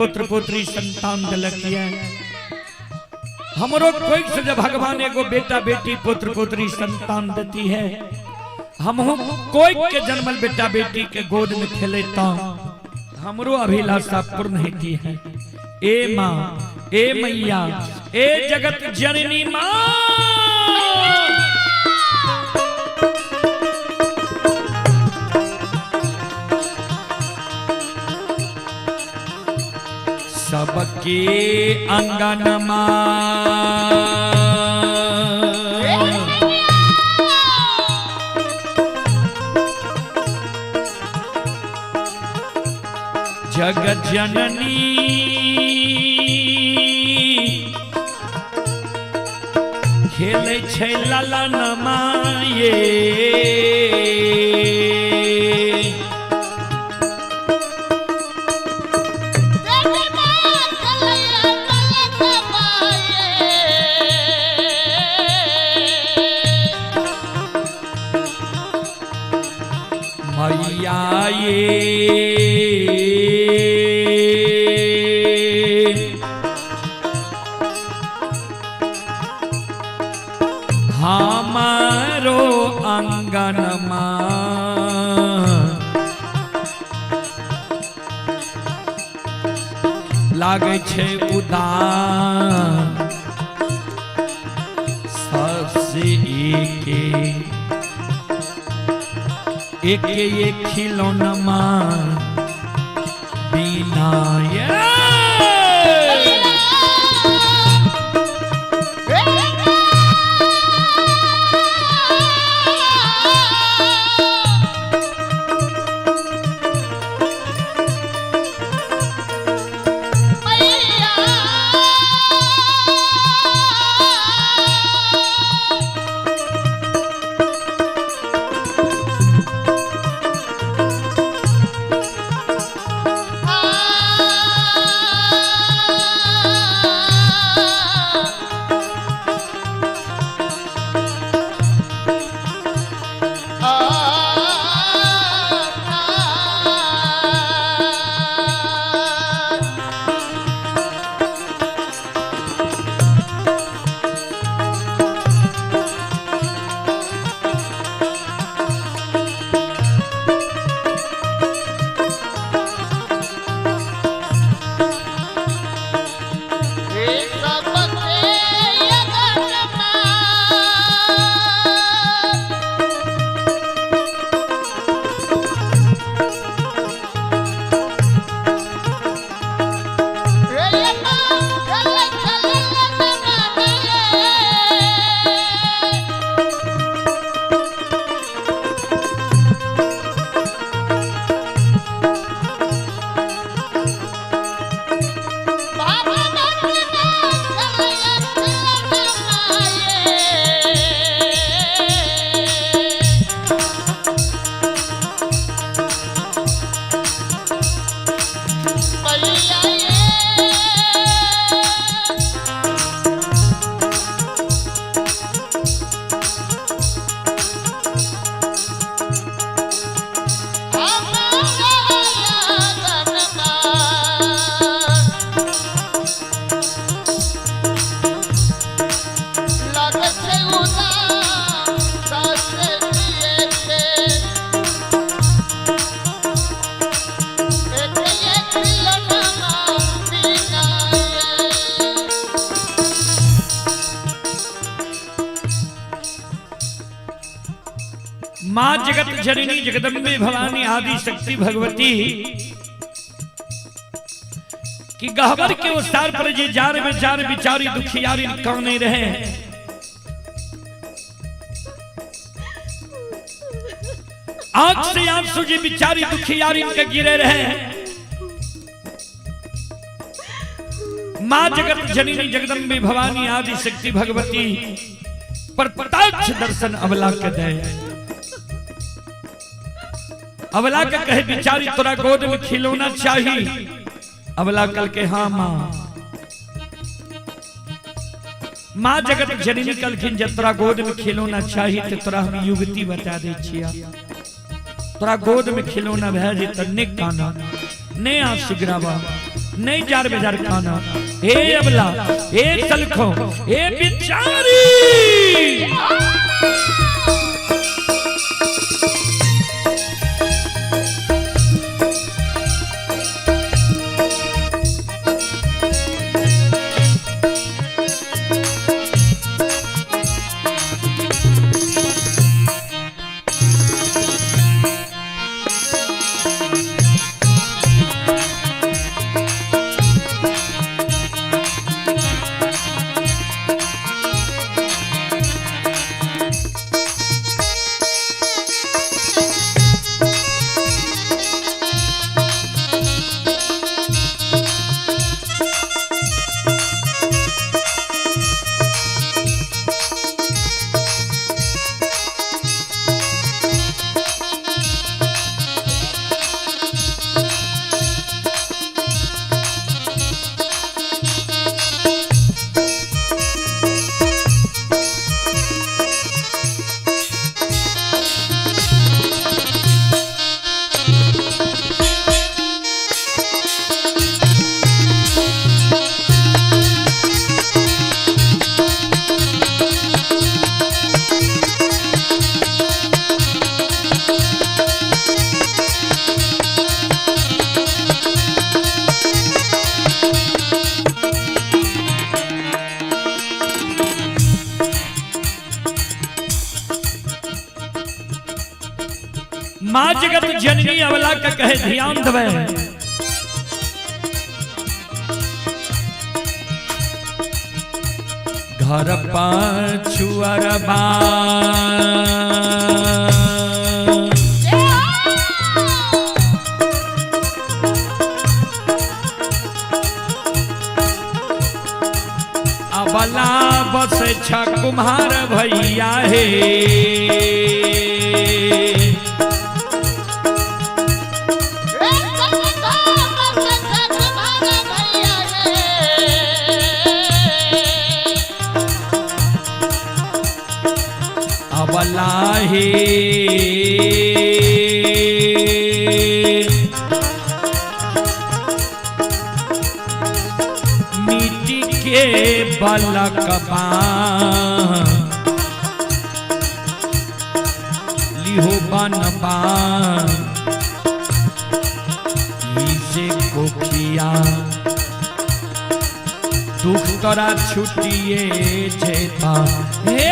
पुत्र पुत्री संतान दिलक ये। हमरो कोई से जब भगवान एगो बेटा बेटी पुत्र पुत्री संतान देती है, हमहू कोई के जन्मल बेटा बेटी के गोद में खेलेता, हमरो अभिलाषा पूर्ण होती है। ए माँ, ए मैया, ए जगत जननी माँ। सबके अंगन माँ जगत जननी खेलै छै ललन माये। मैया ये हमारो अंगन लागै छै उदान सबसे एके एक एक खिलौना बिना ये। माँ जगत जननी जगदम्बे भवानी आदि शक्ति भगवती कि गहबर के उसार पर जे जार में जार बिचारी दुखियारी काने रहे। आंख से आंसू जी बिचारी दुखियारी के गिरे रहे। माँ जगत जननी जगदम्बे भवानी आदि शक्ति भगवती पर प्रत्यक्ष दर्शन अबला के दे। अबला के कहे बिचारी तोरा गोद में खिलौना चाहिए। अबला कल के हाँ माँ। माँ जगत जननी कलखिन जब तोरा गोद में खिलौना चाहिए तो तोरा हम युवती बता दे छिया। तोरा गोद में खिलौना भै जे त ने काना ने आंसू गिरावा नहीं जार बेजार खाना। हे अबला, हे सलखो, हे बिचारी। माँ जगत जननी अवला का कहे ध्यान दवे। घर पाछुअर बा अबला बस छ कुम्हार भैया हे। अबला हे मिट्टी के बलकबा लिहो बनबा इसे कोखिया दुख तोरा छुटिए जेता। हे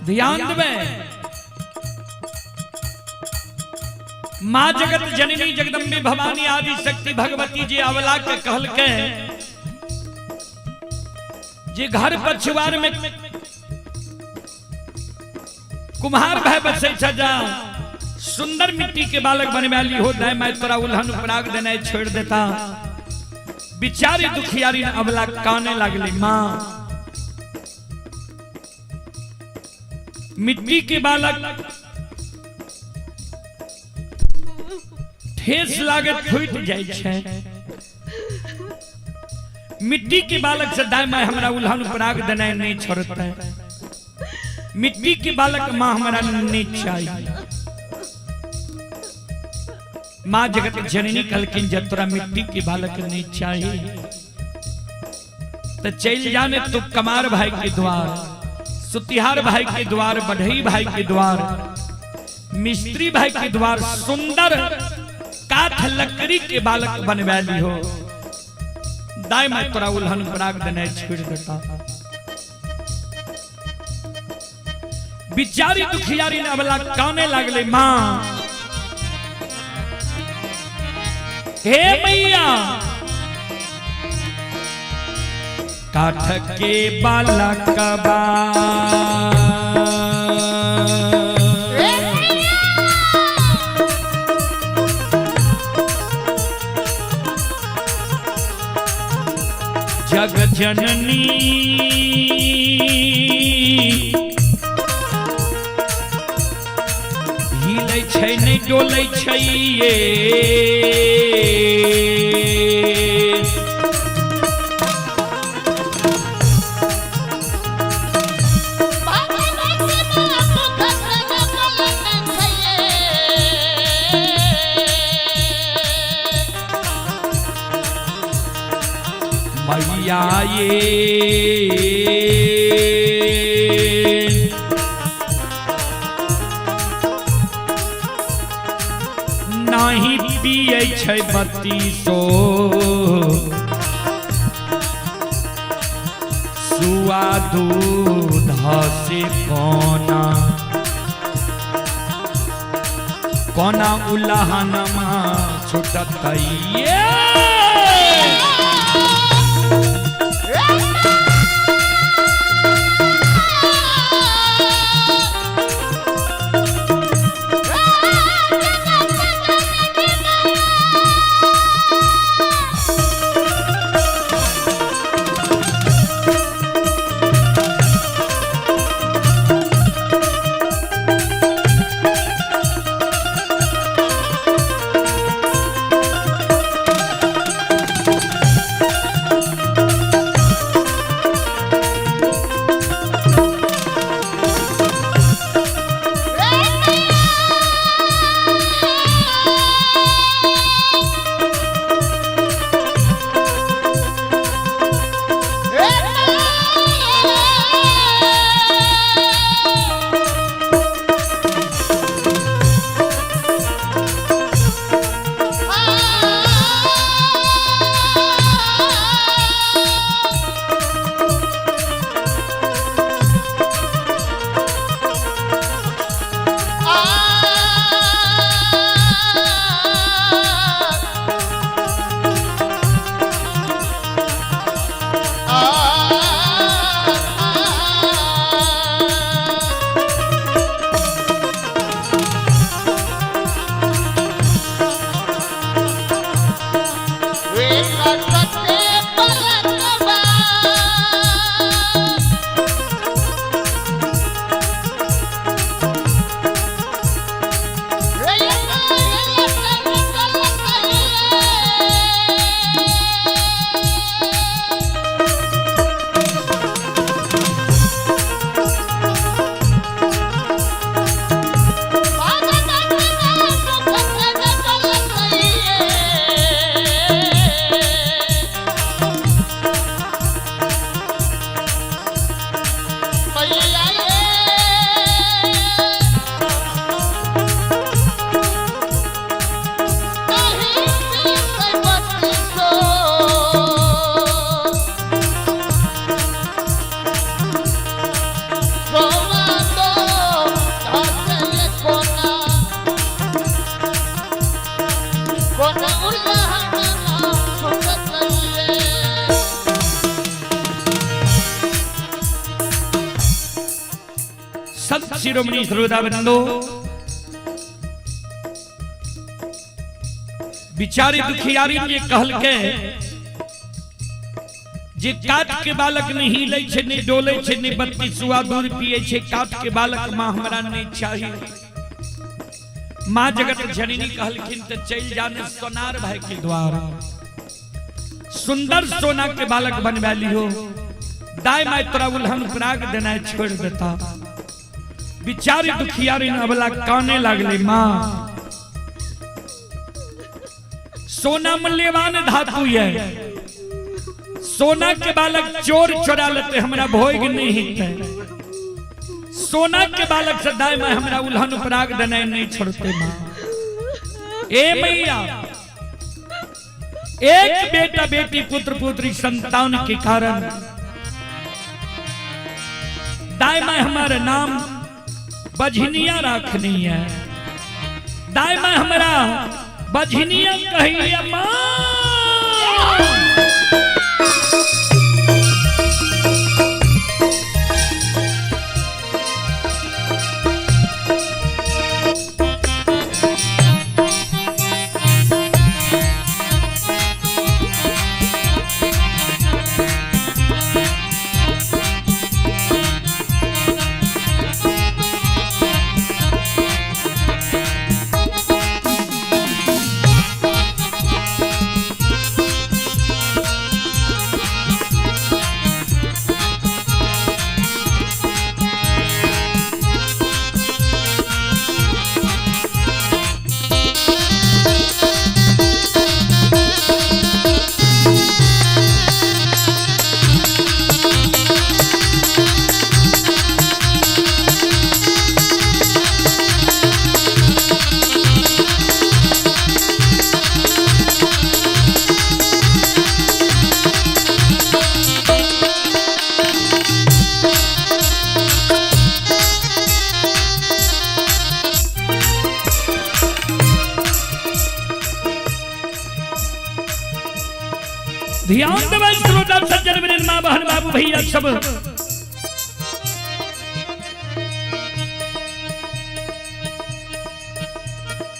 ध्यान देबै। माँ जगत जननी जगदम्बे भवानी आदि शक्ति भगवती जी अवला के कहलकै जे घर पछुआर में कुम्हार भाई बसै छ जा सुंदर मिट्टी के बालक बनवा ली हो, दाय मैं तोरा उल्हन उपराग देने छोड़ देता। बिचारी दुखियारी अबला काने लागली, माँ मिट्टी के बालक ठेस लागत फूट जाय छै, मिट्टी के बालक से दाय माय हमरा उल्हन उपराग देने नहीं छोड़ते, मिट्टी के बालक माँ हमरा नहीं चाहिए। माँ जगत जननी कहलखिन जब तोरा मिट्टी के बालक नहीं चाहिए तो चल जाने तू कमार भाई के द्वार, सुतिहार भाई के द्वार, बढ़ई भाई के द्वार, मिस्त्री भाई के द्वार, सुंदर काठ लकड़ी के बालक बनवा ली हो, दाई मैं तोरा उल्हन पराग देने छोड़ देता। बिचारी दुखियारी ने अबला काने लागले, माँ हे मैया काठ के बालकबा जग जननी हिलै छै नहि डोलै छै ये, मैया ये नाही पियै छै बत्तीसो सुआ दूध से कोना कोना उल्हनमा छुटतै ये। संत शिरोमणि श्रोता बंधु, बिचारी दुखियारी जे कहलके जे काट के बालक नहीं हिले छे, नहीं डोले छे, नहीं बत्ती सुआ दूध पिए छे, काट के बालक मां हमरा नहीं चाहिए। मां जगत जननी कहलखिन त चल जाने सोनार भाई के द्वार, सुंदर सोना के बालक बनवा लियो, दाई माई तोरा उल्हन प्राग देना छोड़ देता। बिचारी दुखियारी अबला काने लागले, मां सोना मूल्यवान धातु है, सोना के बालक चोर चोरा लेते हमरा भोग नहीं हिते, सोना के बालक से दाई माई हमरा उल्हन प्राग देना नहीं छोड़ते। मां ए मैया, एक बेटा बेटी पुत्र पुत्री संतान के कारण दाई माई हमारे नाम बझनिया रखनी है, दाई माई हमारा बझनिया कहिए मां। ध्यान देबै श्रोता सज्जन मेरे माँ बहन बाबू भैया सब।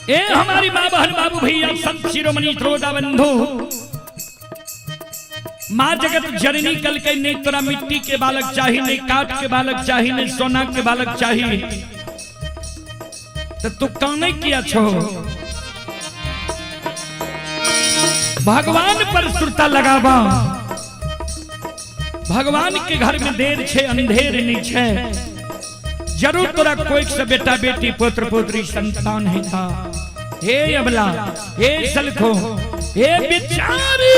ए हमारी माँ बहन बाबू भैया संत शिरोमणि श्रोता बंधु, माँ जगत जननी कल के नहीं तोरा मिट्टी के बालक चाहिए, नहीं काट के बालक चाहिए, नहीं सोना के बालक चाहिए, तो तू काने किया छो? भगवान पर सुरता लगावा, भगवान के घर में देर छे अंधेर नहीं छे, जरूर तोरा कोई से बेटा बेटी पुत्र पुत्री संतान है था। हे अबला, हे सलखो, हे बिचारी,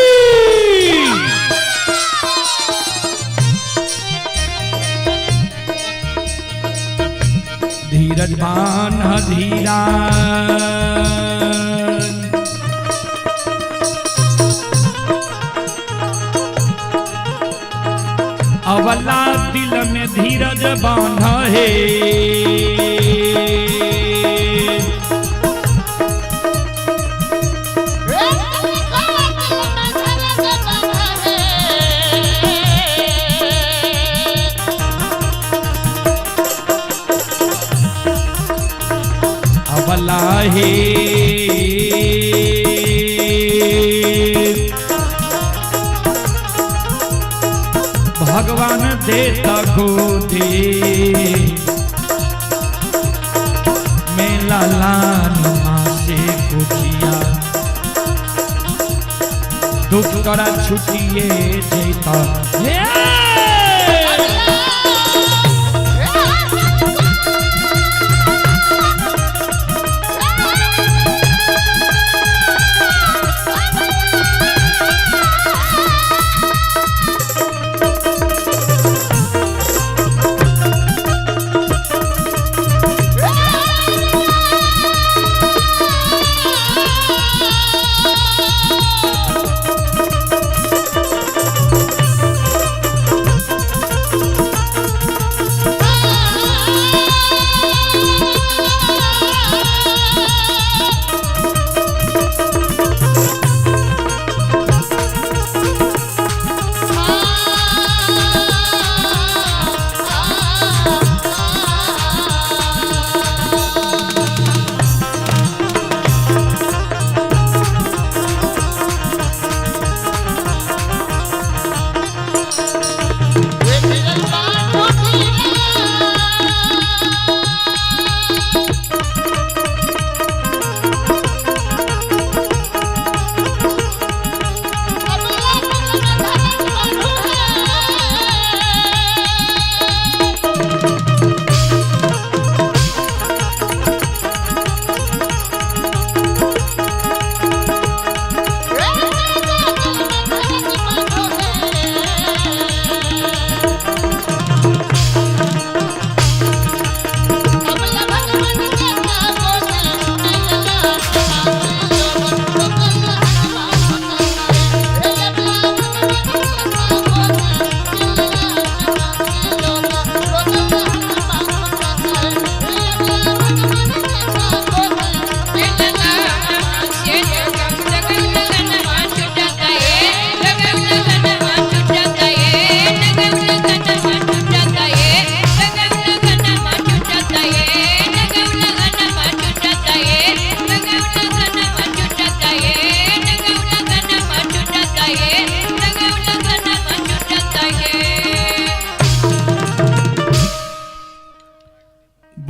धीरज बान धीरा अवला दिल में धीरज बांध है, अवला है भगवान देता गोदी मेला लान माँ से पूछिया, दुख तोरा छुटिए जेता।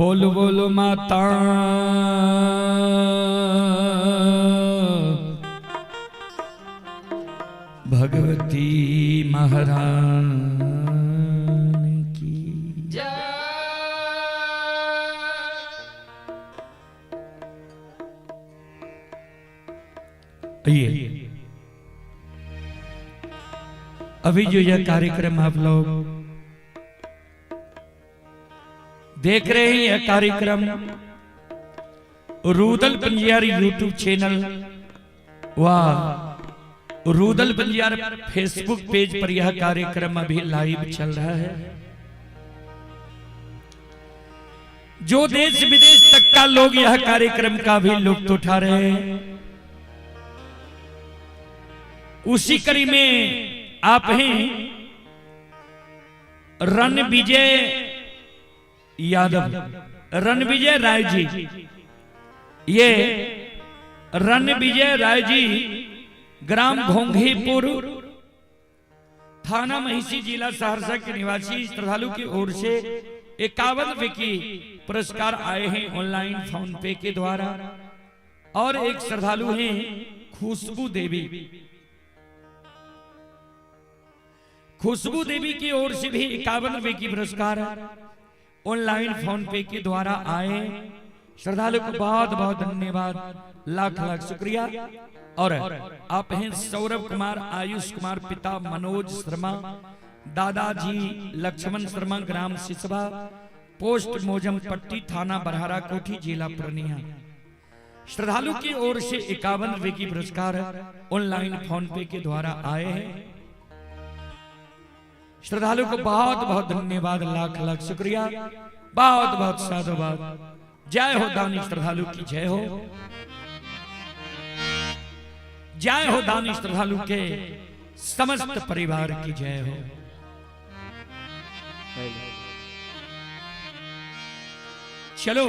बोलो बोलो माता भगवती महारानी की जय। आइए अभी जो यह कार्यक्रम आप लोग देख रहे हैं, यह कार्यक्रम रूदल पंजियार यूट्यूब चैनल व रूदल पंजियार फेसबुक पेज पर यह कार्यक्रम अभी लाइव चल रहा है। जो देश विदेश तक का लोग यह कार्यक्रम का भी लुत्फ उठा रहे हैं, उसी कड़ी में आप हैं रणविजय यादव, रणविजय राय जी। ये रणविजय राय जी ग्राम घोंघीपुर, थाना महिषी, जिला सहरसा के निवासी श्रद्धालु की ओर से 51 रुपए की पुरस्कार आए हैं ऑनलाइन फोन पे के द्वारा। और एक श्रद्धालु हैं खुशबू देवी, खुशबू देवी की ओर से भी 51 रुपए की पुरस्कार ऑनलाइन फोन पे के द्वारा आए। श्रद्धालु को बहुत बहुत धन्यवाद, लाख लाख शुक्रिया। और आप हैं सौरभ कुमार, आयुष कुमार, पिता मनोज शर्मा, दादाजी लक्ष्मण शर्मा, ग्राम सिसवा, पोस्ट मोजम पट्टी, थाना बरहारा कोठी, जिला पूर्णिया। श्रद्धालु की ओर से 51 रुपए की पुरस्कार ऑनलाइन फोन पे के द्वारा आए हैं। श्रद्धालु को बहुत बहुत धन्यवाद, लाख लाख शुक्रिया, बहुत बहुत साधुवाद। जय हो दानी श्रद्धालु की जय हो, जय हो दानी श्रद्धालु के समस्त परिवार की जय हो। चलो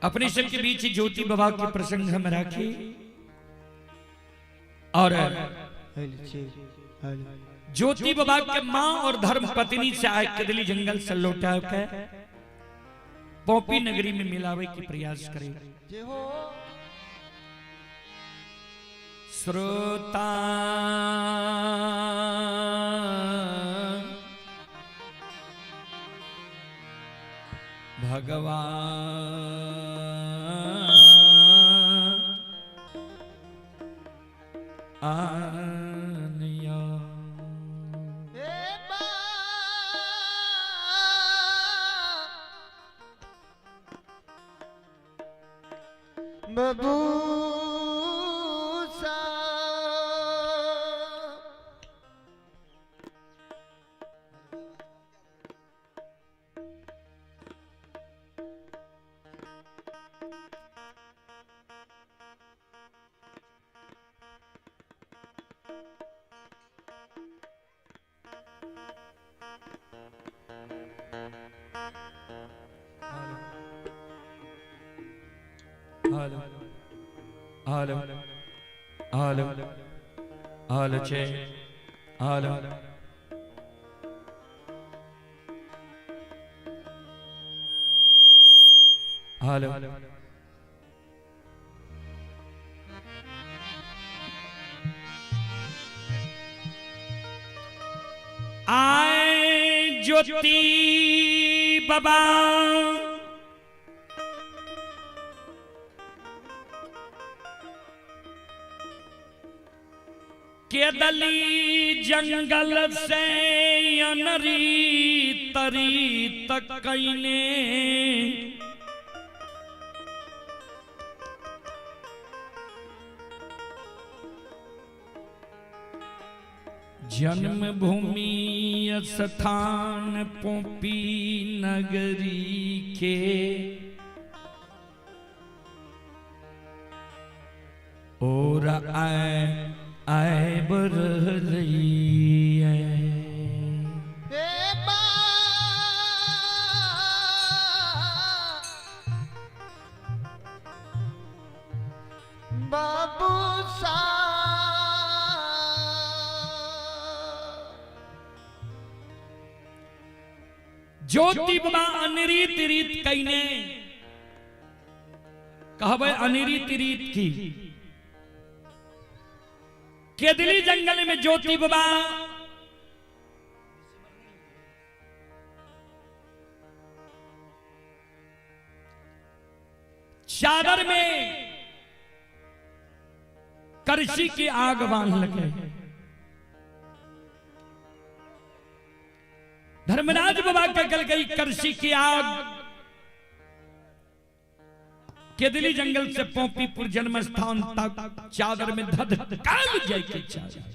अपने सबके बीच ज्योति बाबा के प्रसंग हम राखी। और ज्योति बाबा के मां और धर्म पत्नी से आए कदली जंगल से लौटा के पोपी नगरी में मिलावे की प्रयास करे। श्रोता भगवान आनिया बबूसा हेलो हेलो हेलो हेलो चे हेलो। हेलो आए ज्योति बाबा केदली जंगल से अनरी तरी तक कैने जन्मभूमि स्थान पोपी नगरी के और आए आए बरलई बाबूसा ज्योति बाबा अनरीत रीत कईने कहबै अनरीत रीत की। केदली जंगल में ज्योति बाबा चादर में करसी की आग बांध लगे। धर्मराज बाबा के गल गई करसी की आग केदली जंगल से पोपीपुर जन्म स्थान तक चादर में धध काल जाए के चादर।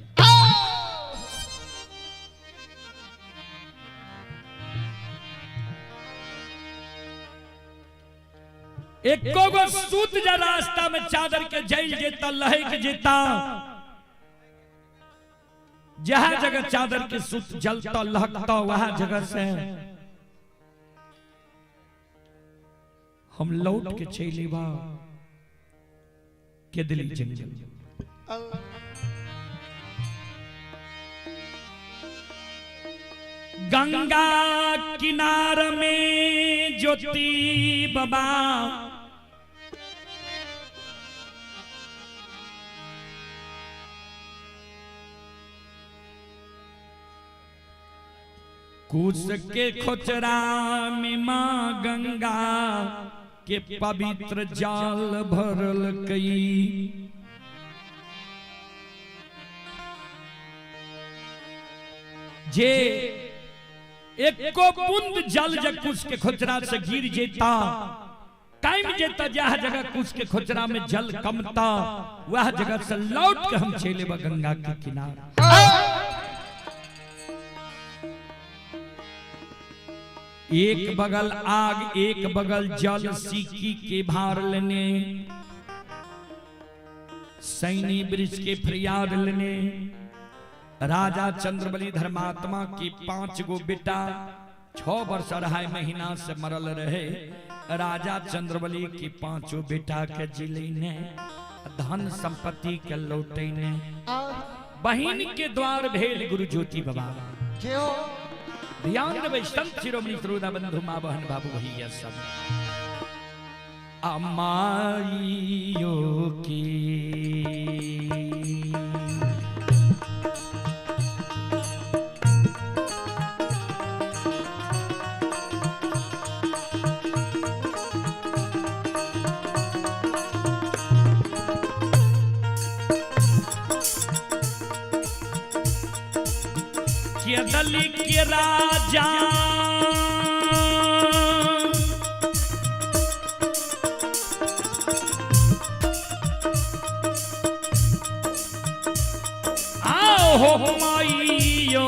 एको गो सूत जा रास्ता में चादर के जल जेता लहक जेता, जहां जगह चादर के सूत जलता लहकता वहां जगह से हम लौट के चले बा केदली जंगल। गंगा किनार में ज्योति बाबा कुश के खोचरा में मां गंगा के पवित्र जाल भरल कई। जे एको बूंद जल जे कुश के खोचरा से गिर जेता कायम जेता, जहाँ जगह कुश के खोचरा में जल कमता वह जगह से लौट के हम चले बा गंगा के किनारे। एक बगल आग एक बगल जल सीकी के भार लेने, सैनी ब्रिज के फरियाद लेने। राजा चंद्रबली धर्मात्मा की 5 गो बेटा 6 वर्ष 2.5 महीना से मरल रहे। राजा चंद्रबली की 5 बेटा के जिलेने धन संपत्ति के लौटेने बहिन के द्वार भेल गुरु ज्योति बाबा। ध्यान देबै संत शिरोमणि श्रोता बंधु माँ बहन बाबू भैया सब। अमाइयो की केदली के राजा आओ हो माइयो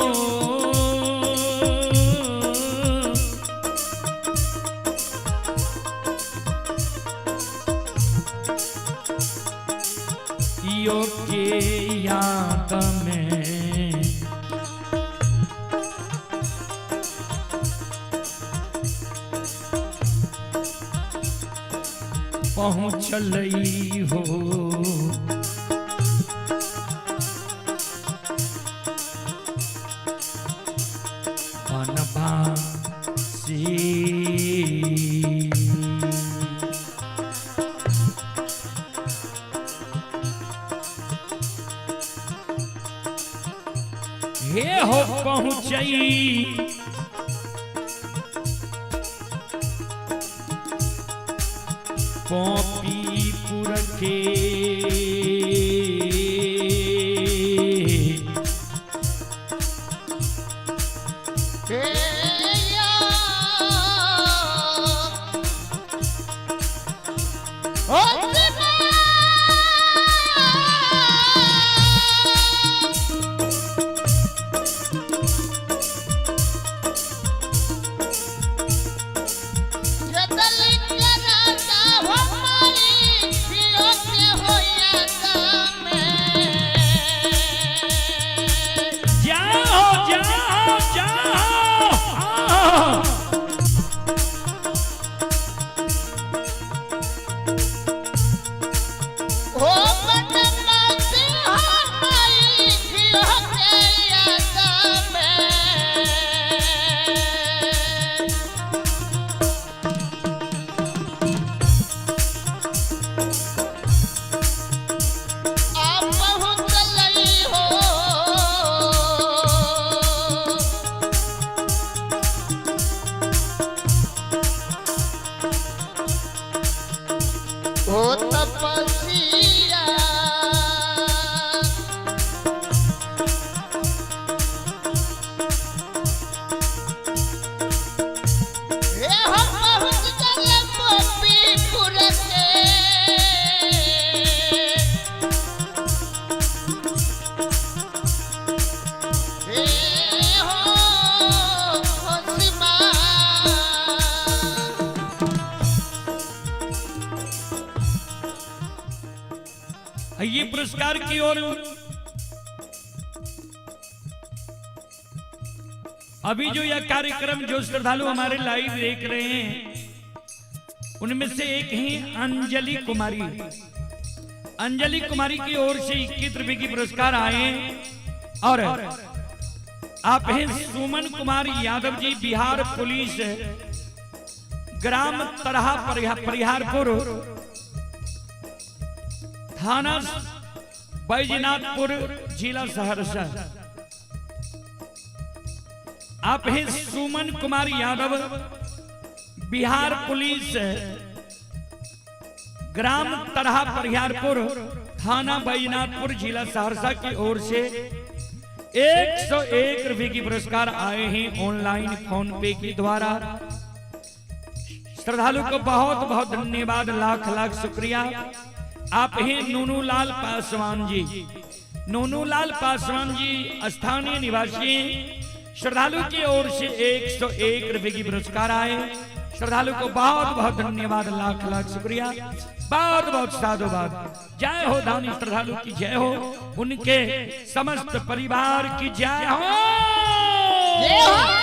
यो के याद में पहुँचलई हो। बनवासी हे हो पहुँचई पोपीपुर के जाओ जाओ जाओ। की पुरस्कार की ओर अभी जो यह कार्यक्रम जो श्रद्धालु हमारे लाइव देख रहे हैं उनमें से एक ही अंजलि कुमारी, अंजलि कुमारी की ओर से 21 रुपए की पुरस्कार आए। और आप हैं सुमन कुमार यादव जी, बिहार पुलिस, ग्राम तरहा परिहारपुर, थाना बैजनाथपुर, जिला सहरसा। आप हैं सुमन कुमार यादव, बिहार पुलिस, ग्राम तरहा परिहारपुर, थाना बैजनाथपुर, जिला सहरसा की ओर से 101 रुपए की पुरस्कार आए हैं ऑनलाइन फोन पे के द्वारा। श्रद्धालु को बहुत बहुत धन्यवाद, लाख लाख शुक्रिया। आप हैं नूनूलाल पासवान जी, नूनूलाल पासवान जी स्थानीय निवासी, श्रद्धालु की ओर से 101 रुपए की पुरस्कार आए। श्रद्धालु को बहुत बहुत धन्यवाद, लाख लाख शुक्रिया, बहुत बहुत साधुवाद। जय हो दानी श्रद्धालु की जय हो, उनके समस्त परिवार की जय हो। जय हो। जय हो।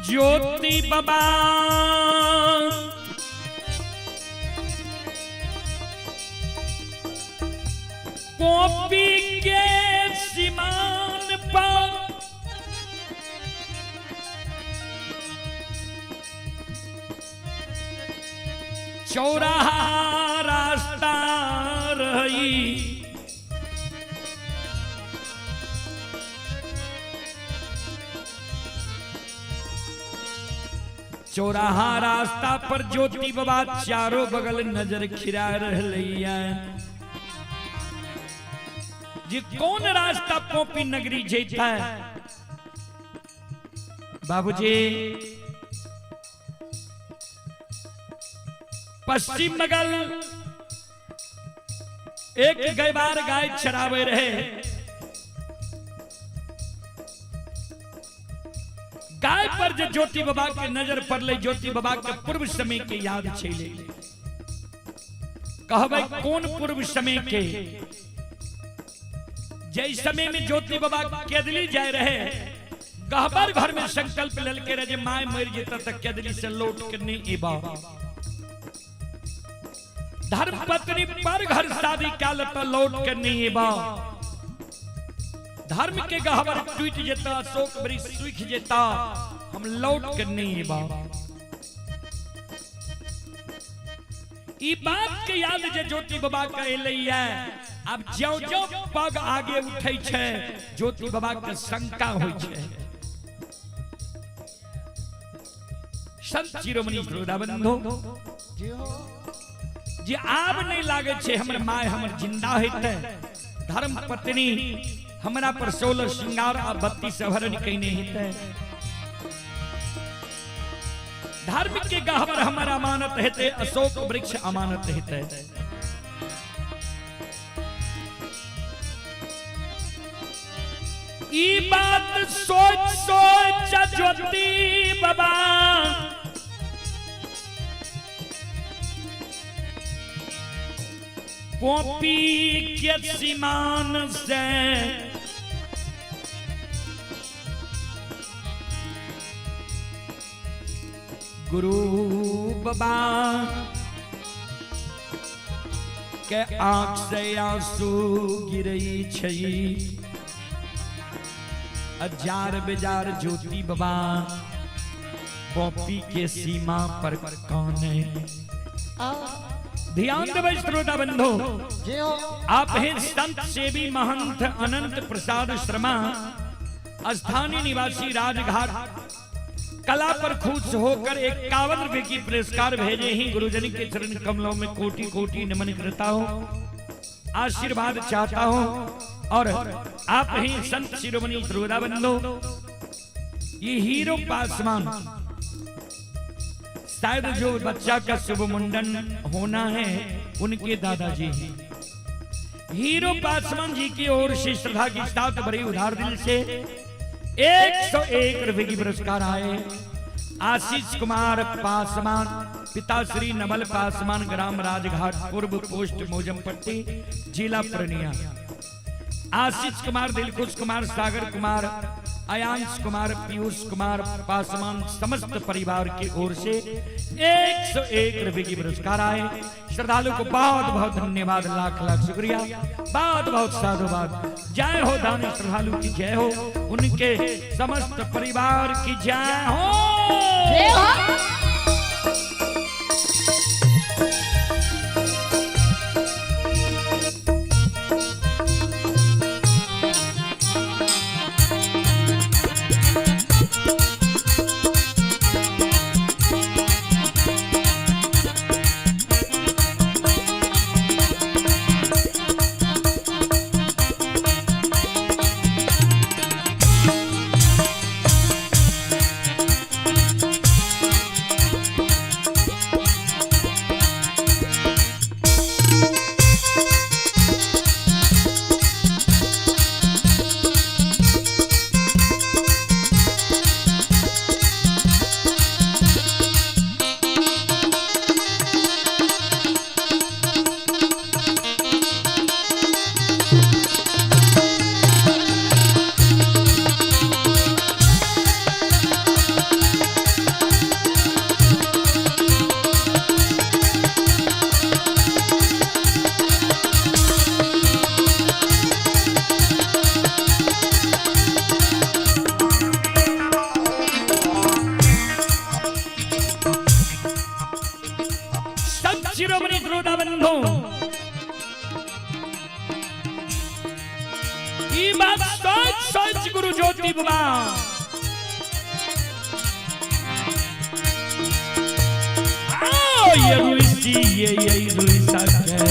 ज्योति बाबा कॉपी के सीमान पर चौराहा रास्ता रही, चौराहा रास्ता पर ज्योति बाबा चारों बगल नजर खिरा रहलैया जी कौन रास्ता पोपी नगरी जेता है। बाबूजी पश्चिम बगल एक गैबार गाय चरावे रहे, गाय पर जो ज्योति बाबा के नजर पड़ले, ज्योति बाबा के पूर्व समय के याद छेले। कहबै कौन पूर्व समय के? जै समय में ज्योति बाबा केदली जाय रहे, गहबर घर में संकल्प ललके रहे जे my मर जेता तक केदली से लौट के नहीं एबा। धर्म पत्नी पर घर शादी काल त लौट के नहीं एबा। धर्म के गहबर टूट जेता, अशोक वृक्ष सूख जेता, हम लौट के नहीं एबा। ई बात के याद जे ज्योति बाबा के एलैया, अब ज्यों ज्यों पग आगे उठै छै ज्योति बाबा के शंका होइ छै। संत शिरोमणि श्रोता बंधु जे आब नहीं लागे छै हमर my हमर जिंदा हेतै, धर्म पत्नी हमरा पर 16 श्रृंगार आ 32 आभरण कइने हेतै। धर्म के गहवर हमर अमानत हेतै, अशोक वृक्ष अमानत हेतै। ई बात सोच सोच ज्योति बाबा पोपी के सीमान से गुरु बाबा के आंख से आंसू गिरई छई। अजार बेजार ज्योति बाबा पॉपी के सीमा पर कौन है। ध्यान देवे श्रोता बंधु, आप हैं संत सेवी महंत अनंत प्रसाद शर्मा, स्थानीय निवासी राजघाट कला पर खुश होकर 51 रुपए की पुरस्कार भेजे ही। गुरुजन के चरण कमलों में कोटि कोटि नमन करता हूँ, आशीर्वाद चाहता हूँ। और आप ही संत शिरोमणि श्रोता बंधु, ये हीरो पासवान शायद जो बच्चा का शुभ मुंडन होना है उनके दादाजी हैं। हीरो पासवान जी की ओर से श्रद्धा के साथ बड़े उधार दिल से 101 रुपए की पुरस्कार आए। आशीष कुमार पासवान, पिता श्री नवल पासवान, ग्राम राजघाट, पूर्व पोस्ट मौजमपट्टी, जिला पूर्णिया। आशीष कुमार, दिलखुश कुमार, सागर कुमार, अयांश कुमार, पीयूष कुमार पासवान समस्त परिवार की ओर से 101 रुपए की पुरस्कार आए। श्रद्धालु को बहुत बहुत धन्यवाद, लाख लाख शुक्रिया, बहुत बहुत साधुवाद। जय हो दानी श्रद्धालु की जय हो, उनके समस्त परिवार की जय हो। जय हो। शिरोमणि श्रोता बंधु, ई बात सोच सोच गुरु ज्योति बाबा आओ ये रुसी ये रुसा के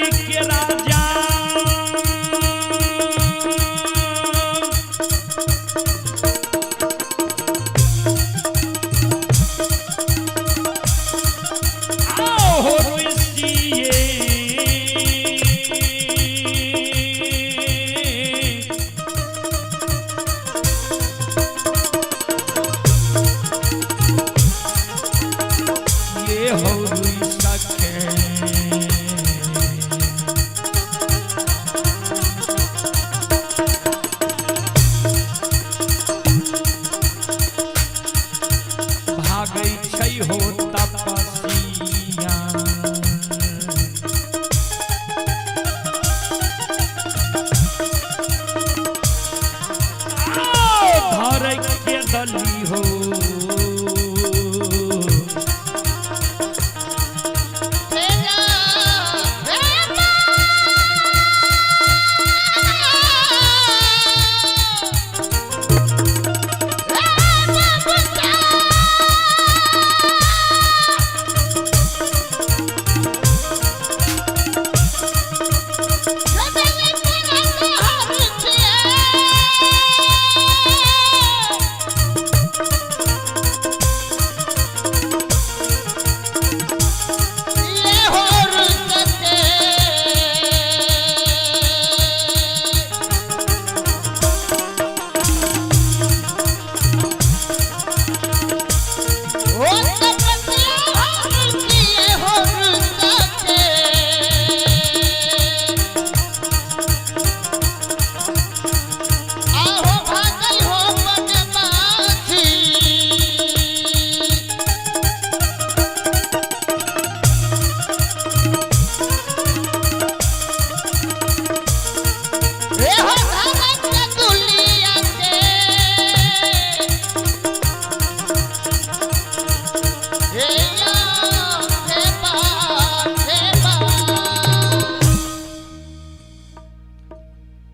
के राजा आओ हो रुसिए ये हो रुसा के।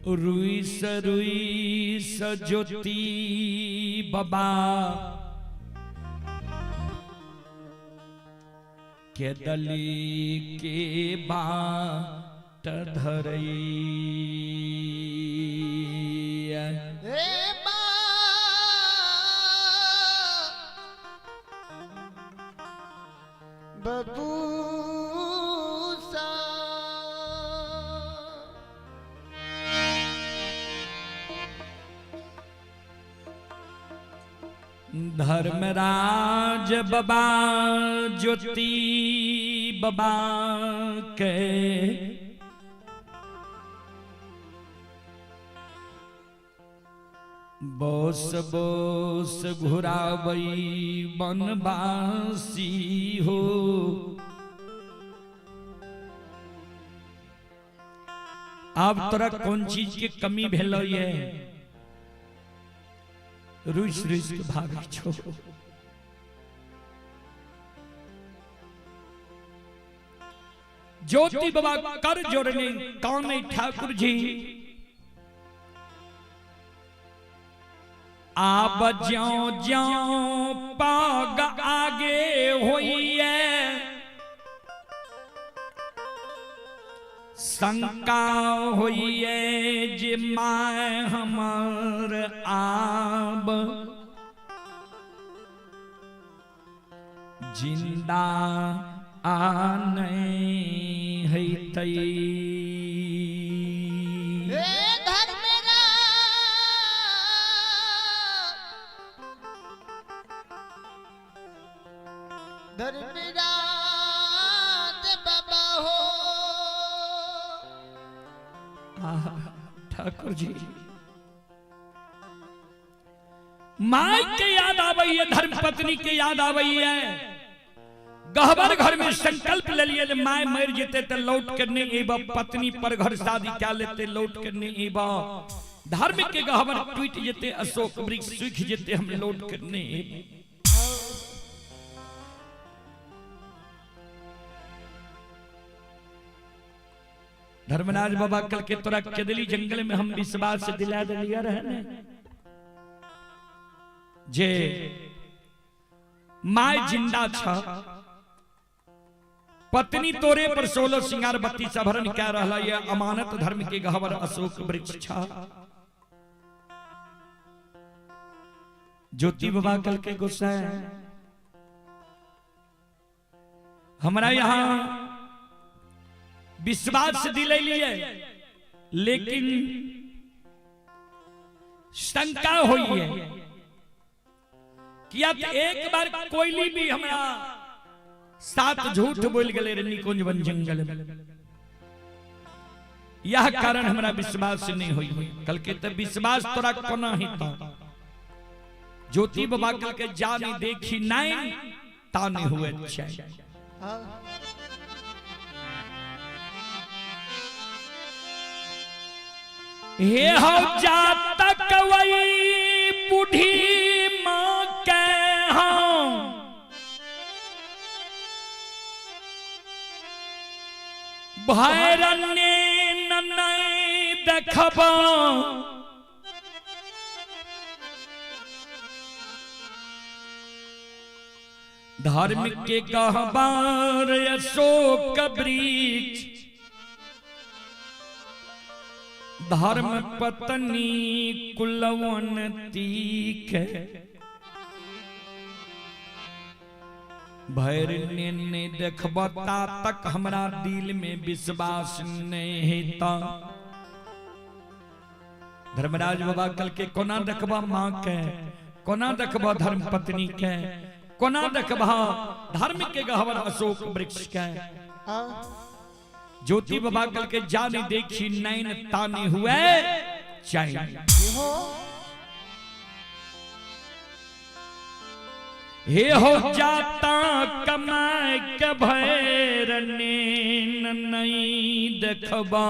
रुइस रुइस ज्योति बाबा के दली के बाट धरई। बबूसा धर्मराज बाबा ज्योति बाबा के बोस बोस घुरावई बनवासी हो। अब तोरा कौन चीज के कमी भेलो ये रुस रुस के भागै छो। ज्योति बाबा कर जोड़ने कौन ठाकुर जी आब ज्यों ज्यों पाग आगे होइए शंका होइए जे my हमर आब जिंदा आ नहीं हैतै। धर्मराज बाबा हो ठाकुर जी my के याद आवई है, धर्म पत्नी के याद आवई है। गहबर घर में संकल्प ले लिए my मर जेते तो लौट के नहीं अबा, पत्नी पर घर शादी क्या लेते लौट के नहीं अबा। धर्म के गहबर टूट जेते, अशोक वृक्ष सूख जेते, हम लौट के नहीं अबा। धर्मराज बाबा कल के तोरा केदली जंगल में हम विश्वास से दिला दिलिया रहे ने जे my जिंदा छ, पत्नी तोरे पर 16 सिंगार 32 आभरण क्या रहला ये अमानत धर्म के गहवर अशोक वृक्ष छ। ज्योति बाबा कल के गुस्सा है हमारा यहाँ विश्वास दिले लिए, लेकिन शंका हुई है किया तो एक बार कोयली भी हमरा साथ झूठ बोल गए निकुंज वन जंगल में, यह कारण हमरा विश्वास नहीं हुई। कल के तो विश्वास तोरा कोना ही था। ज्योति बाबा कल के जाने देखी नहीं ताने हुए चैन। हे हो जातक वही बूढ़ी माँ के हम भैरने नहीं देखब धर्म के गहबर अशोक वृक्ष धर्म पत्नी कुलवंती के भैरने नहीं देखब ता तक हमरा दिल में विश्वास नहीं हेता। धर्मराज बाबा कल के कोना देखबा माँ के, कोना देखबा धर्म पत्नी के, कोना देखबा धर्म के गहवर अशोक वृक्ष के। ज्योति बाबा कल के जाने देखी नैन ताने हुए चैन। हे हो जाता कमाए के भैरने नहीं देखबा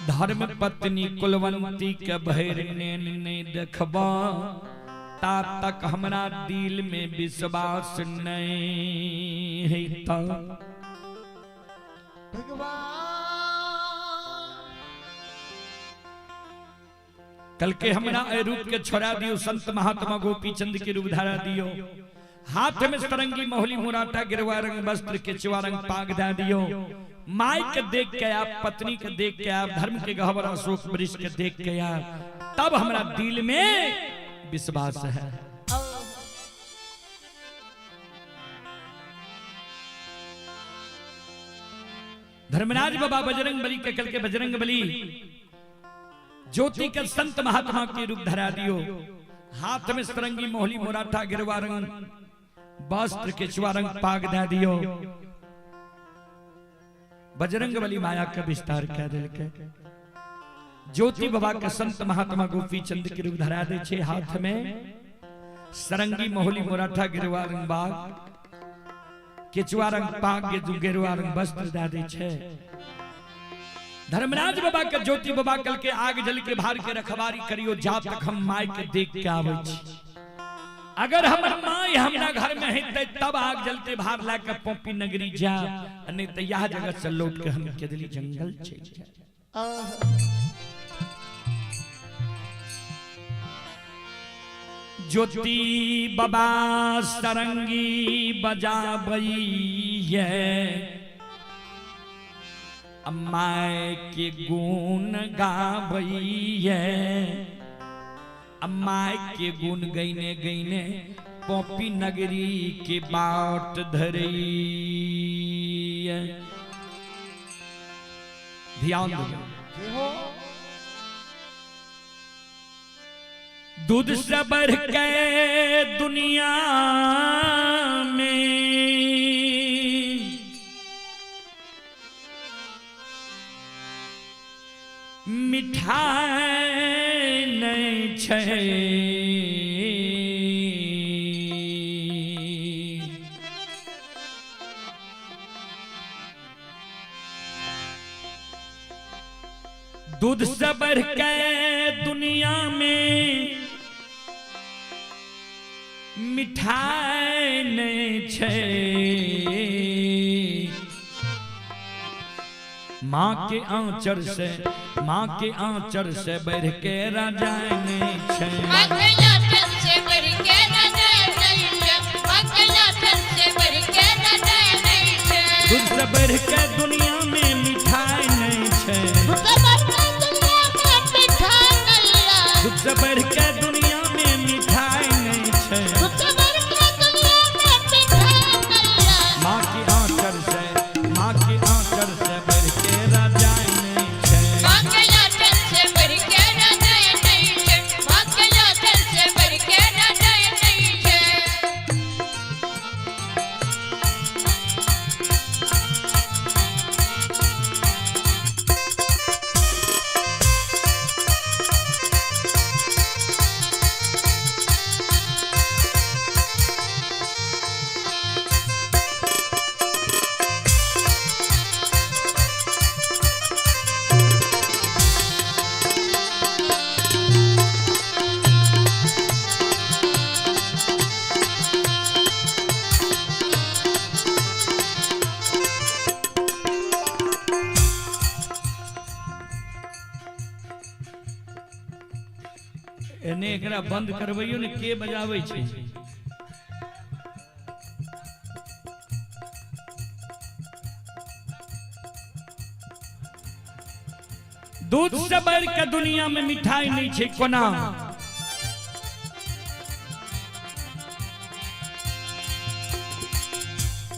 धर्म पत्नी कुलवंती के भैरने नहीं देखबा ता तक हमरा दिल में विश्वास नहीं हेता। भगवान कल के हमरा ए रूप के छोड़ा दियो, संत महात्मा गोपी चंद के रूप धारा दियो। हाथ में सरंगी मोहली मुराटा गिरवा रंग वस्त्र के चुआ रंग पाग दा दियो। माई के देख के आप, पत्नी के देख के आप, धर्म के गहवर अशोक वृक्ष के देख के आप, तब हमरा दिल में विश्वास है। धर्मराज बाबा बजरंग बली के कल के बजरंग बली ज्योति के संत महात्मा के रूप धरा दियो। हाथ में सरंगी मोहली मुराठा गिरवा रंग वस्त्र के चुआ रंग पाग दे दियो। बजरंग बली माया का विस्तार कर दिल के। ज्योति बाबा के संत महात्मा गोपी चंद के रूप धरा दे छे। हाथ में सरंगी मोहली मुराठा गिरवा रंग बाग केचुआ रंग पाग के गेरुआ रंग वस्त्र दे दे छे। धर्मराज बाबा के ज्योति बाबा कल के आग जल के भार के रखवारी करियो जा तक हम माय के देख के आवे छी। अगर हमर माय हमरा घर में है तब आग जल के भार ला के पोपी नगरी जा, नहीं तो यह जगह से लौट के हम केदली जंगल चल जाए। ज्योति बाबा सरंगी बजाबई है, अम्माए के गुण गाबई है। अम्माए के गुण गईने गईने पोपी नगरी के बाट धरई। ध्यान दो। दूध से बढ़ के दुनिया में मिठाई नहीं छे, दूध से बढ़ के दुनिया में मिठाई नहीं छे। माँ के आंचर से, माँ के आंचर से बढ़ के रजाई नहीं छे। माँ के आंचर से बढ़ के रजाई नहीं छे। माँ के आंचर से बढ़ के रजाई नहीं छे। दूध से बढ़ के दुनिया में मिठाई नहीं छे। दूध से बढ़ के दुनिया में मिठाई नहीं है। दूध से बढ़ के दुनिया में मिठाई नहीं छे। दूध से बढ़ के दुनिया में मिठाई नहीं है। माँ के आंचर से, माँ के आंचर से बढ़ के रजाई नहीं छे। माँ के आंचर से बढ़ के रजाई नहीं छे। माँ के आंचर से बढ़ के रजाई नहीं छे। एने एकरा बंद करबैयो ने के बजाबै छै। दूध से बढ़ के दुनिया में मिठाई नहीं छै कोना।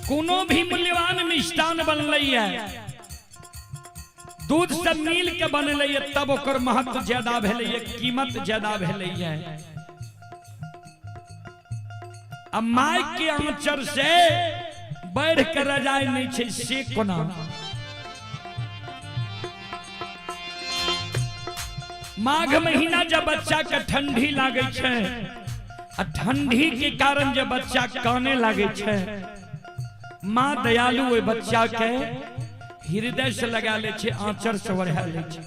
कोनो भी मूल्यवान मिष्टान बनलै है, दूध से मिल के बनलै है, तब ओकर महत्व ज्यादा भेलै है, कीमत ज्यादा भेलै है। अब my के आंचर से बढ़ के रजाई नहीं छै से कोना। माघ महीना जब बच्चा के ठंडी लागे छै, आ ठंडी के कारण जब बच्चा काने लागे छै, माँ दयालु ओहि बच्चा के हृदय से लगा ले छै, आंचर से ओढ़ा ले छै।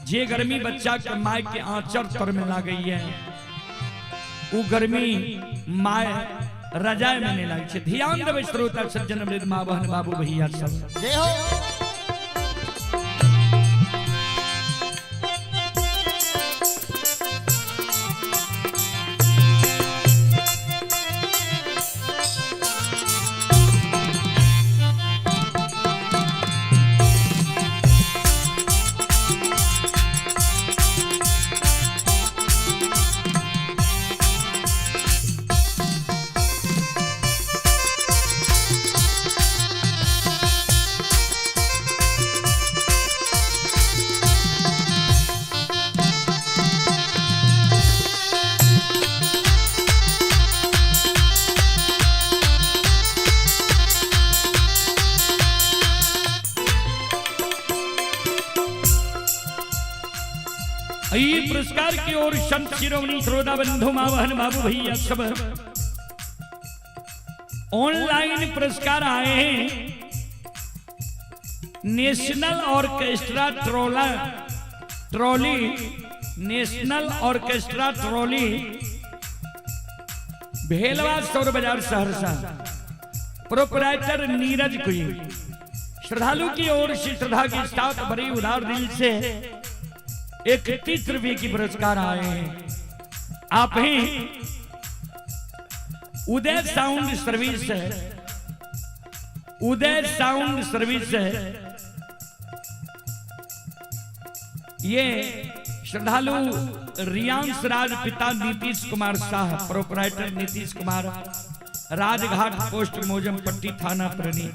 जे गर्मी बच्चा के my के आंचर तर में लागे है, उ गर्मी my रजाई में नहीं लागे छै। ध्यान देबै श्रोता सज्जन वृद्ध माँ बहन बाबू भैया सब। जय हो। ई पुरस्कार की ओर संत शिरोमणि श्रोता बंधु माँ बहन बाबू भैया सब ऑनलाइन पुरस्कार आए हैं। नेशनल ऑर्केस्ट्रा ट्रोला trolley, national orchestra trolley, Bhelwa सौर बाजार सहरसा, प्रोपराइटर नीरज कुई। श्रद्धालु की ओर से श्रद्धा के साथ बड़ी उदार दिल से 31 रुपये की पुरस्कार आए हैं। आप हैं उदय साउंड सर्विस है, उदय साउंड सर्विस है। ये श्रद्धालु रियांश राज पिता नीतीश कुमार शाह, प्रोपराइटर नीतीश कुमार, राजघाट पोस्ट मौजमपट्टी, थाना पुरनी,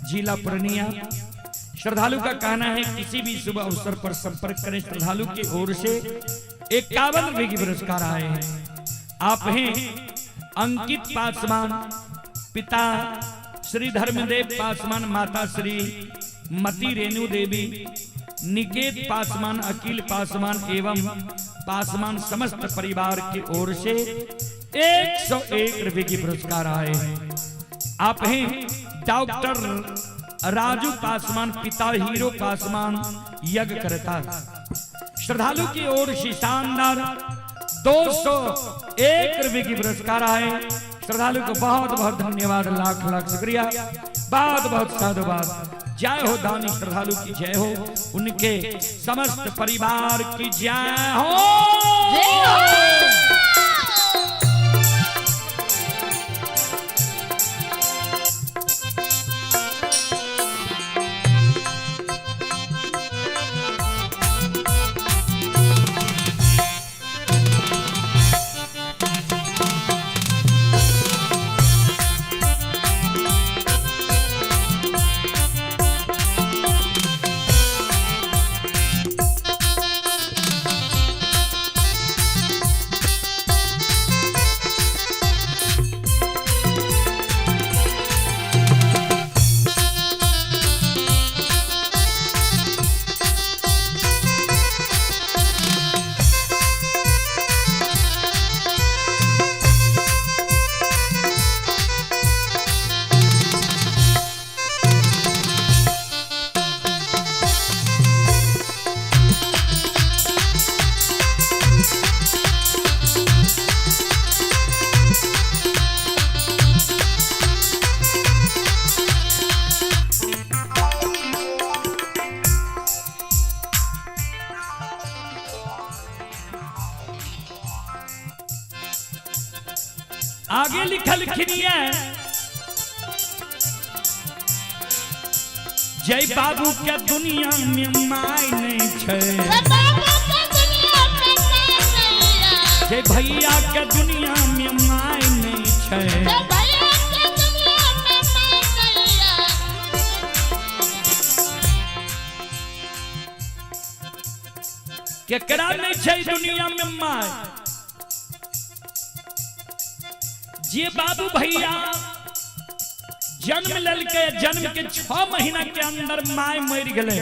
जिला पूर्णिया। श्रद्धालु का कहना है किसी भी शुभ अवसर पर संपर्क करें। श्रद्धालु की ओर से 51 रुपए की पुरस्कार आए हैं। आप हैं अंकित पासवान पिता श्री धर्मदेव पासवान, माता श्री मती रेणु देवी, निकेत पासवान, अकील पासवान एवं पासवान समस्त परिवार की ओर से 101 रुपए की पुरस्कार आए हैं। आप हैं डॉक्टर राजू पासवान पिता हीरो पासवान यज्ञ करता। श्रद्धालु की ओर से शानदार 201 रुपए की पुरस्कार आए। श्रद्धालु को बहुत बहुत धन्यवाद, लाख लाख शुक्रिया, बहुत बहुत साधुवाद। जय हो दानी श्रद्धालु की जय हो, उनके समस्त परिवार की जय हो। आगे लिखल खिनिया जय बाबू के दुनिया में my नहीं छै, जय भैया के दुनिया में my नहीं छै। केकरा नहीं छै दुनिया में my? जे बाबू भैया जन्म ललके, जन्म के 6 महीना के अंदर my मर गए,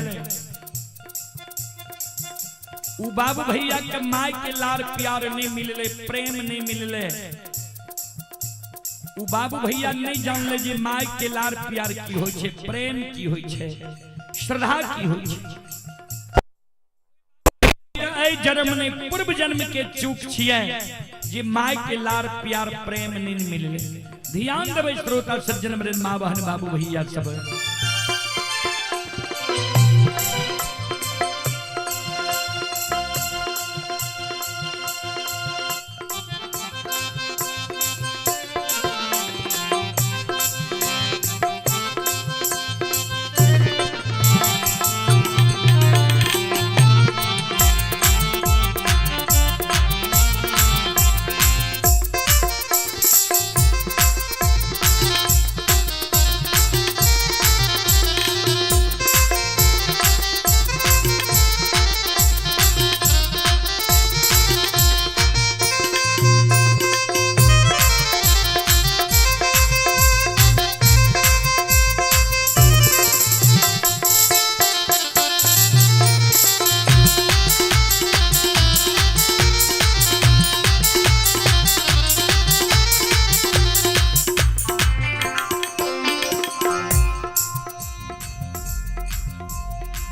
उ बाबू भैया के my के लार प्यार नहीं मिलले, प्रेम नहीं मिलले। उ बाबू भैया नहीं जानले जे my के लार प्यार की होई छे, प्रेम की होई छे, श्रद्धा की होई छे। ऐ जन्म नहीं पूर्व जन्म के चूक छिए जे my के लार प्यार प्रेम नहीं मिलले। ध्यान देबै श्रोता सज्जन वृंद माँ बहन बाबू भैया सब।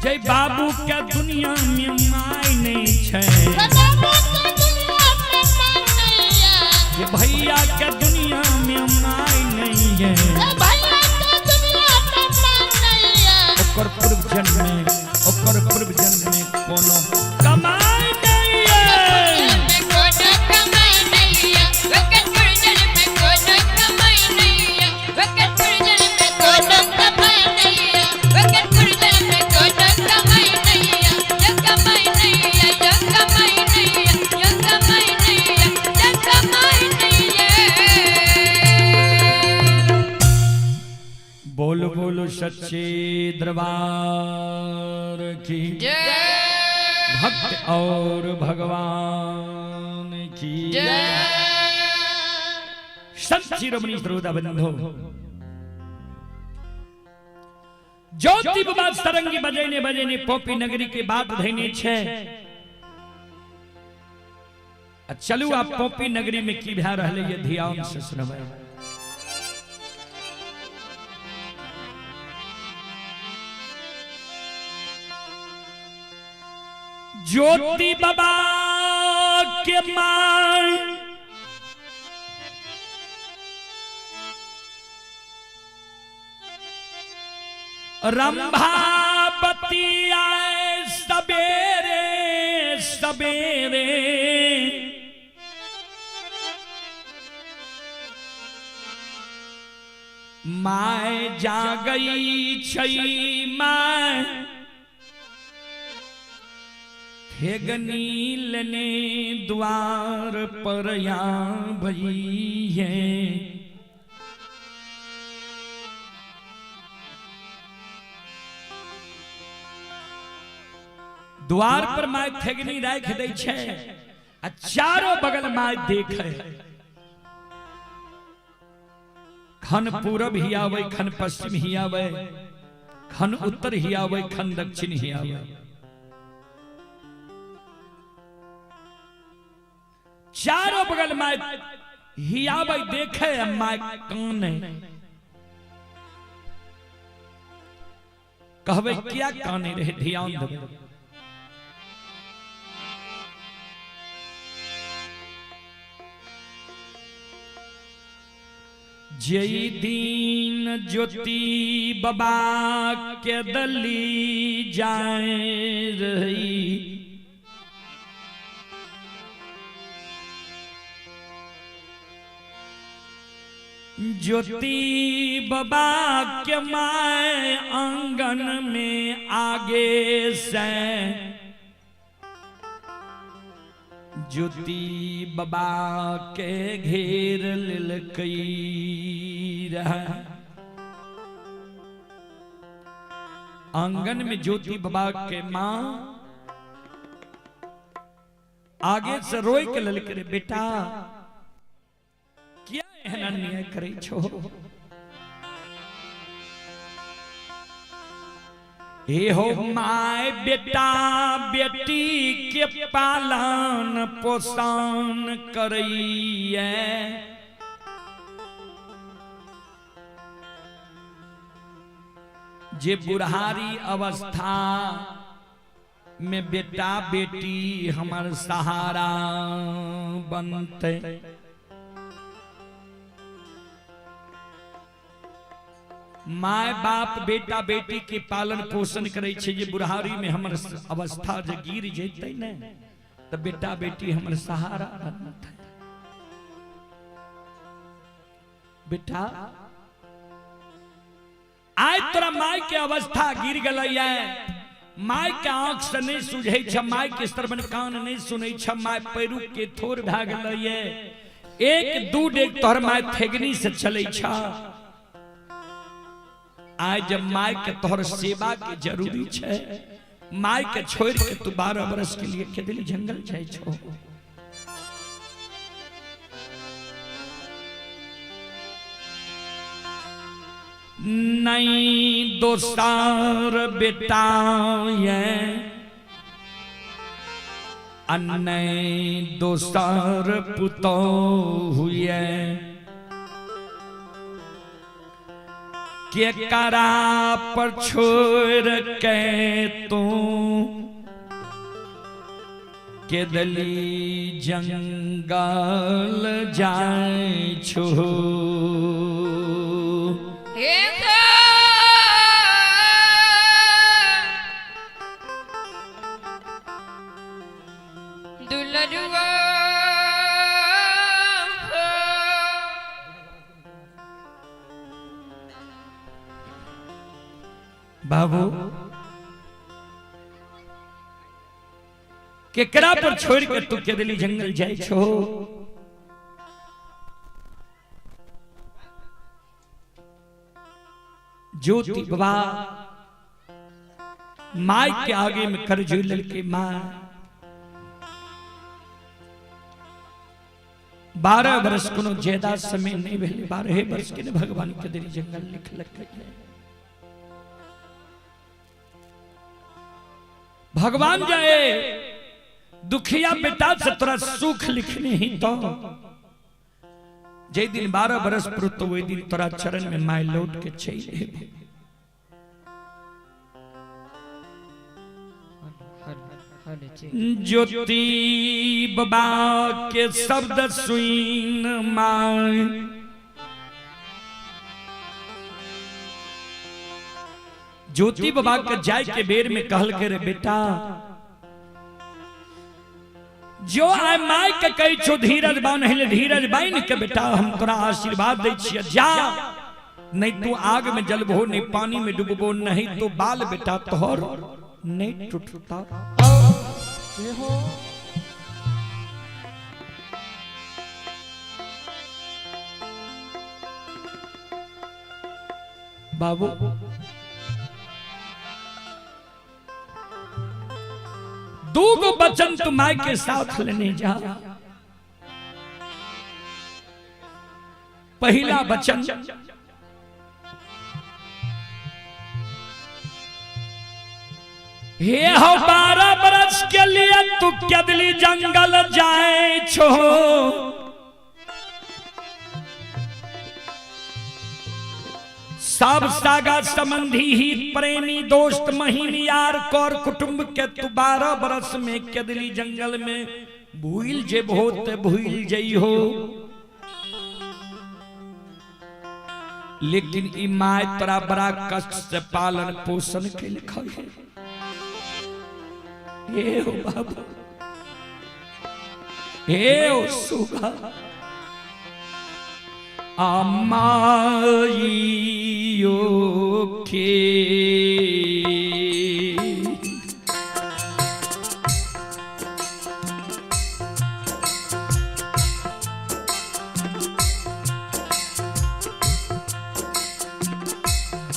जय बाबू के दुनिया में माय नहीं छै, जे भैया के दुनिया में माय नहीं है, ओकर पूर्व जन्म में, ओकर पूर्व जन्म में कोनो कमाई नहीं है। बोलो बोलो सच्चे दरबार की, भक्त और भगवान की। संत शिरोमणि श्रोता बंधो, ज्योति बाबा सरंगी बजेने बजेने पोपी नगरी के बात धैने छे। चलू आप पोपी नगरी में की भा रहले ये ध्यान से सुनबै। ज्योति बाबा के मां रंभावती आए सवेरे सवेरे, my जा गई छई my थेगनी लेने द्वार पर या भई है। द्वार पर my थेगनी राख दै छै आ चारो बगल my देखे, खन पूरब ही आवे, खन पश्चिम ही आवे, खन उत्तर ही आवे, खन दक्षिण ही आवे। चारों बगल my he आवे देखे, my कान कहवे क्या काने रहे, ध्यान देवे। जय दीन ज्योति बाबा के दली जाए रही, ज्योति बाबा के my आंगन में आगे से, ज्योति बाबा के घेर ललकई रहा। आंगन में ज्योति बाबा के मां आगे से रोई के ललके रे, बेटा क्या एहन अन्याय करे छो। हे हो my बेटा बेटी के पालन पोषण करैये, जे बुढ़ारी अवस्था में बेटा बेटी हमार सहारा बनते। My बाप बेटा बेटी के पालन पोषण करे छे, जे बुढ़ारी में हमर अवस्था जे गिर जेतै ने त बेटा बेटी हमर सहारा बनतै। बेटा आइ तोरा my के अवस्था गिर गेलै, my के आंख से नहीं सुझै छ, my के श्रवण कान नहीं सुनै छ, my पैरू के थोर भए गेलै, एक दू डेग तोहर my थेगनी से चलै छ। आज जब my के तोहर सेवा के जरूरी छे, my के छोड़ के तू 12 बरस के लिए केदली जंगल जाय छो। नहीं दोसार बेटा ये अन्य दोसार पुतो हुए, के करा पर छोड़ के तू के दली जंगल जाय छो। दुलरुआ बाबू केकरा पर छोड़ के तू केदली जंगल जाय छो? ज्योति बाबा माई के आगे में कर जो लड़के माँ 12 वर्ष कोनो ज्यादा समय नहीं भेले, 12 वर्ष के ने भगवान के दिल जंगल लिखलक। भगवान जाए दुखिया बेटा से तोरा सुख लिखने ही तो जे दिन 12 बरस पुर तो वही दिन तोरा चरण में my लौट के चल एबो। ज्योति बाबा के शब्द सुन my ज्योति बाबा के जाय के बेर में कहल के रे बेटा जो आय my के कही छो धीरज बान्ह धीरज बान्ह के बेटा हम तोरा आशीर्वाद दै छियै, जा नहीं तू आग में जलबो नहीं पानी में डूबबो नहीं तो बाल बेटा तोहर नहीं टूटता। बाबू दो गो वचन तू my के साथ लेने जा। पहला वचन हे हो 12 बरस के लिए तू कदली जंगल जाए छो, सब सागा संबंधी ही प्रेमी दोस्त महीन यार कौर कुटुंब के तू 12 बरस में कदली जंगल में भूल जेबहो ते भूल जइहो, लेकिन ई my तोरा बड़ा कष्ट से पालन पोषण के लिखल है। हे हो बाबा, हे हो सुगा अमाइयो के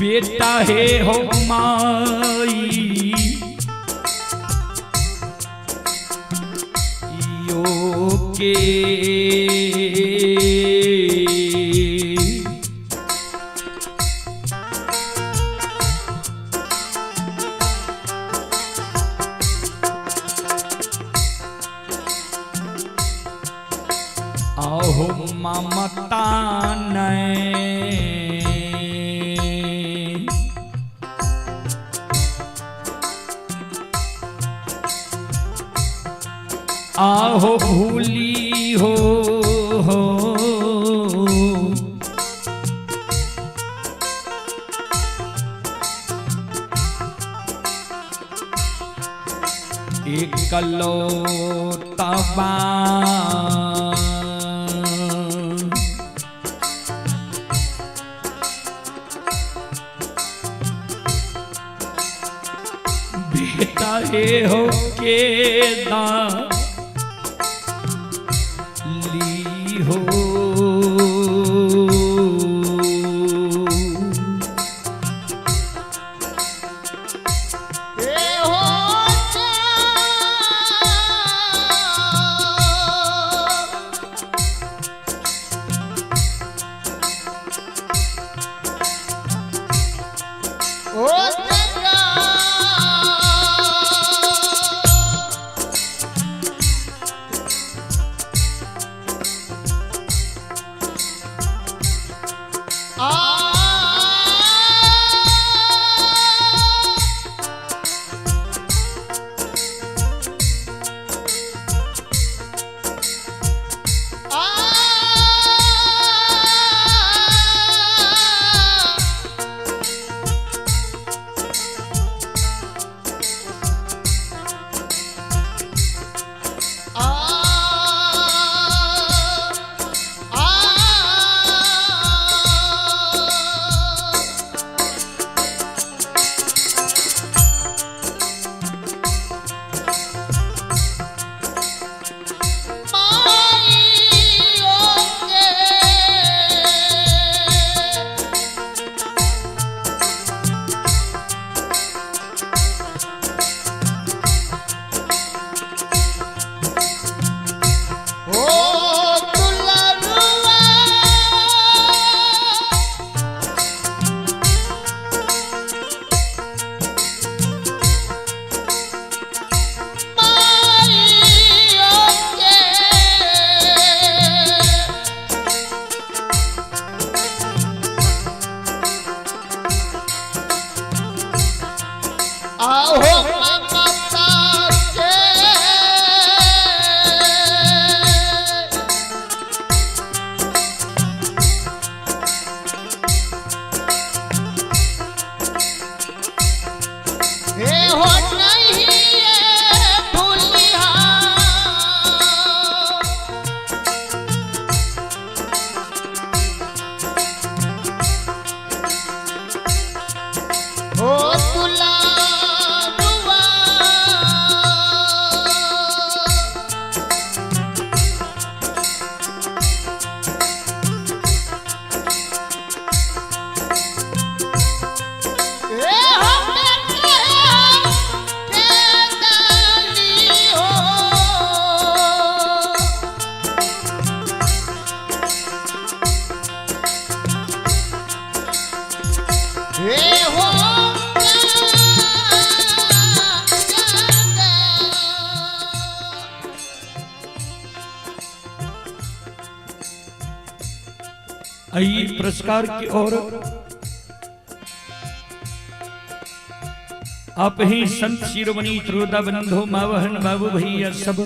बेटा हे हो माई यो के आहो ममता ने आहो भूली हो एकलौता बेटा हे हो के दा ली हो हो नहीं भूलिहा। हो दुलारुआ। ए हो बेटे के डाली हो। ए हो आइए पुरस्कार की ओर। आप ही संत शिरोमणि त्रोदा बंधु मावहन बाबू भैया सब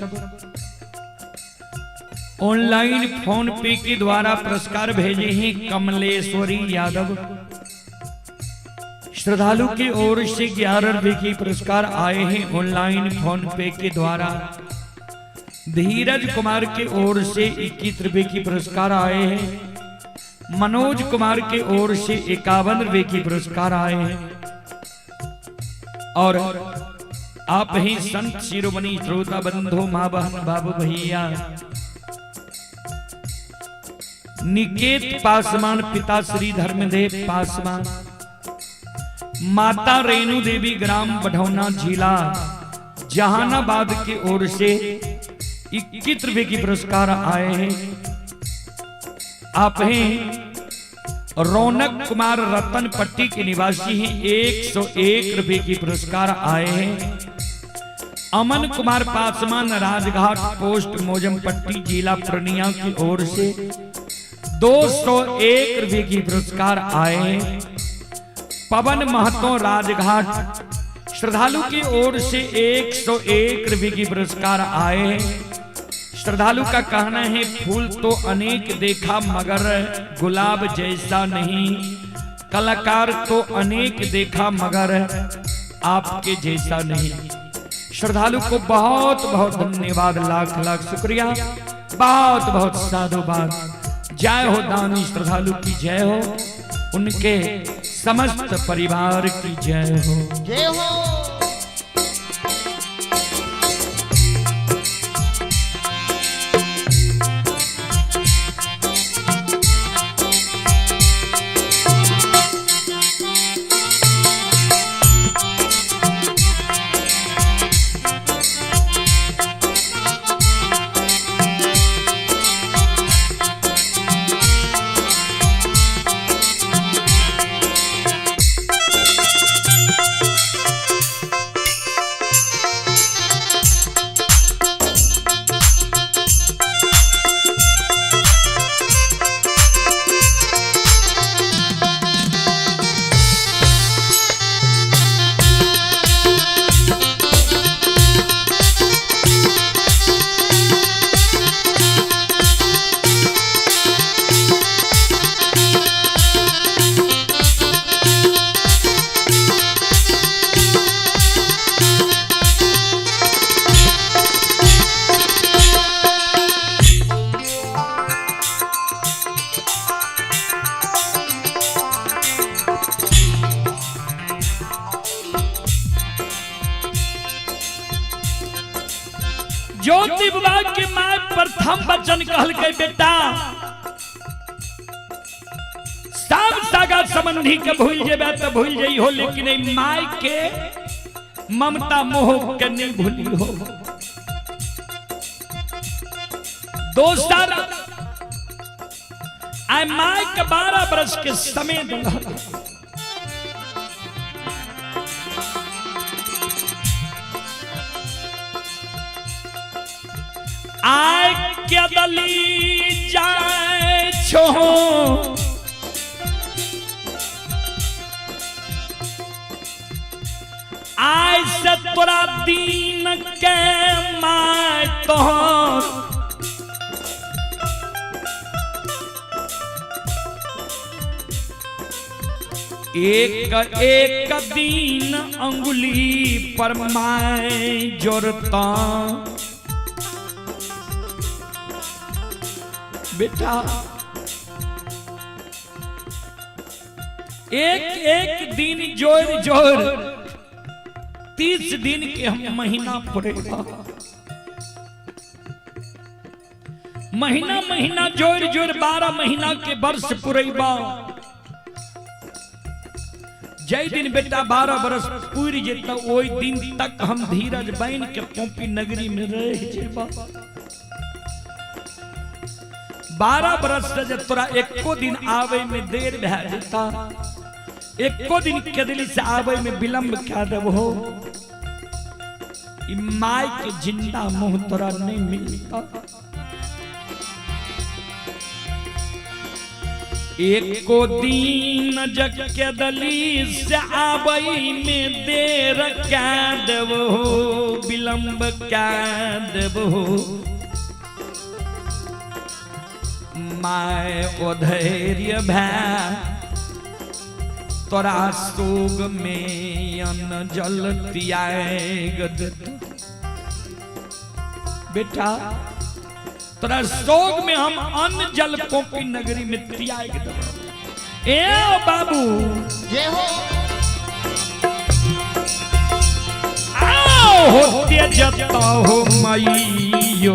ऑनलाइन फोन पे के द्वारा पुरस्कार भेजे हैं। कमलेश्वरी यादव श्रद्धालु की ओर से 11 रुपए की पुरस्कार आए हैं ऑनलाइन फोन पे के द्वारा। धीरज कुमार की ओर से 21 रुपए की पुरस्कार आए हैं। मनोज कुमार की ओर से 51 रुपए की पुरस्कार आए हैं। और आप ही संत शिरोमणि श्रोता बंधु माँ बहन बाबू भैया निकेत पासवान, पिता श्री धर्मदेव पासवान, माता रेणु देवी, ग्राम बढ़ौना, जिला जहानाबाद की ओर से 21 रुपए की पुरस्कार आए हैं। आप हैं रौनक कुमार रतन पट्टी के निवासी हैं, 101 रुपए की पुरस्कार आए हैं। अमन कुमार पासवान, राजघाट पोस्ट मोजमपट्टी, जिला पूर्णिया की ओर से 201 रुपए की पुरस्कार आए हैं। पवन महतो राजघाट श्रद्धालु की ओर से 101 रुपए की पुरस्कार आए हैं। श्रद्धालु का कहना है फूल तो अनेक देखा मगर गुलाब जैसा नहीं, कलाकार तो अनेक देखा मगर आपके जैसा नहीं। श्रद्धालु को बहुत बहुत धन्यवाद, लाख लाख शुक्रिया, बहुत बहुत साधुवाद। जय हो दानी श्रद्धालु की जय हो, उनके समस्त परिवार की जय हो। जय हो। ज्योति बाबा के मां प्रथम वचन कहल के बेटा सब सागा संबंधी के भूल जेबे तो भूल जाइ हो, लेकिन ए my के ममता मोह के नहीं भूली हो। दोसर आय my के 12 बरस के समय दिल। आय के दली जाय छो आय से तोरा दीन के my तोहर एक एक दिन अंगुली पर my जोड़ता। बेटा एक एक दिन जोड़ जोड़ 30 दिन के हम महीना पड़ेगा। महीना महीना जोड़ जोड़ 12 महीना के वर्ष पुरेबा। जय दिन बेटा 12 बरस पूरी जेता ओई दिन तक हम धीरज बन के पोपी नगरी में रह जेबा। 12 बरस से जब तोरा एको दिन आवे में देर भै जेता, एको दिन केदली से आवे में विलंब क्या देबो, ई my के जिंदा मुंह तोरा नहीं मिलता। एको दिन जग के दली से आबई में देर क्या देबो, विलंब क्या देबो, my अधैर्य भै तोरा सोग में अन्न जल त्याग देत। बेटा तोरा सोग में हम अन्न जल पोपी नगरी में त्याग देब। ए बाबू जय हो। आओ हो त्यजता हो मैयो।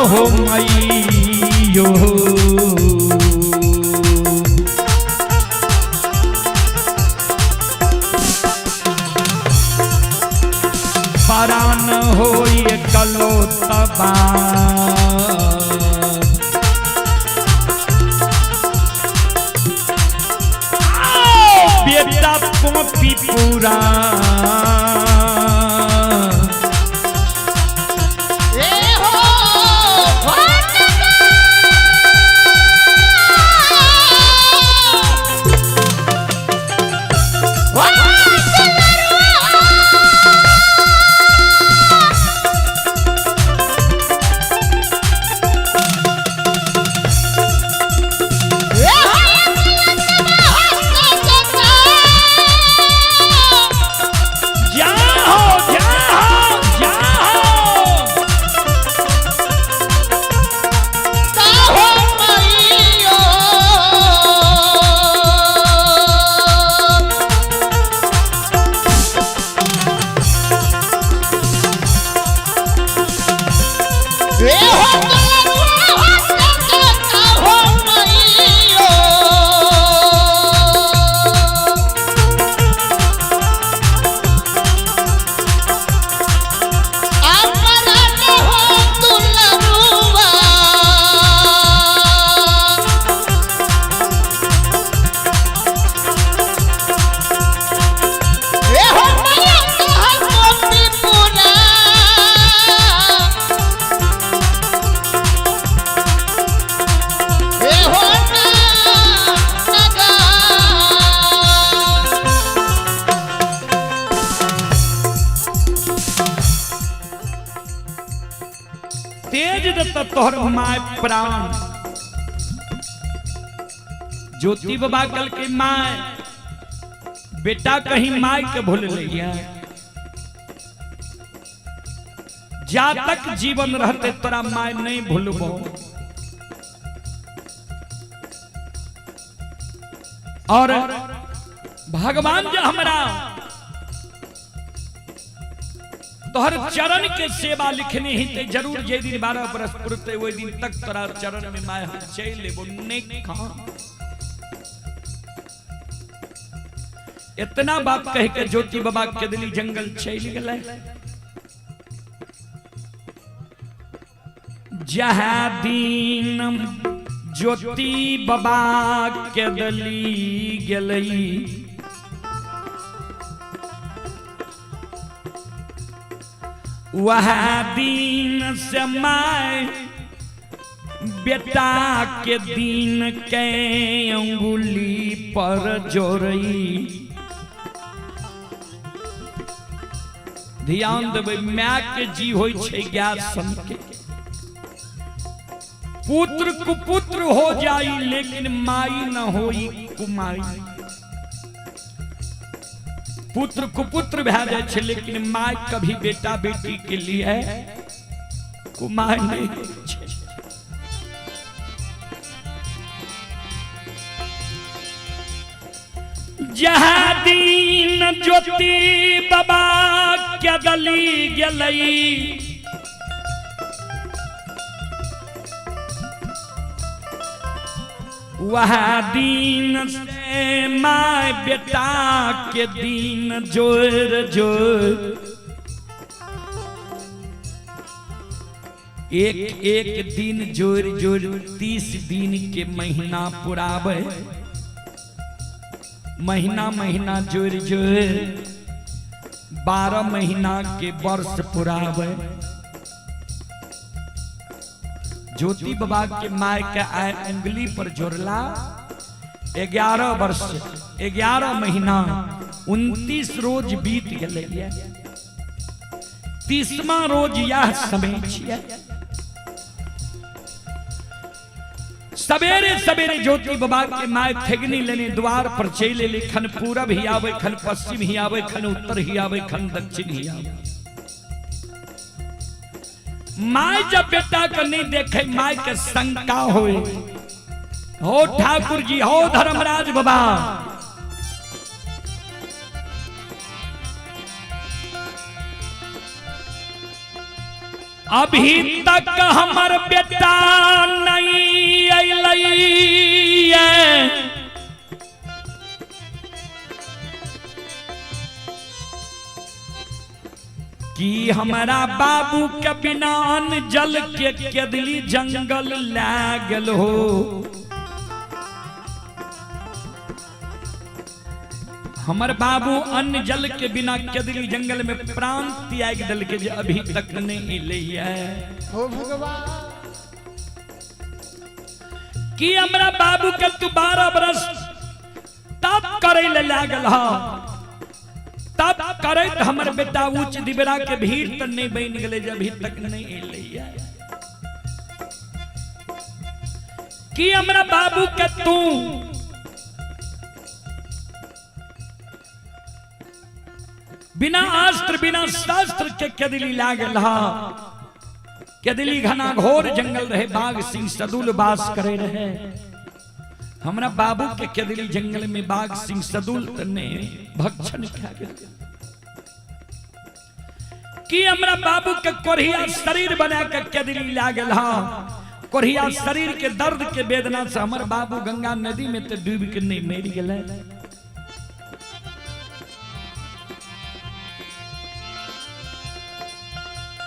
हो मैयो परान होई कलो तबा। बेटा पोपी पूरा तेज दत्त तोहर my प्राण। ज्योति बाबा कल के my बेटा कहीं my के भूल लिया। जा तक जीवन रहते तोरा my नहीं भूलबो। और भगवान जो हमरा तोहर चरण के सेवा लिखने ही ते जरूर जे दिन 12 बरस पुरते ओहि दिन तक तोरा चरण में my हम चल लेबो नहीं खा। इतना बात कह के ज्योति बाबा के दिली जंगल चल गए। जहाँ दिन ज्योति बाबा के दली गेलई, वह दिन से my बेटा के दिन के अंगुली पर जोड़ई। ध्यान देबै, my के जी होइ छै गाय सन के, पुत्र कुपुत्र हो जाई लेकिन माई न होई कुमाई। पुत्र कुपुत्र भए जाइ छै लेकिन my कभी बेटा बेटी के लिए कुमाई नहीं होइ छै। जहाँ दिन ज्योति बाबा के गली गेलई, वह दिन से my बेटा के दिन जोर जोर एक एक दिन जोर जोर 30 दिन के महीना पुरावे, महीना महीना जोर जोर 12 महीना के वर्ष पुरावे। ज्योति बाबा के my के आय उंगली पर जोड़ला 11 वर्ष 11 महीना 29 रोज बीत गए। 30वां रोज यह समय छियै। सवेरे सवेरे ज्योति बाबा के my थेगनी लेने द्वार पर चलि एलै। खन पूरब ही आवे, खन पश्चिम ही आवे, खन उत्तर ही आवे, खन दक्षिण ही आवे। My जब बेटा के नहीं देखे, my के शंका होए, हो ठाकुर जी, हो धर्मराज बाबा, अभी तक हमर बेटा नहीं अयलै। कि हमारा बाबू के बिना अन्न जल के केदली जंगल लागल हो। हमर बाबू अन्न जल के बिना केदली जंगल में प्राण त्याग दल के जे अभी तक नहीं अयलै। हो भगवान, कि हमरा बाबू के तू 12 बरस तप करे ले लागल हा, तब करैत हमर बेटा ऊंच दिबरा के भीड़ त नहीं बन गेलै जे अभी तक नहीं अयलै। कि हमरा बाबू के तू बिना अस्त्र बिना शस्त्र के केदली लागल हा। केदली घना घोर जंगल रहे, बाघ सिंह सदुल बास करे रहे। हमरा बाबू के केदली जंगल में बाघ सिंह सदुल तने भक्षण खा गेल। कि हमरा बाबू के कोढ़िया शरीर बना के केदली लागल हा। कोढ़िया शरीर के दर्द के वेदना से हमर बाबू गंगा नदी में ते डूब के नहीं मर गेलै।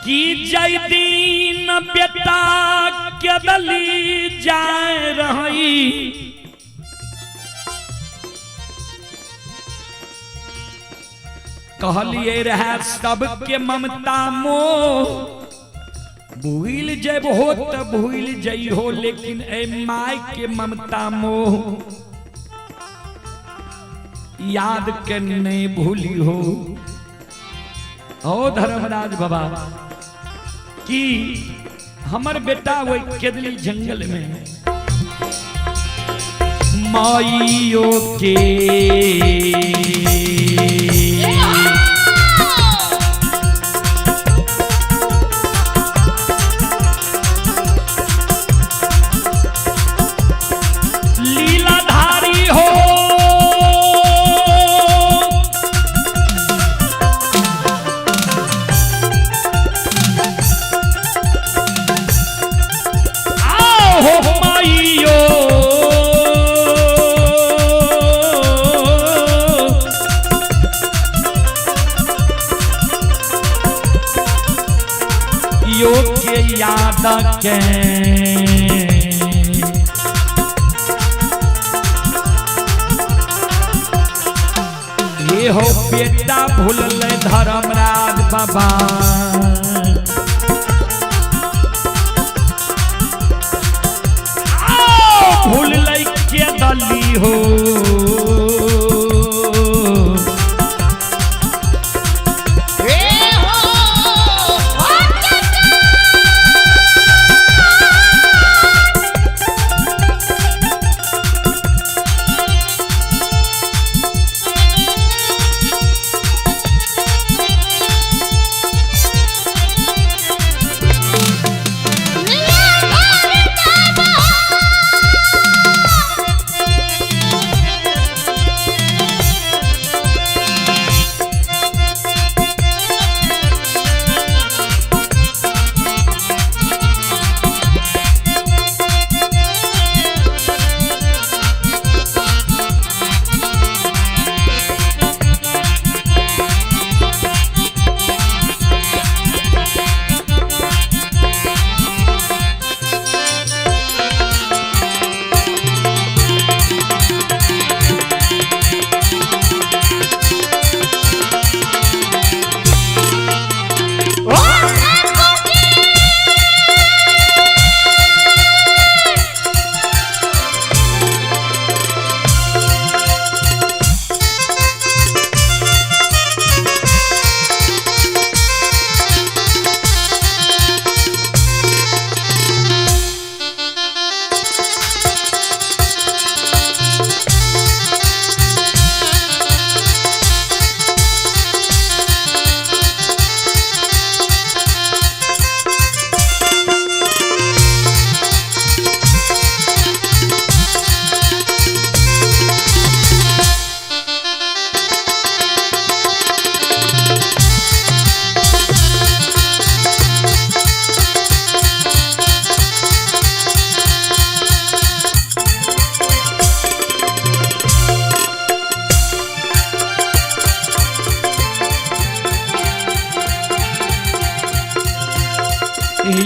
कि जय दिन बेटा केदली जाए रही, कहलिए रहे सबके ममता मोह भूल जब हो त भूल जई हो, लेकिन ए my के ममता मोह याद के नहीं भूली हो। हो धर्मराज बाबा, कि हमर बेटा वही केदली जंगल में माइयो के लीलाधारी हो, आओ हो माइयो प्रहलाद के। ये हो बेटा भूलल धर्मराज बाबा। भूलल के दली हो।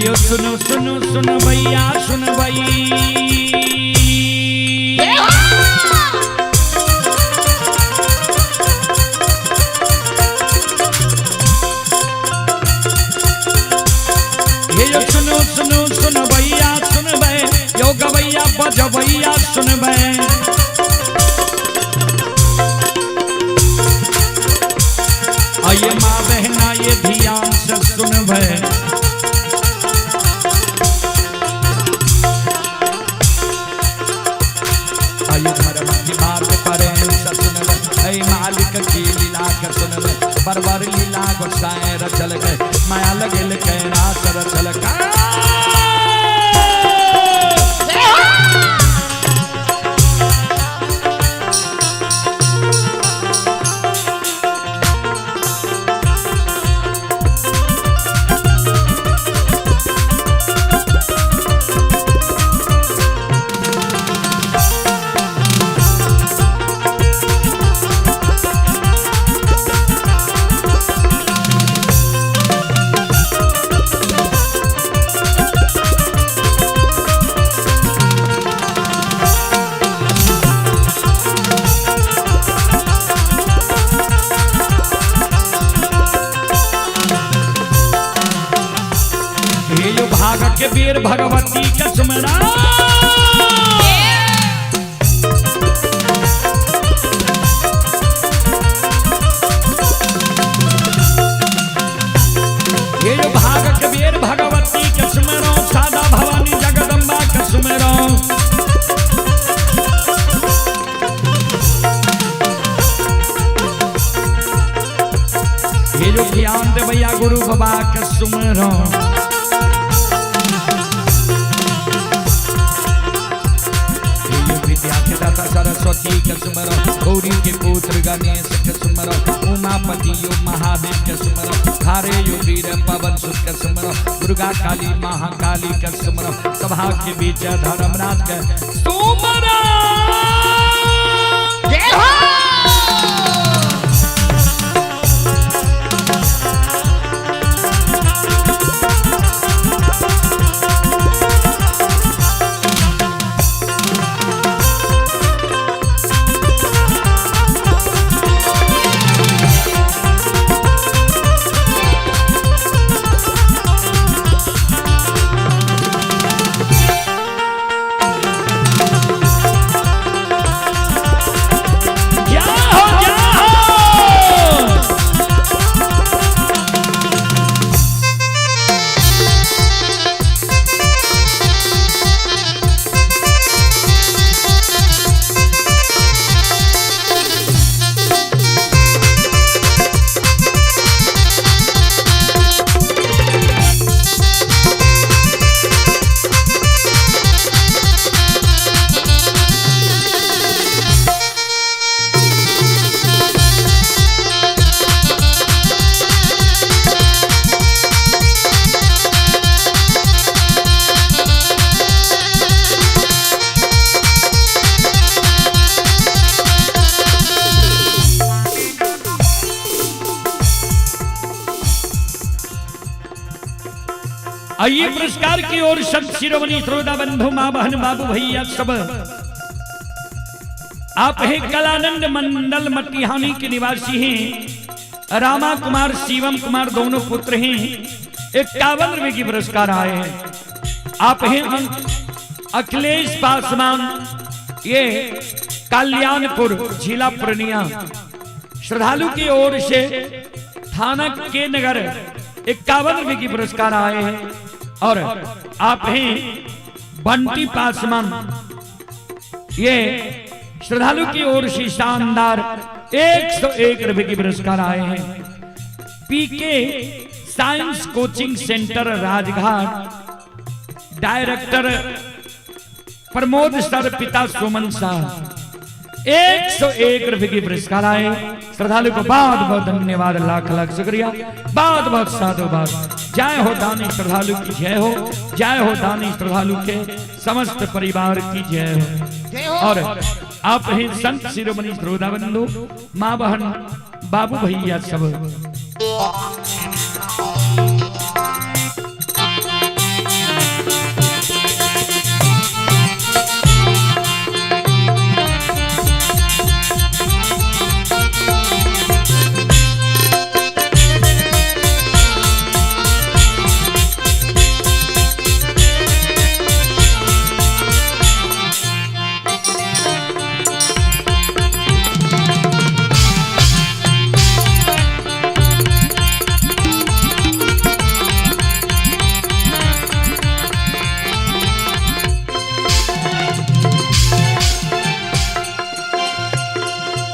यो सुनो सुनो सुन भैया सुन भई। ये सुनो सुनो सुन भैया सुन भई, यो गवैया बजवैया सुन भई। आइए माँ बहना ये ध्यान से सुन भई। मालिक की लीला के सुनबे, बरबर लीला गोसाई रचल गए, माया लगल के रास रचल का। के वीर भगवती के सुमरा। ये जो भाग के वीर भगवती के सुमरो, सादा भवानी जगदम्बा के सुमरो। ये जो ज्ञान दे भैया गुरु बाबा के सुमरो। सरस्वती के सुमरो, गौरी के पुत्र गणेश के सुमरो, उमापति यो महादेव के सुमरो, थारे यो वीर पवन सुत के सुमरो, दुर्गा काली महाकाली के सुमरो, सभा के बीच धर्मराज के सुमरो। जय हो। आइए पुरस्कार की ओर संत शिरोमणि श्रोता बंधु माँ बहन बाबू भैया सब, आप हैं कलानंद मंडल मटिहानी के निवासी हैं। रामा कुमार शिवम कुमार दोनों पुत्र हैं। 51 रुपए की पुरस्कार आए हैं। आप हैं अखिलेश पासवान, ये कल्याणपुर जिला पूर्णिया। श्रद्धालु की ओर से थाना के नगर 51 रुपए की पुरस्कार आए हैं। और आप हैं बंटी पासवान, ये श्रद्धालु की ओर से शानदार 101 रुपए की पुरस्कार आए हैं। PK science coaching centre Rajghat, director Pramod sir, पिता सुमन शाह, 101 रुपए की पुरस्कार आए। श्रद्धालु को बहुत बहुत धन्यवाद, लाख लाख शुक्रिया, बहुत बहुत साधुवाद। जय हो दानी श्रद्धालु की जय हो, जय हो दानी श्रद्धालु के समस्त परिवार की जय हो। और आप हैं संत शिरोमणि श्रोता बंधु, माँ बहन बाबू भैया सब।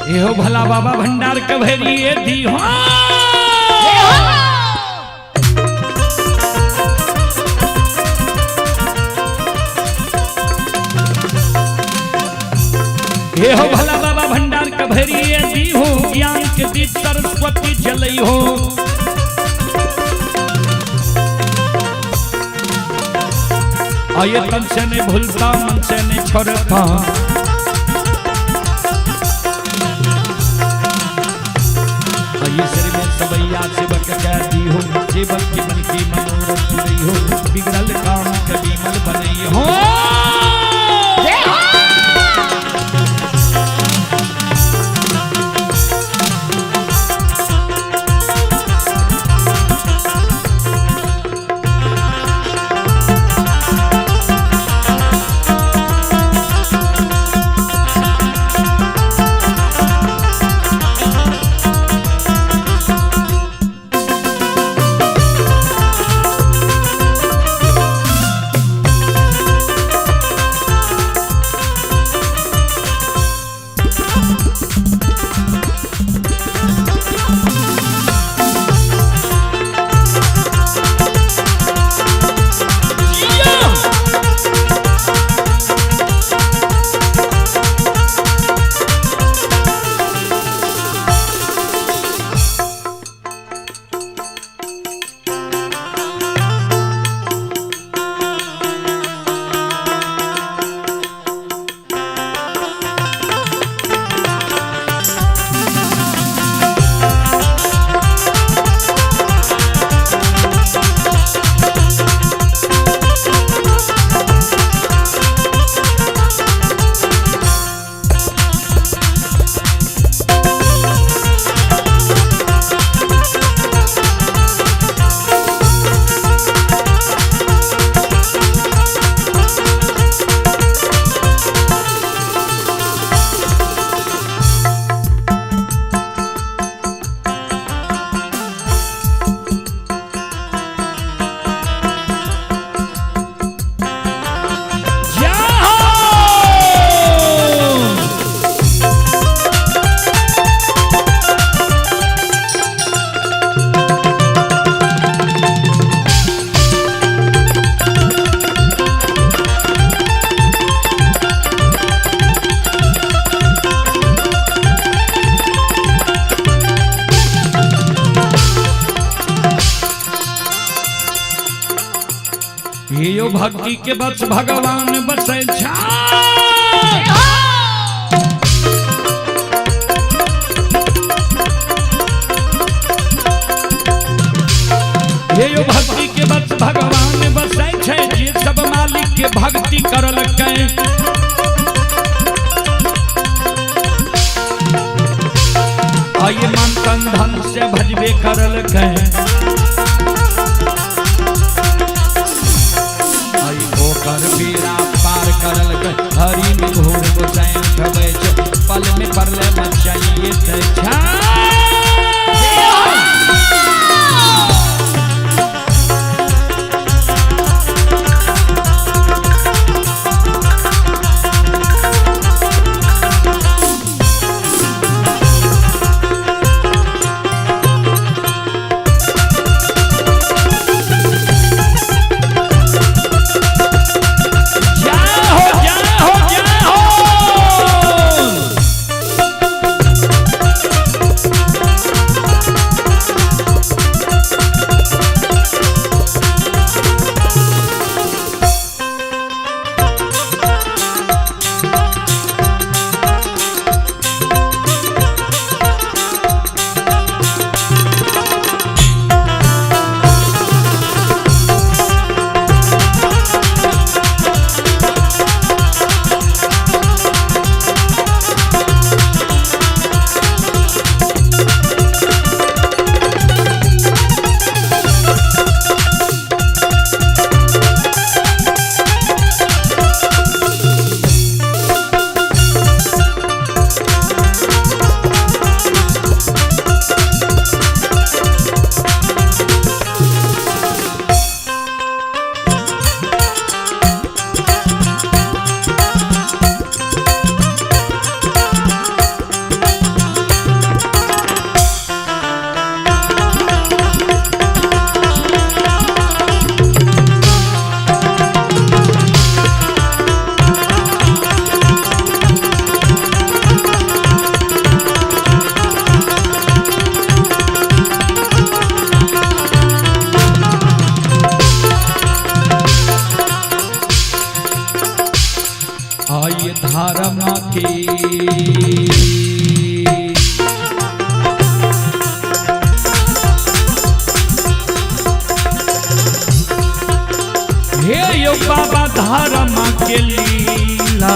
एहो भला बाबा भंडार कभेरी दी हो। एहो भला बाबा भंडार कभेरी दी हो, ज्ञान के दीप सरस्वती जलई हो। आये तन से नहीं भूलता, मन से नहीं छोड़ता, ये सिर में सबैया सेवक कहती हो, सेवक के मन की मनोरथ पूरी हो, बिगड़ल काम कभी मल बनई हो। यो भक्ति के बस भगवान बसे छा। हे यो भक्ति के बस भगवान बस छै जे सब मालिक के भक्ति करलकै। आइए मन तन धन से भजबे करलकै। आई ओकर बेड़ा पार करलकै। हरि में घोर गोसाई उठबै छै, पल में परले मचाइए दै छै। जय हो जय हो जय हो। आइए धर्म के हे यो बाबा धर्म के लीला।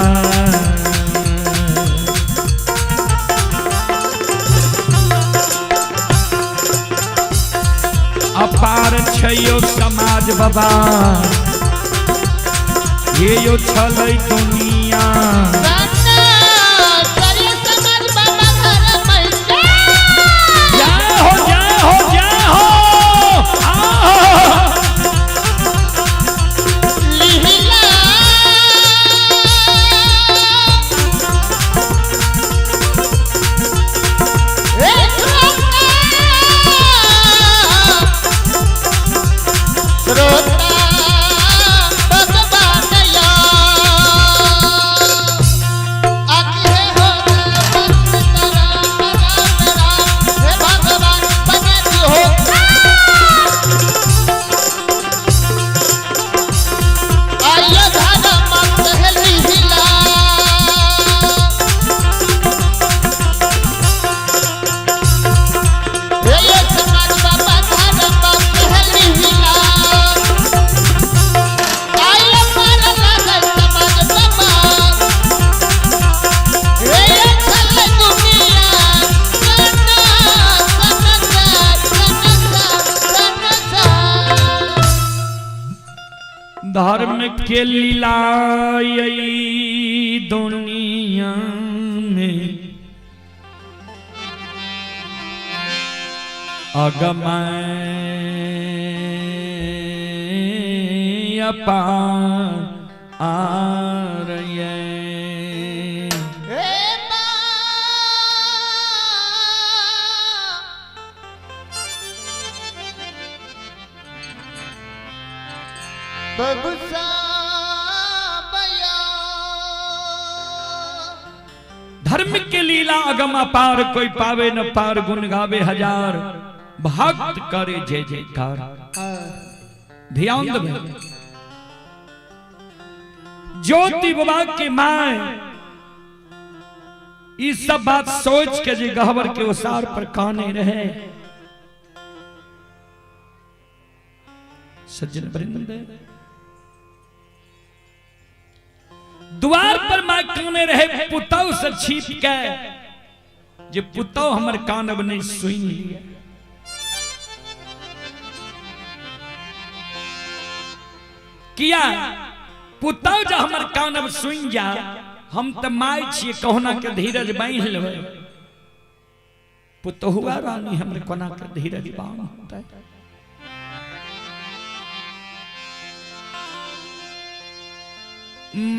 अपार छै यो समाज बाबा, हे यो छलै दुनिया। समाज बाबा धर्म के। जय हो जय हो जय हो। आहा। लीला हे श्रोता भगवान या आके हो राम राम राम हे भगवान बने हो। आइए धर्म लीला। हे समाज बाबा धर्म लीला। आइए मार लागल समाज बाबा। हे छल दुनिया संसार संसार संसार। धर्म के लीला यही दुनिया में अगम अपार ये। हे माँ बबुसा बया। धर्म के लीला अगम अपार, कोई पावे न पार, गुण गावे हजार, भक्त करे जय जयकार। ध्यान देवे ज्योति बाबा के माए ई सब बात सोच के जे गहबर के ओसार पर काने रहे। सज्जन वृंद, द्वार पर माय काने रहे पुतौ से छिप के, जे पुतौ हमर कानब नहीं सुन लिया। किया पुतौ जे हमर कानब सुन जा, हम त my छियै, कहुना के धीरज बान्हि लेबै। पुतहुआ रानी हमर कोना के धीरज बान्हतै।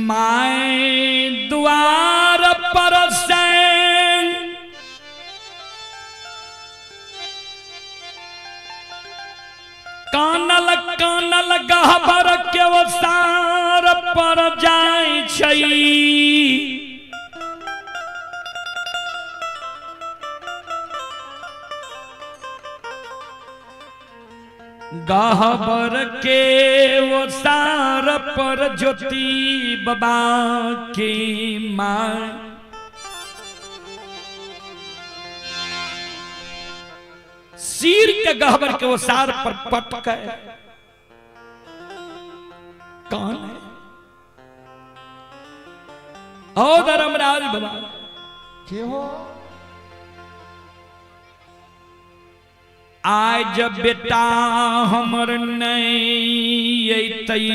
My द्वार पर से कानल कानल गहबर के ओसार पर जाय छै। गहबर के ओसार पर ज्योति बाबा के माँ सिर के गहबर के ओसार पर पटके कान है। ओ धर्मराज बाबा के हो? आज जब बेटा हमर नहीं अयतै,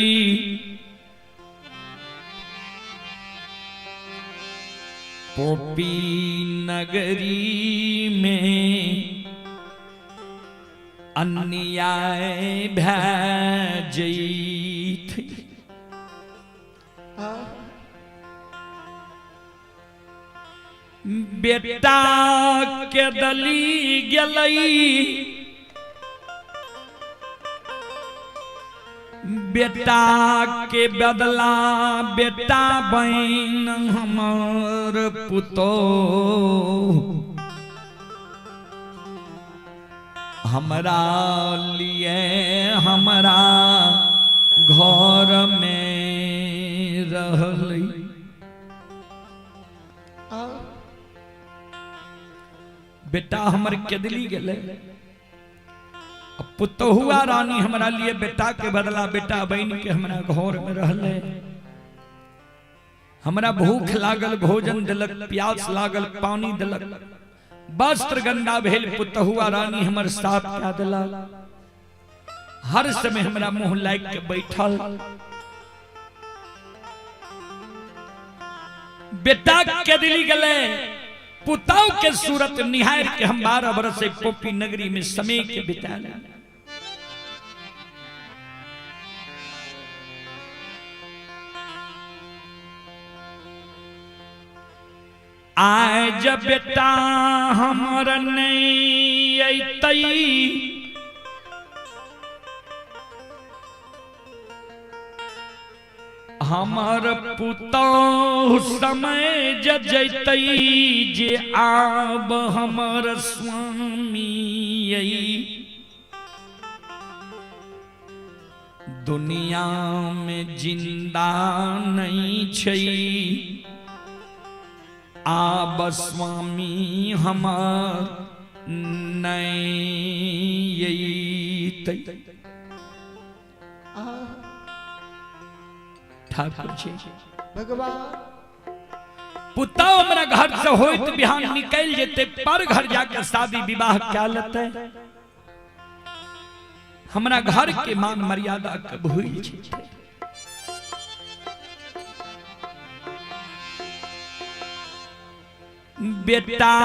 पोपी नगरी में अन्याय भै जैतै। बेटा के दली गेलै, बेटा के बदला बेटा बहन हमर पुतोह हमरा लिए हमरा घर में रहलै। बेटा हमर केदली गेलै, पुतोहुआ रानी हमरा लिए बेटा के बदला बेटा बन के हमरा घर में रहलै। हमरा भूख लागल भोजन दिलक, प्यास लागल पानी दिलक, वस्त्र गंदा भेल पुतोहुआ रानी हमर साफ कए देलक। हर समय हमरा मुँह लाग के बैठल। बेटा के दिली गेलै, पुतौ के सूरत निहार के हम 12 बरस से पोपी नगरी में समय के बिताले। आज बेटा हमर नहीं अयतै, हमर पुतोह समय जैतै जे आब हमर स्वामी दुनिया में जिंदा नहीं छै, आब स्वामी हमर नहीं अयतै। ठाकुर जी भगवान पुतौ हमरा घर से होइत बिहान निकल जेते, पर घर जाके शादी विवाह कए लेते, हमरा घर के मान मर्यादा के भूल जेतै। बेटा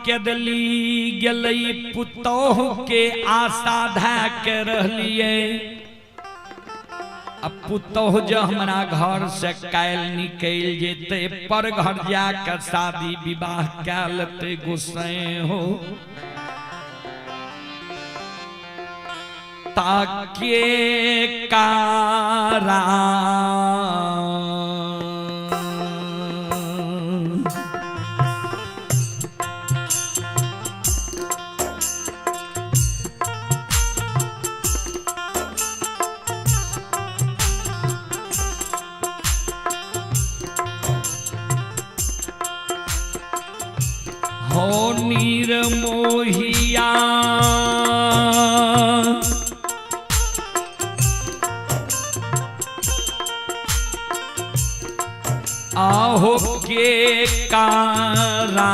केदली गेलै, पुतोह के आशा धए के रहलियै, अब पुतोह जो हमरा घर से काल्हि निकल जेतै, पर घर जाके शादी विवाह कए लेतै गोसाई हो, ताके कारा हो नीरमोहिया आहो के कारा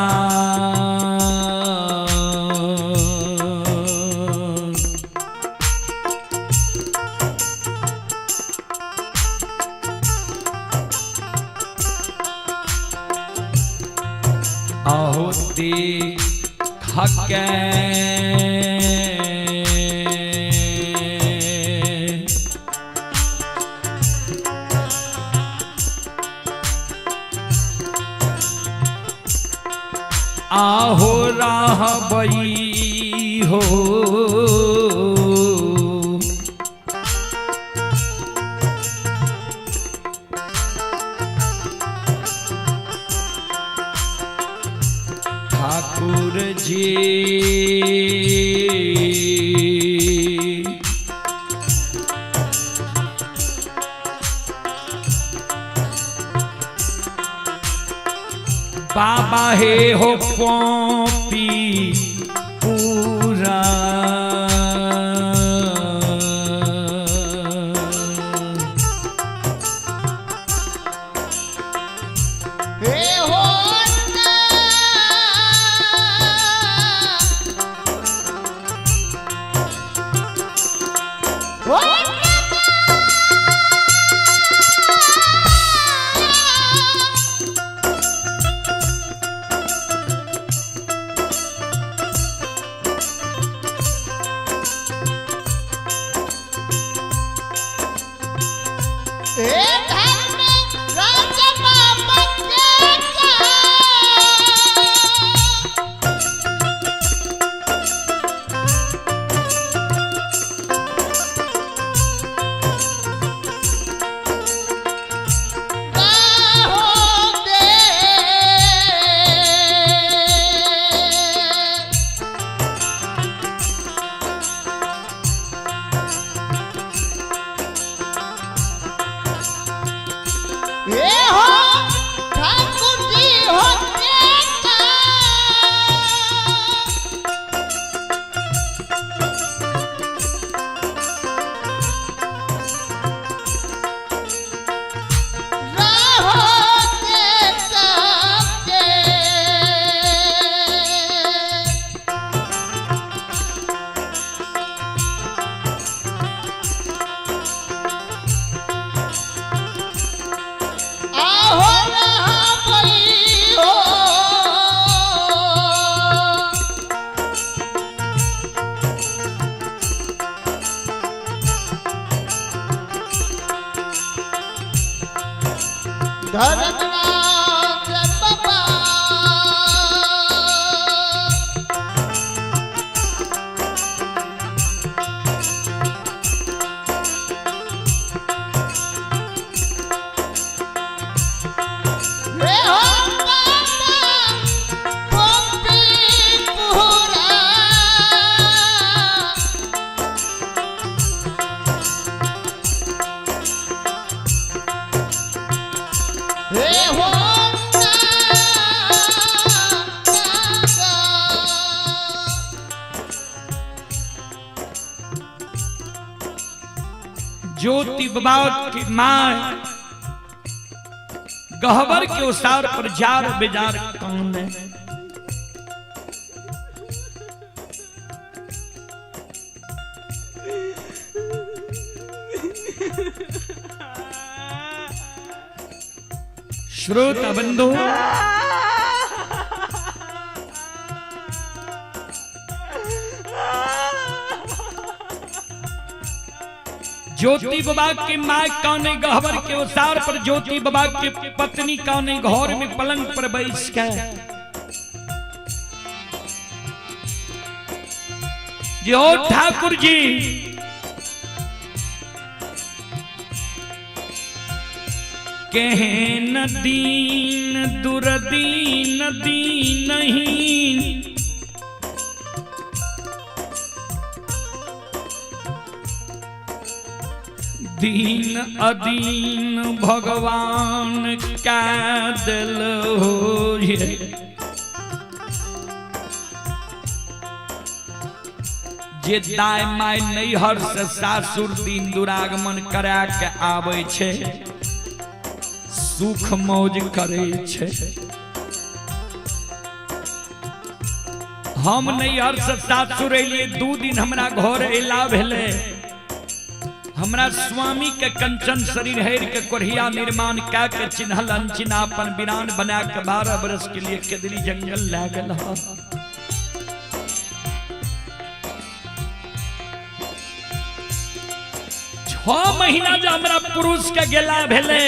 आहो देख के आहो रहबई हो ठाकुर जी। बाबा हे हो पॉपी पूरा। हे हो ना। हो हे धर्म राज बाबा के का। बाहो दे। हे हो ठाकुर जी हो के। राहो के सबके। आहो रहबई हो। धर्मनाथ बाबा। हे हो बाबा पॉपी पूरा। हे हो ना। ज्योति बाबा की माँ गहबर के उसार पर जार बेजार कौन है? श्रोता बंधु, ज्योति बाबा के माँ कौन गहबर के उसार पर ज्योति बाबा के पत्नी कौन घर में पलंग पर बैस के जी ओ ठाकुर जी, केहन दीन दुर्दीन दीनहीन, दीन अदीन भगवान का दिल हो जे दाय my नैहर से सासुर दिन दुरागमन करा के आबै छै, सुख मौज करे छै। हम नैहर से सासुर एलियै, 2 दिन हमरा घर अयला भेलै। हमरा स्वामी के कंचन शरीर हेर के कोढ़िया निर्माण कै के चिन्हल अनचिन्हा अपन बिरान बना के 12 बरस के लिए केदरी जंगल लए गेल। 6 महीना जो हमरा पुरुष के गेला भेलै,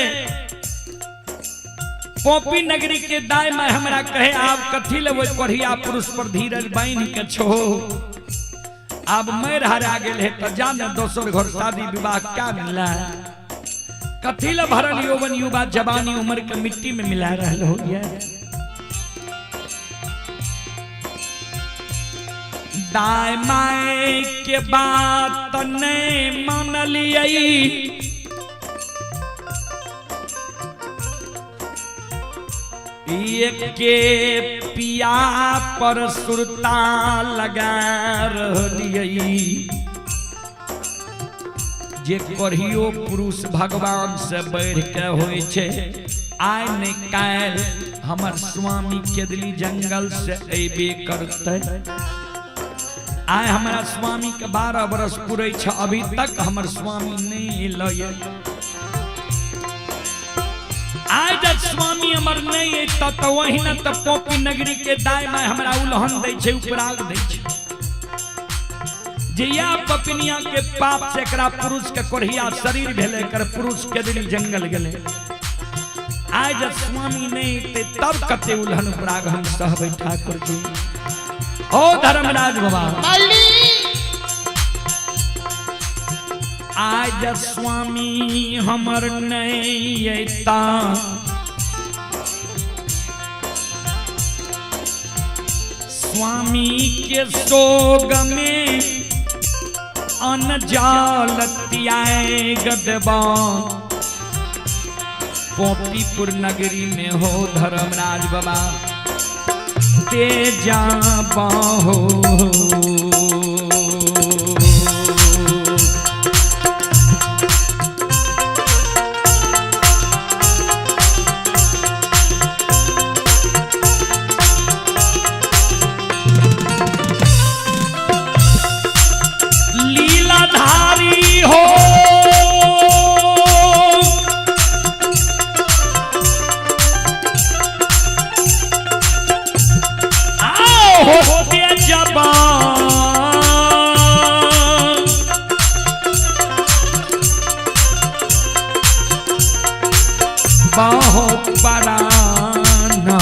पोपी नगरी के दाय में हमरा कहे आब कथी ले ओहि कोढ़िया पुरुष पर धीरज बान्हि के छो, आब मरि हरा गेल है तो जा ने दोसर घर शादी विवाह क्या मिला, कथी ले भरल यौवन युवा जवानी उम्र के मिट्टी में मिला रहल हो गया। दाय my के बात नहीं मानलियै, के पिया पर सुरता लगा रहलियै। जे कोढ़ियो पुरुष भगवान से बढ़ के होइ छै, आइ नहि काल्हि हमर स्वामी केदली जंगल से अयबे करतै। आइ हमरा स्वामी के 12 बरस पुरै छै, अभी तक हमर स्वामी नहि एलै। आइ जब स्वामी हमर नहीं अयतै तऽ ओहिना तऽ पोपी नगरी के दाय माय हमरा उलहन दै छै, उपराग दै छै जे या पपनिया के पाप से एकरा पुरुष के कोढ़िया शरीर भेलै, एकर पुरुष के दिल जंगल गेलै। आइ जब स्वामी नहीं अयतै तब कते उलहन उपराग हम सहबै ठाकुर जी। ओ धर्मराज बाबा, आज स्वामी हमर नहीं अयता, स्वामी के सोग में अनजाल त्याग देबा। पोपीपुर नगरी में हो धर्मराज बाबा तेजा बाहो। लीलाधारी हो आओ होते जबान, बाहो पराना।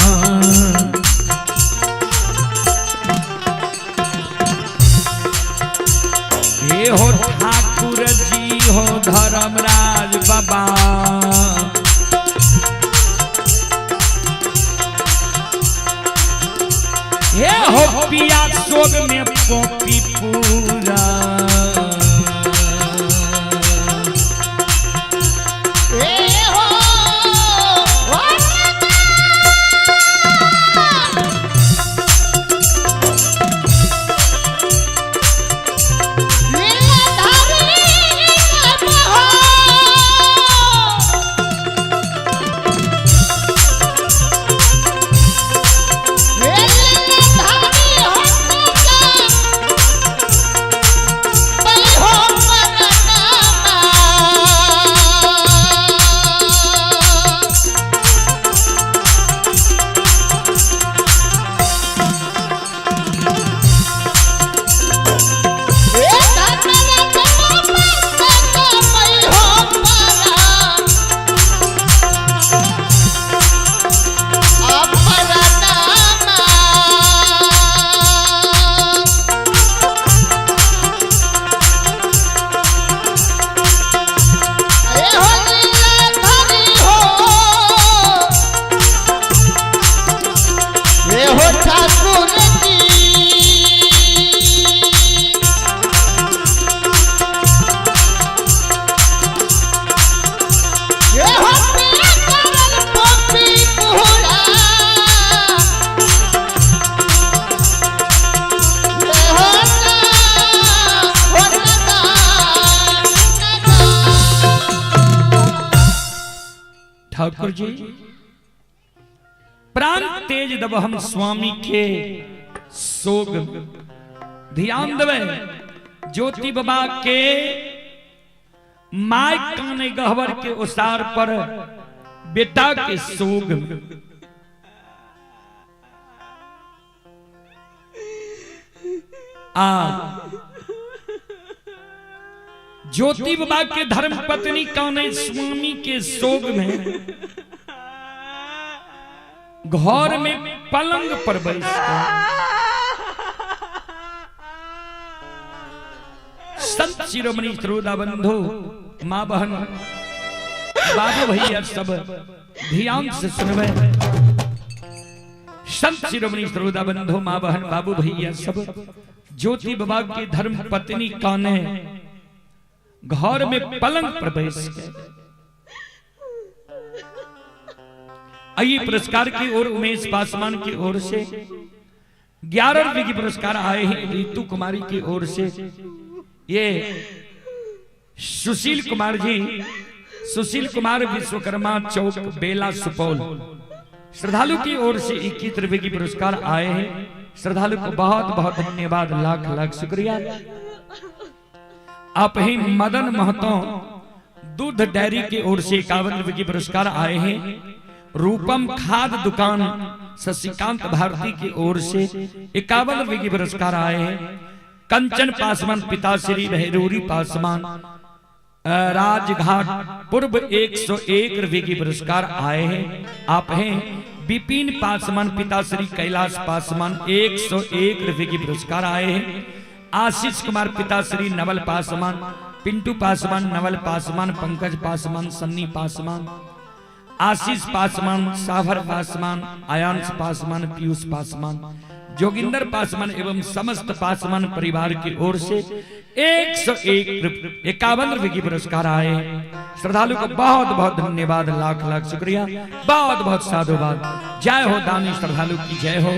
हे हो ठाकुर जी हो धर्मराज बाबा, हे हो पिया सोग में पोपी पूरा। ठाकुर जी प्राण तेज दब हम स्वामी के सोग। ध्यान देवे, ज्योति बाबा के my काने गहवर के ओसार पर बेटा के सोग। आ ज्योति बाबा के धर्म पत्नी काने स्वामी के सोग में घर में पलंग पर बैठ संत शिरोमणि श्रोता बंधु, माँ बहन, बाबू भैया सब ध्यान से सुनवे। संत शिरोमणि श्रोता बंधु, माँ बहन, बाबू भैया सब ज्योति बाबा की धर्म पत्नी काने घर में पलंग पर बैठ के आइए पुरस्कार की ओर उमेश पासवान की ओर से 11 रुपए की पुरस्कार आए हैं रितु कुमारी की ओर से। ये सुशील कुमार जी, सुशील कुमार विश्वकर्मा चौक बेला सुपौल, श्रद्धालु की ओर से 21 रुपए की पुरस्कार आए हैं। श्रद्धालु को बहुत बहुत धन्यवाद, लाख लाख शुक्रिया। आप ही मदन महतो दूध डेयरी की ओर से 51 रुपए की पुरस्कार आए हैं। रूपम खाद दुकान शशिकांत भारती की ओर से 51 रुपए की पुरस्कार आए हैं। कंचन पासवान पिता श्री बहरूरी पासवान राजघाट पूर्व 101 रुपए की पुरस्कार आए हैं। आप हैं विपिन पासवान पिता श्री कैलाश पासवान 101 रुपए की पुरस्कार आए हैं। आशीष कुमार पिता श्री नवल पासवान, पिंटू पासवान, नवल पासवान, पंकज पासवान, सन्नी पासवान, आशीष पासवान, साभर पासवान, आयांश पासवान, पीयूष पासवान, जोगिंदर पासवान एवं समस्त पासवान परिवार की ओर से 151 रुपए की पुरस्कार आए। श्रद्धालु को बहुत बहुत धन्यवाद, लाख लाख शुक्रिया, बहुत बहुत साधुवाद। जय हो दानी श्रद्धालु की जय हो,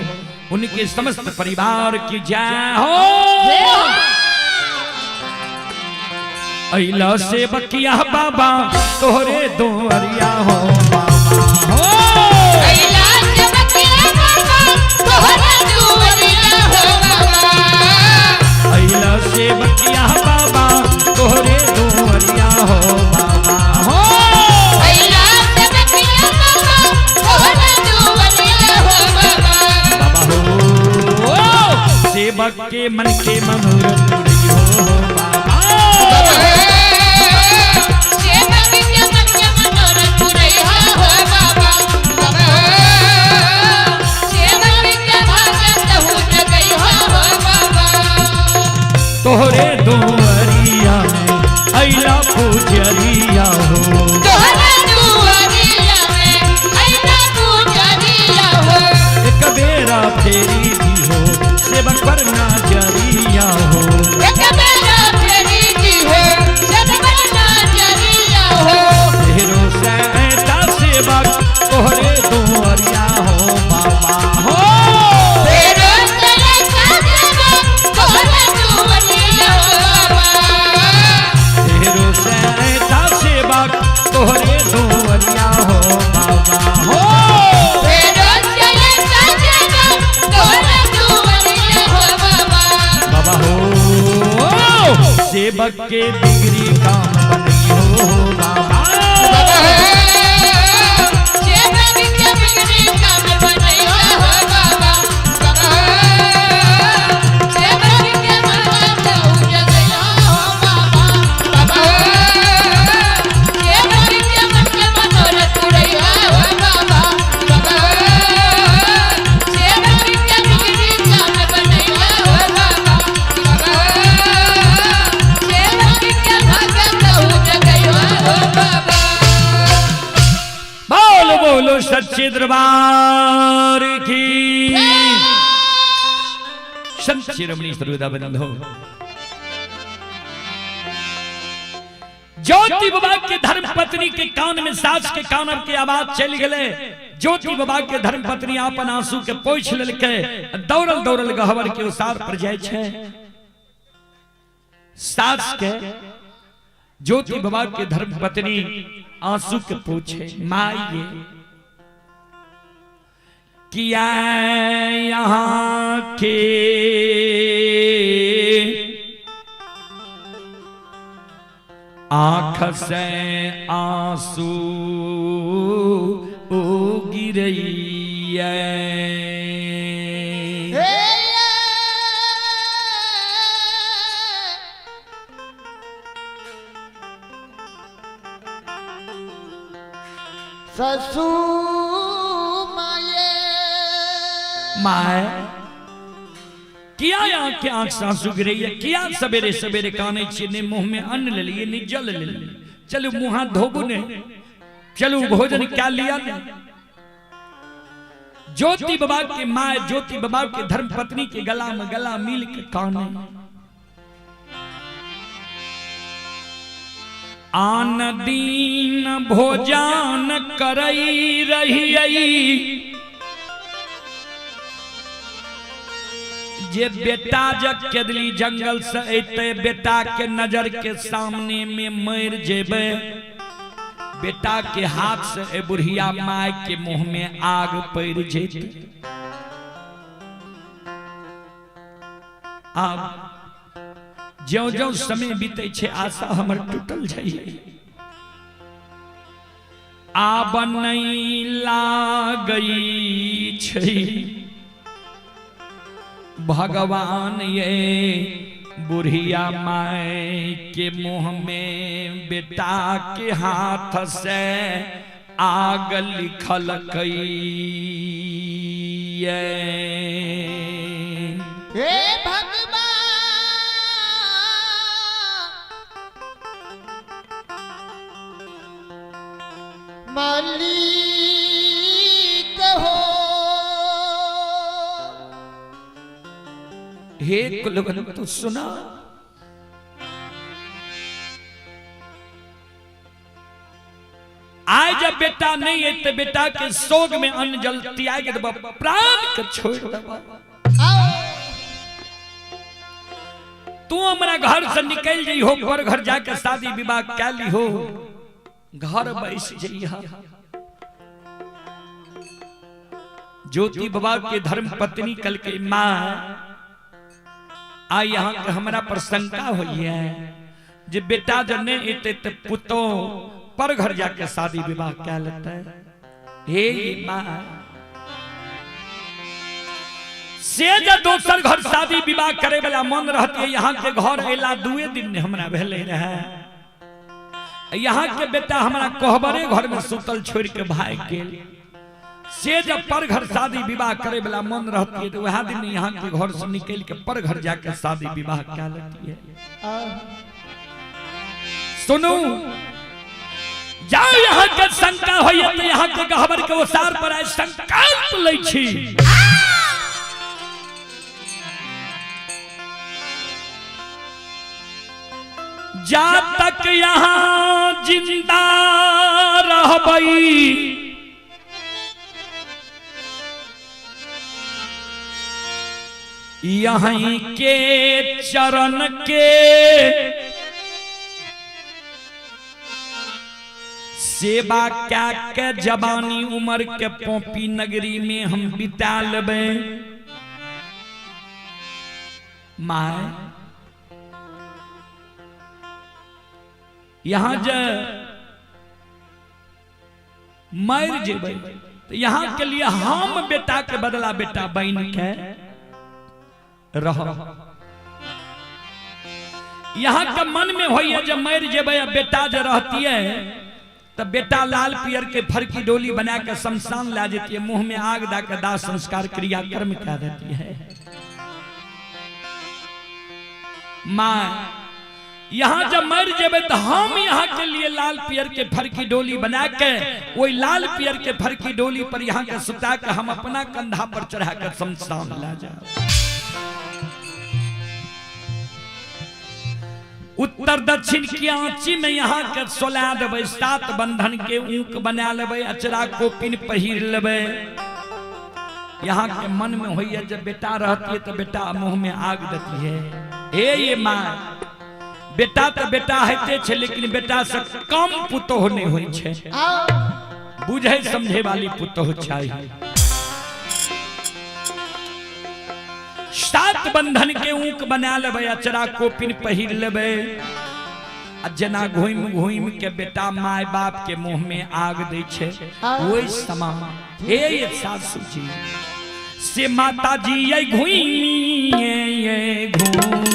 उनके समस्त परिवार की जय हो। अइला से बकिया बाबा तोहरे दोहरिया हो बाबा हो। अइला से बकिया बाबा तोहरे दुआरिया हो बाबा। अइला से बकिया बाबा तोहरे दोहरिया हो बाबा हो। अइला से बकिया बाबा तोहरे दुआरिया हो बाबा। बाबा हो सेवक के मन के मनोरथ पूरी हो बाबा। सेवक के मन के मनोरथ पूरी हो बाबा। सेवक के भाग्य तहु जगई हो बाबा। तोहरे दुआरिया में अइला पुजरिया हो। तोहरे दुआरिया में अइला पुजरिया हो। एक बेरा फेरी दी हो सेवक पर नजरिया हो। एक बेरा फेरी दी हो सेवक पर नजरिया हो। तेरो सैता सेवक तोहरे दुआरिया हो बाबा हो। तेरो सैता सेवक तोहरे दुआरिया हो बाबा। तेरो सैता सेवक तोहरे दुआरिया हो बाबा हो। तेरो सैता सेवक तोहरे दुआरिया हो बाबा। बाबा हो सेवक के बिगड़ी काम बनई हो बाबा। सेवक के बिगड़ी काम बनई हो बाबा। सेवक के मन तहु जगई हो बाबा। सेवक के मन के मनोरथ पुरई हो बाबा। सेवक के बिगड़ी काम बनई हो बाबा। सेवक के भाग्य तहु जगई हो बाबा। बोलो बोलो सच्चे दरबार की। संत शिरोमणि श्रोता बंधो, ज्योति बाबा के धर्म पत्नी के कान में सास के कान के आवाज चल गए। ज्योति बाबा के धर्म पत्नी अपन आंसू के पोछ लेलकै, दौड़ल दौड़ल गहवर के उसार पर जाय छै। सास के ज्योति बाबा के धर्म पत्नी आंसू के पूछे माँ ये किया यहाँ के आँख से आंसू गिरैया। माए किया यहाँ के आंख से आंसू गिरैया, किया सवेरे सवेरे काने छी, ने मुंह में अन्न ले लिए ने जल ले लिए, चलू मुँह हाथ धोबू ने, चलू भोजन क्या लिया ने। ज्योति बाबा के माए ज्योति बाबा के धर्म पत्नी के गला में गला मिल के काने आन दीन भोजन करई रही जे बेटा जग के दिली जंगल से अते बेटा के नजर के सामने में मर जेबे, बेटा के हाथ से ए बुढ़िया माय के मुंह में आग पड़ जेते। आब ज्यों ज्यों समय बीते छे आशा हमर टूटल जाइए, आब नहीं लागई छे भगवान ये बुढ़िया माय के मुंह में बेटा के हाथ से आग लिखल कई। हे भगवान मालिक हो, हे कुलवन तो सुना, आज जब बेटा नहीं है तो बेटा के शोक में अन्न जल त्याग देबा, प्राण के छोड़ देबा। तू हमरा घर से निकल जाइ हो, पर घर जाके शादी विवाह कै ली हो, घर बैस जइहा। ज्योति बाबा के धर्म पत्नी कल के माँ आ यहाँ के हमरा पर शंका हुई है जे बेटा जब नहीं एते ते पुतो पर घर जाके शादी विवाह क्या लेता है। हे माँ से जब दोसर घर शादी विवाह करे वाला मन रहती है, यहाँ के घर एला दुए दिन हमरा भेले रहे, यहाँ के बेटा हमरा कोहबरे घर में सुतल छोड़ के भाग गेल। से जब पर घर शादी विवाह करे वाला मन रहती है तो वह दिन यहाँ के घर से निकल के पर घर जाके शादी विवाह क्या लेती है। सुनू जाओ यहाँ के शंका होइए तो यहाँ के गहबर के ओसार पर आए संकल्प लै छी। जा तक यहाँ जिंदा रहबई यहीं के चरण के सेवा क्या के जवानी उम्र के पोपी नगरी में हम बिता लेबे। माए यहाँ जे मर जेबै तो यहाँ के लिए हम बेटा के बदला बेटा बन के रह। यहाँ के मन में होइए जब मर जेबै बेटा जे रहती है तो बेटा लाल पियर के फरकी डोली बना के शमशान ला जाती है, मुंह में आग दा के दाह संस्कार क्रिया कर्म क्या देती है। माँ यहाँ जब मर जेबे तो हम यहाँ के लिए लाल पियर के फरकी डोली बना के वही लाल पियर के फरकी डोली पर यहाँ के सुता के हम अपना कंधा पर चढ़ा कर शमशान ला जाओ। उत्तर दक्षिण की आंची में यहाँ के सोला देबै, सात बंधन के ऊक बना लेबै, अचरा कोपिन पहिर लेबै। यहाँ के मन में होइए जब बेटा रहती है तो बेटा मुंह में आग देती है। हे ये माँ बेटा तऽ बेटा होइते छै, लेकिन बेटा से कम पुतोह नहि होइ छै। बुझे समझे वाली पुतोह चाही। सात बंधन के ऊक बना लेबै, अचरा कोपिन पहिर लेबै, आ जेना घुमि घुमि के बेटा my बाप के मुंह में आग दै छै, ओहि समा हे सासू जी से माता जी ये घुमी ये घूम।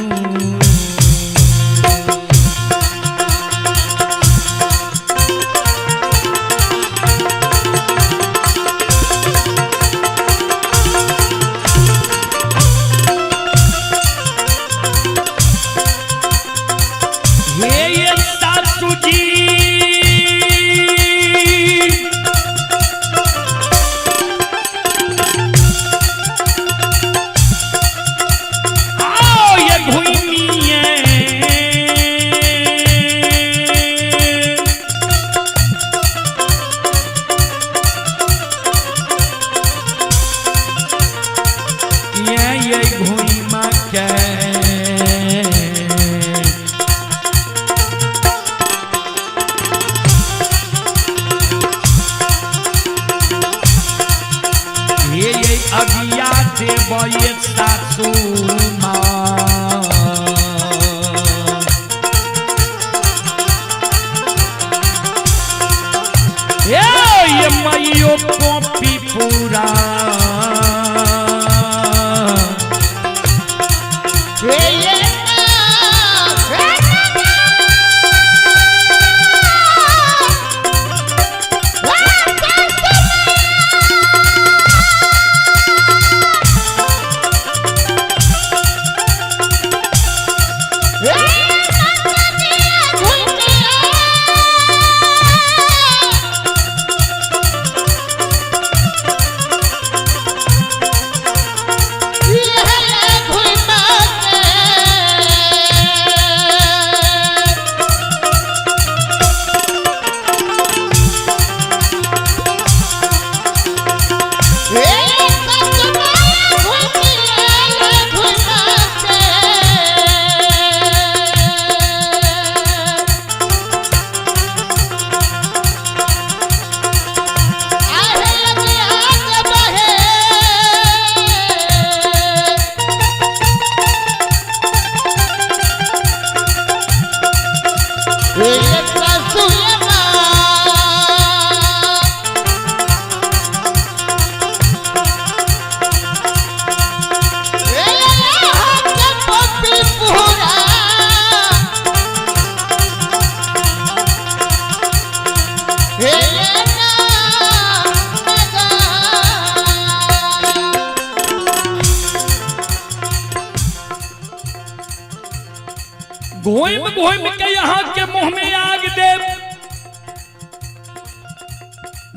घूम घूम के यहाँ के मुंह में आग दे,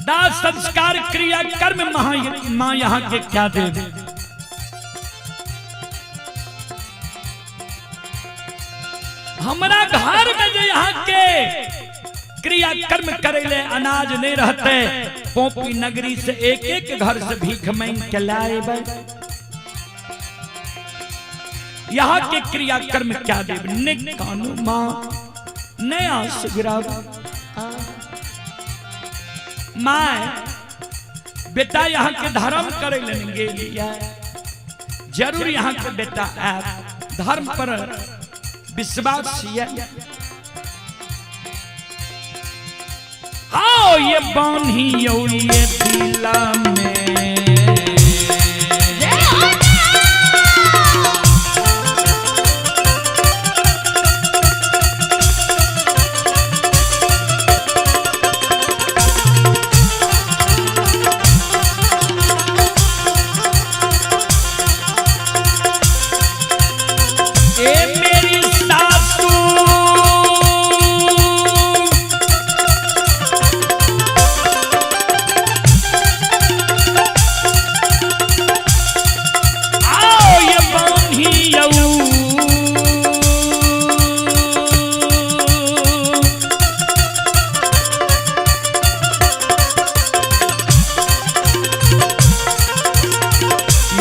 दाह संस्कार क्रिया कर्म मां यहाँ के क्या दे। हमारा घर में जो यहाँ के क्रिया कर्म करे ले अनाज नहीं रहते, पोपी नगरी से एक एक घर से भीख मांग के लाए। यहाँ के क्रिया कर्म क्या देव ने कानू मां नया सुगरा my बेटा यहाँ के धर्म करे लेंगे लिया, जरूर यहाँ के बेटा आए धर्म पर विश्वास आओ ये बान्हियो ये दिला में।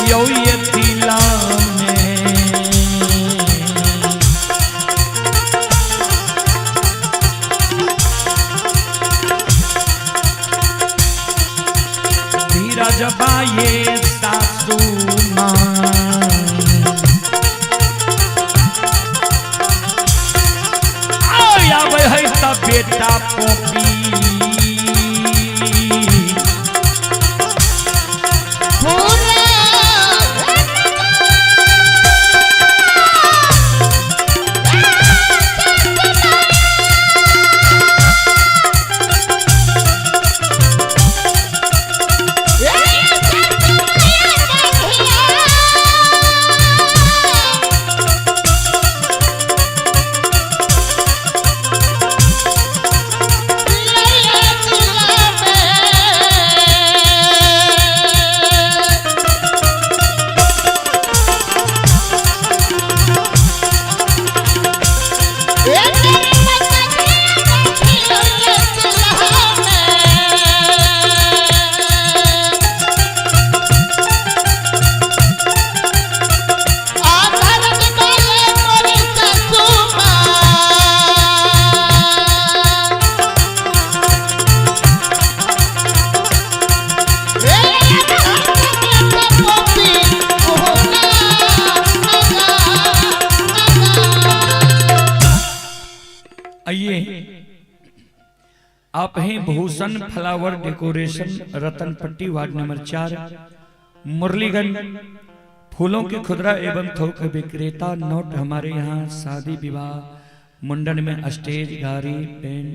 यो ये दिला में। धीरज बाये सासू माँ। आबै है त बेटा पोपी आइए, आप हैं Bhushan flower decoration, Ratanpatti ward number 4, Murliganj. फूलों के खुदरा एवं थोक विक्रेता। नोट, हमारे यहाँ शादी विवाह मुंडन में स्टेज, गाड़ी, पेन,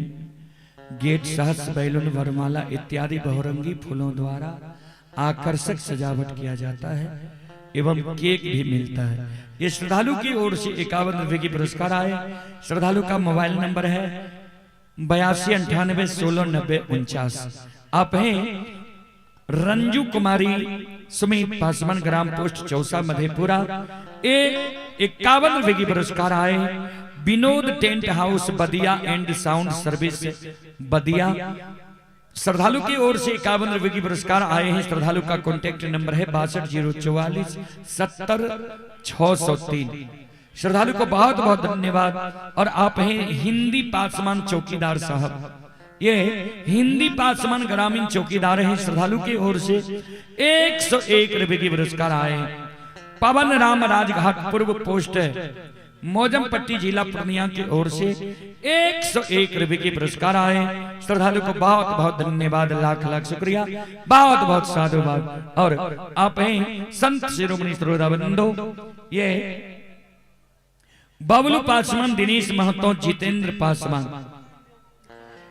गेट, सहस, बैलून, वरमाला इत्यादि बहुरंगी फूलों द्वारा आकर्षक सजावट किया जाता है एवं केक भी मिलता है। ये श्रद्धालु की ओर से 51 रुपए की पुरस्कार आए। श्रद्धालु का मोबाइल नंबर है 82 98 16 90 49। आप हैं रंजू कुमारी सुमित पासवान, ग्राम पोस्ट चौसा, मधेपुरा। ये 51 रुपए की पुरस्कार आए। Vinod tent house Badiya and sound service Badiya. श्रद्धालु की ओर से 51 रुपए की पुरस्कार आए हैं। श्रद्धालु का कॉन्टैक्ट नंबर है 62 044 70 603। श्रद्धालु को बहुत बहुत धन्यवाद। और आप हैं हिंदी पासवान चौकीदार साहब, ये हिंदी पासवान ग्रामीण चौकीदार हैं। श्रद्धालु की ओर से 101 रुपए की पुरस्कार आए हैं। पवन राम राजघाट पूर्व पोस्ट मौजमपट्टी जिला पूर्णिया की ओर से 101 रुपए के पुरस्कार आए। श्रद्धालु को बहुत बहुत धन्यवाद, लाख लाख शुक्रिया, बहुत बहुत साधुवाद। और आप हैं संत शिरोमणि श्रोता बंधु, ये बबलू पासवान, दिनेश महतो, जितेंद्र पासवान।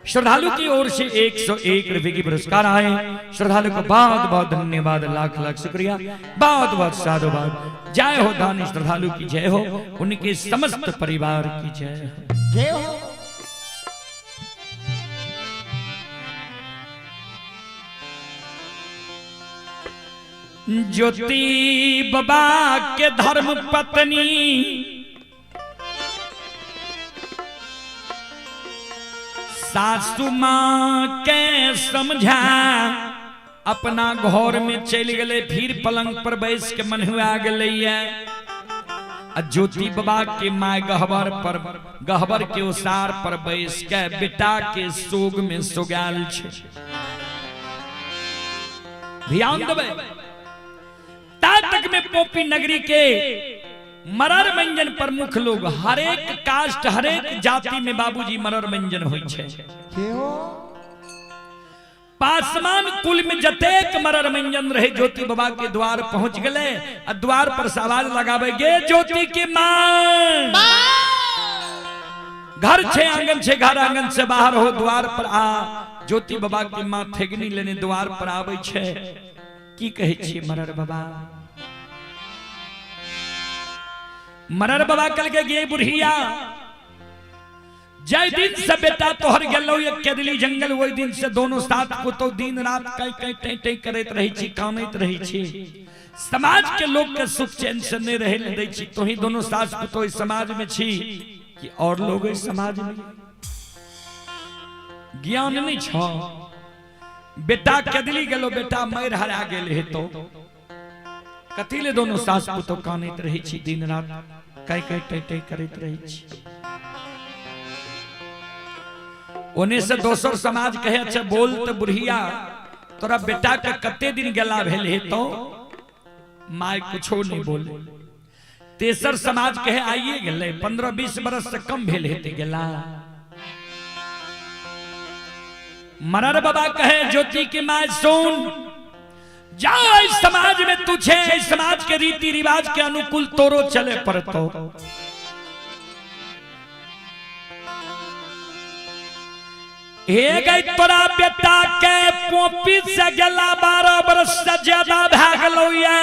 श्रद्धालु की ओर से 101 रुपए की पुरस्कार आए। श्रद्धालु को बहुत बहुत धन्यवाद, लाख लाख शुक्रिया, बहुत बहुत साधुवाद। जय हो दानी श्रद्धालु की जय हो, उनके समस्त परिवार की जय हो। जय हो। ज्योति बाबा के धर्म पत्नी सासू माँ के समझा अपना घर में चल गए, फिर पलंग पर बैस के मनहुआ गए। ज्योति बाबा के माँ गहबर पर, गहबर के ओसार पर बैस के बेटा के सोग में सोगाल छे। ध्यान देबै, ता तक में पोपी नगरी के मरर मंजन प्रमुख लोग, हरेक कास्ट हरेक जाति में बाबूजी मरर मंजन होइ छे। पासवान कुल में जतेक मरर मंजन रहे ज्योति बाबा के द्वार पहुंच गए। आ द्वार पर आवाज लगावे गे ज्योति के मां, घर छे आंगन छे, घर आंगन से बाहर हो द्वार पर आ। ज्योति बाबा के मां थेगनी लेने द्वार पर आवे छे। की कहे छी मरर बाबा? मरर बाबा कल के गे बुढ़िया, जय दिन से बेटा तोहर गेलो एक केदली जंगल, वही दिन से दोनों साथ को तो दिन रात कई कई टे टे करैत रही छी, कानैत रही छी। समाज के लोग के सुख चैन से नहीं रहे दै छी। तोही दोनों सास पुतोह समाज में छी कि और लोग इस समाज में ज्ञान नहीं छो। बेटा केदली गेलो, बेटा मर हरा गेल हे तो कथी ले दोनों सास पुतोह कानैत रही छी, दिन रात कई कई टे टे करैत रही छी। ओने से दोसर समाज कहे अच्छा बोल तो बुढ़िया तोरा बेटा के कते दिन गेला भेल हेतौ? माय कुछो नहीं बोले। तेसर समाज कहे आइए गेलै, 15-20 बरस से कम भेल हेतै गेला। मरर बाबा कहे ज्योति के my soon, जा इस समाज में तू छे, इस समाज के रीति रिवाज के अनुकूल तोरो चले पड़तो। हे गई तोरा बेटा के पोपी से गेला 12 बरस से ज्यादा भए गेलौ ये।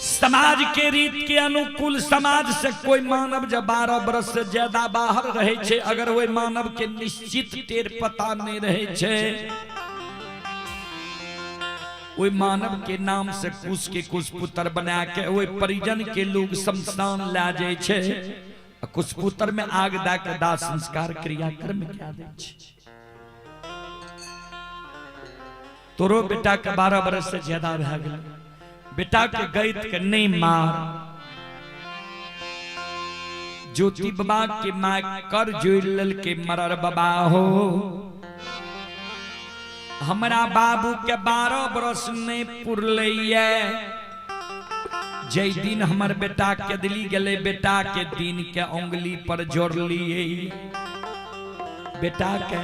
समाज के रीत के अनुकूल समाज से कोई मानव जब 12 बरस से ज्यादा बाहर रहे छे, अगर वही मानव के निश्चित टेर पता नहीं रहे छे, वही मानव के नाम से कुश के कुश पुत्र बना के वही परिजन के लोग शमशान ला जाए छे, कुछ पुत्र में आग दा के दाह संस्कार क्रिया कर्म क्या दे छे। तोरो बेटा के 12 बरस से ज्यादा भए गेल, बेटा के गैत के नहीं मार। ज्योति बाबा के my कर जोड़ लेल के मरर बाबा हो, हमरा बाबू के 12 बरस नहीं पुरले। जै दिन हमर बेटा के दिली गेले, बेटा के दिन के उंगली पर जोड़ लिए। बेटा के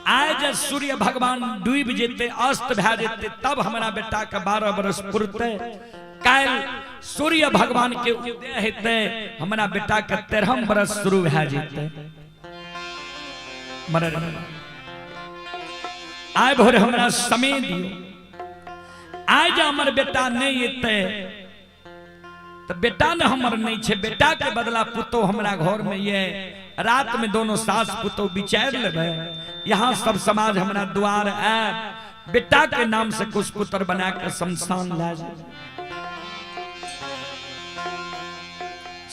आज सूर्य भगवान डूब जेते, अस्त भए जेते, तब हमरा बेटा के 12 बरस पुरते। काल्हि सूर्य भगवान के उदय हेते, हमरा बेटा के 13 बरस शुरू भए जेते। मरर आइ भोर हमरा समय दियो, आज हमर बेटा नहीं एते तो बेटा ने हमर नहीं छे, बेटा के बदला पुतो हमरा घर में ये रात में दोनों सास पुतो विचार लेबे, यहाँ सब समाज हमरा द्वार आए, बेटा के नाम से कुछ पुत्र बना के शमशान ला जाए।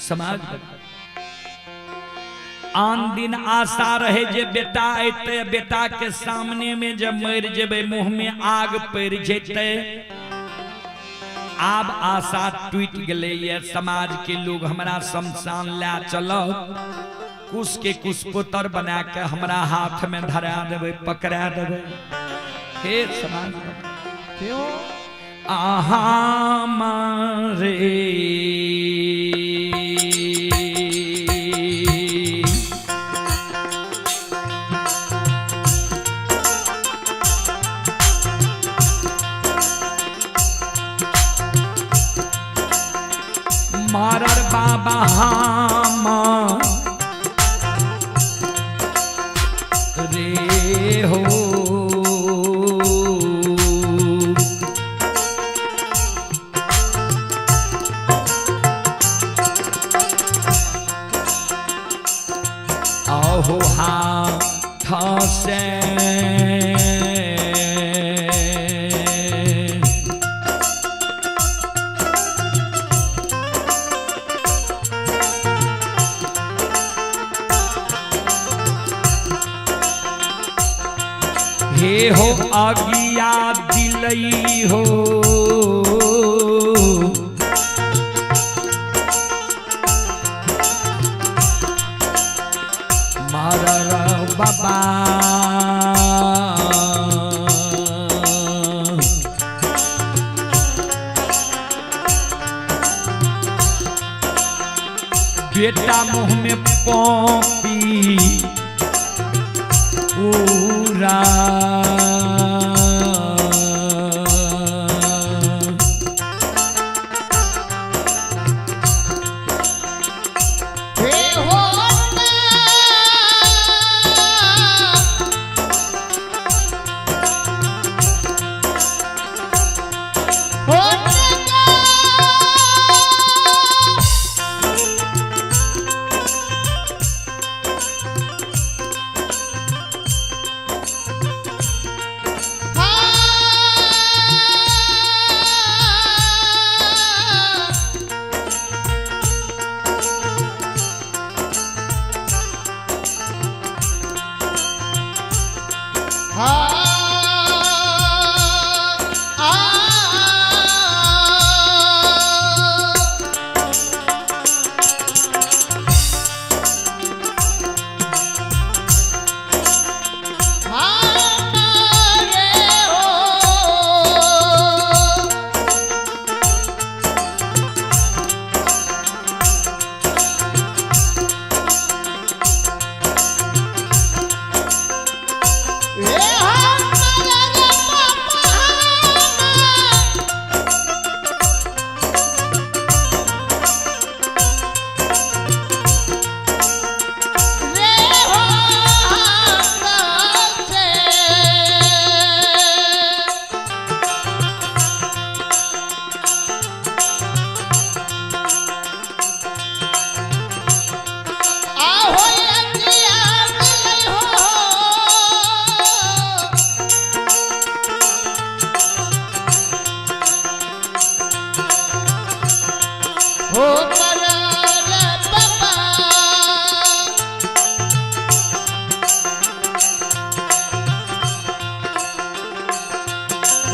समाज आन दिन आशा रहे जे बेटा एते, बेटा के सामने में जब मर जेबे मुंह में आग पड़ जेते। आब आशा टूट गले ये समाज के लोग हमरा शमशान ला चलो, कुश के कुश पुत्र बना के हमरा हाथ में धरा देवे, पकड़ा देवे। हे समाज क्यों आहा मारे मारर बाबा हम रे हो, आहो हाथ से हे हो आगिया दिलई हो, मारर बाबा बेटा मुंह में पॉपी पूरा। हे हो ए हमर रे बाबा रे हो से। आहो लगिया मिलै हो। हो मरल बाबा।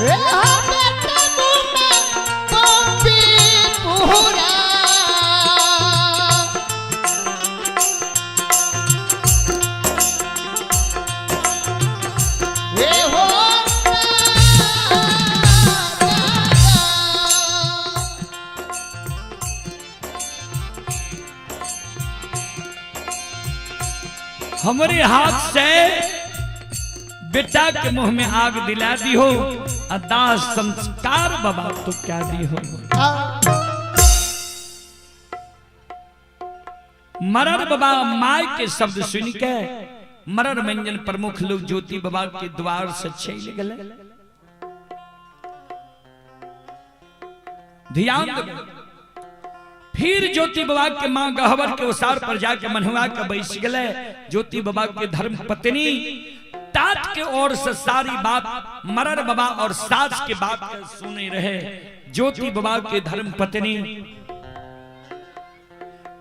ए हमे तनु में पपी पूरा। हे हो हमरे हाथ से बेटा के मुंह में आग दिला दी हो, अदा संस्कार बाबा तो क्या दी हो। मरर बाबा माय के शब्द सुन के मरर मंजन प्रमुख लोग ज्योति बाबा के द्वार से चल गए। ध्यान देबै। फिर ज्योति बाबा के मां गहबर के ओसार पर जाके मनहुआ के बैस गए। ज्योति बाबा के धर्म पत्नी तात के ओर से सारी बात मरर बाबा और सास के बात के सुने रहे। ज्योति बाबा के धर्म पत्नी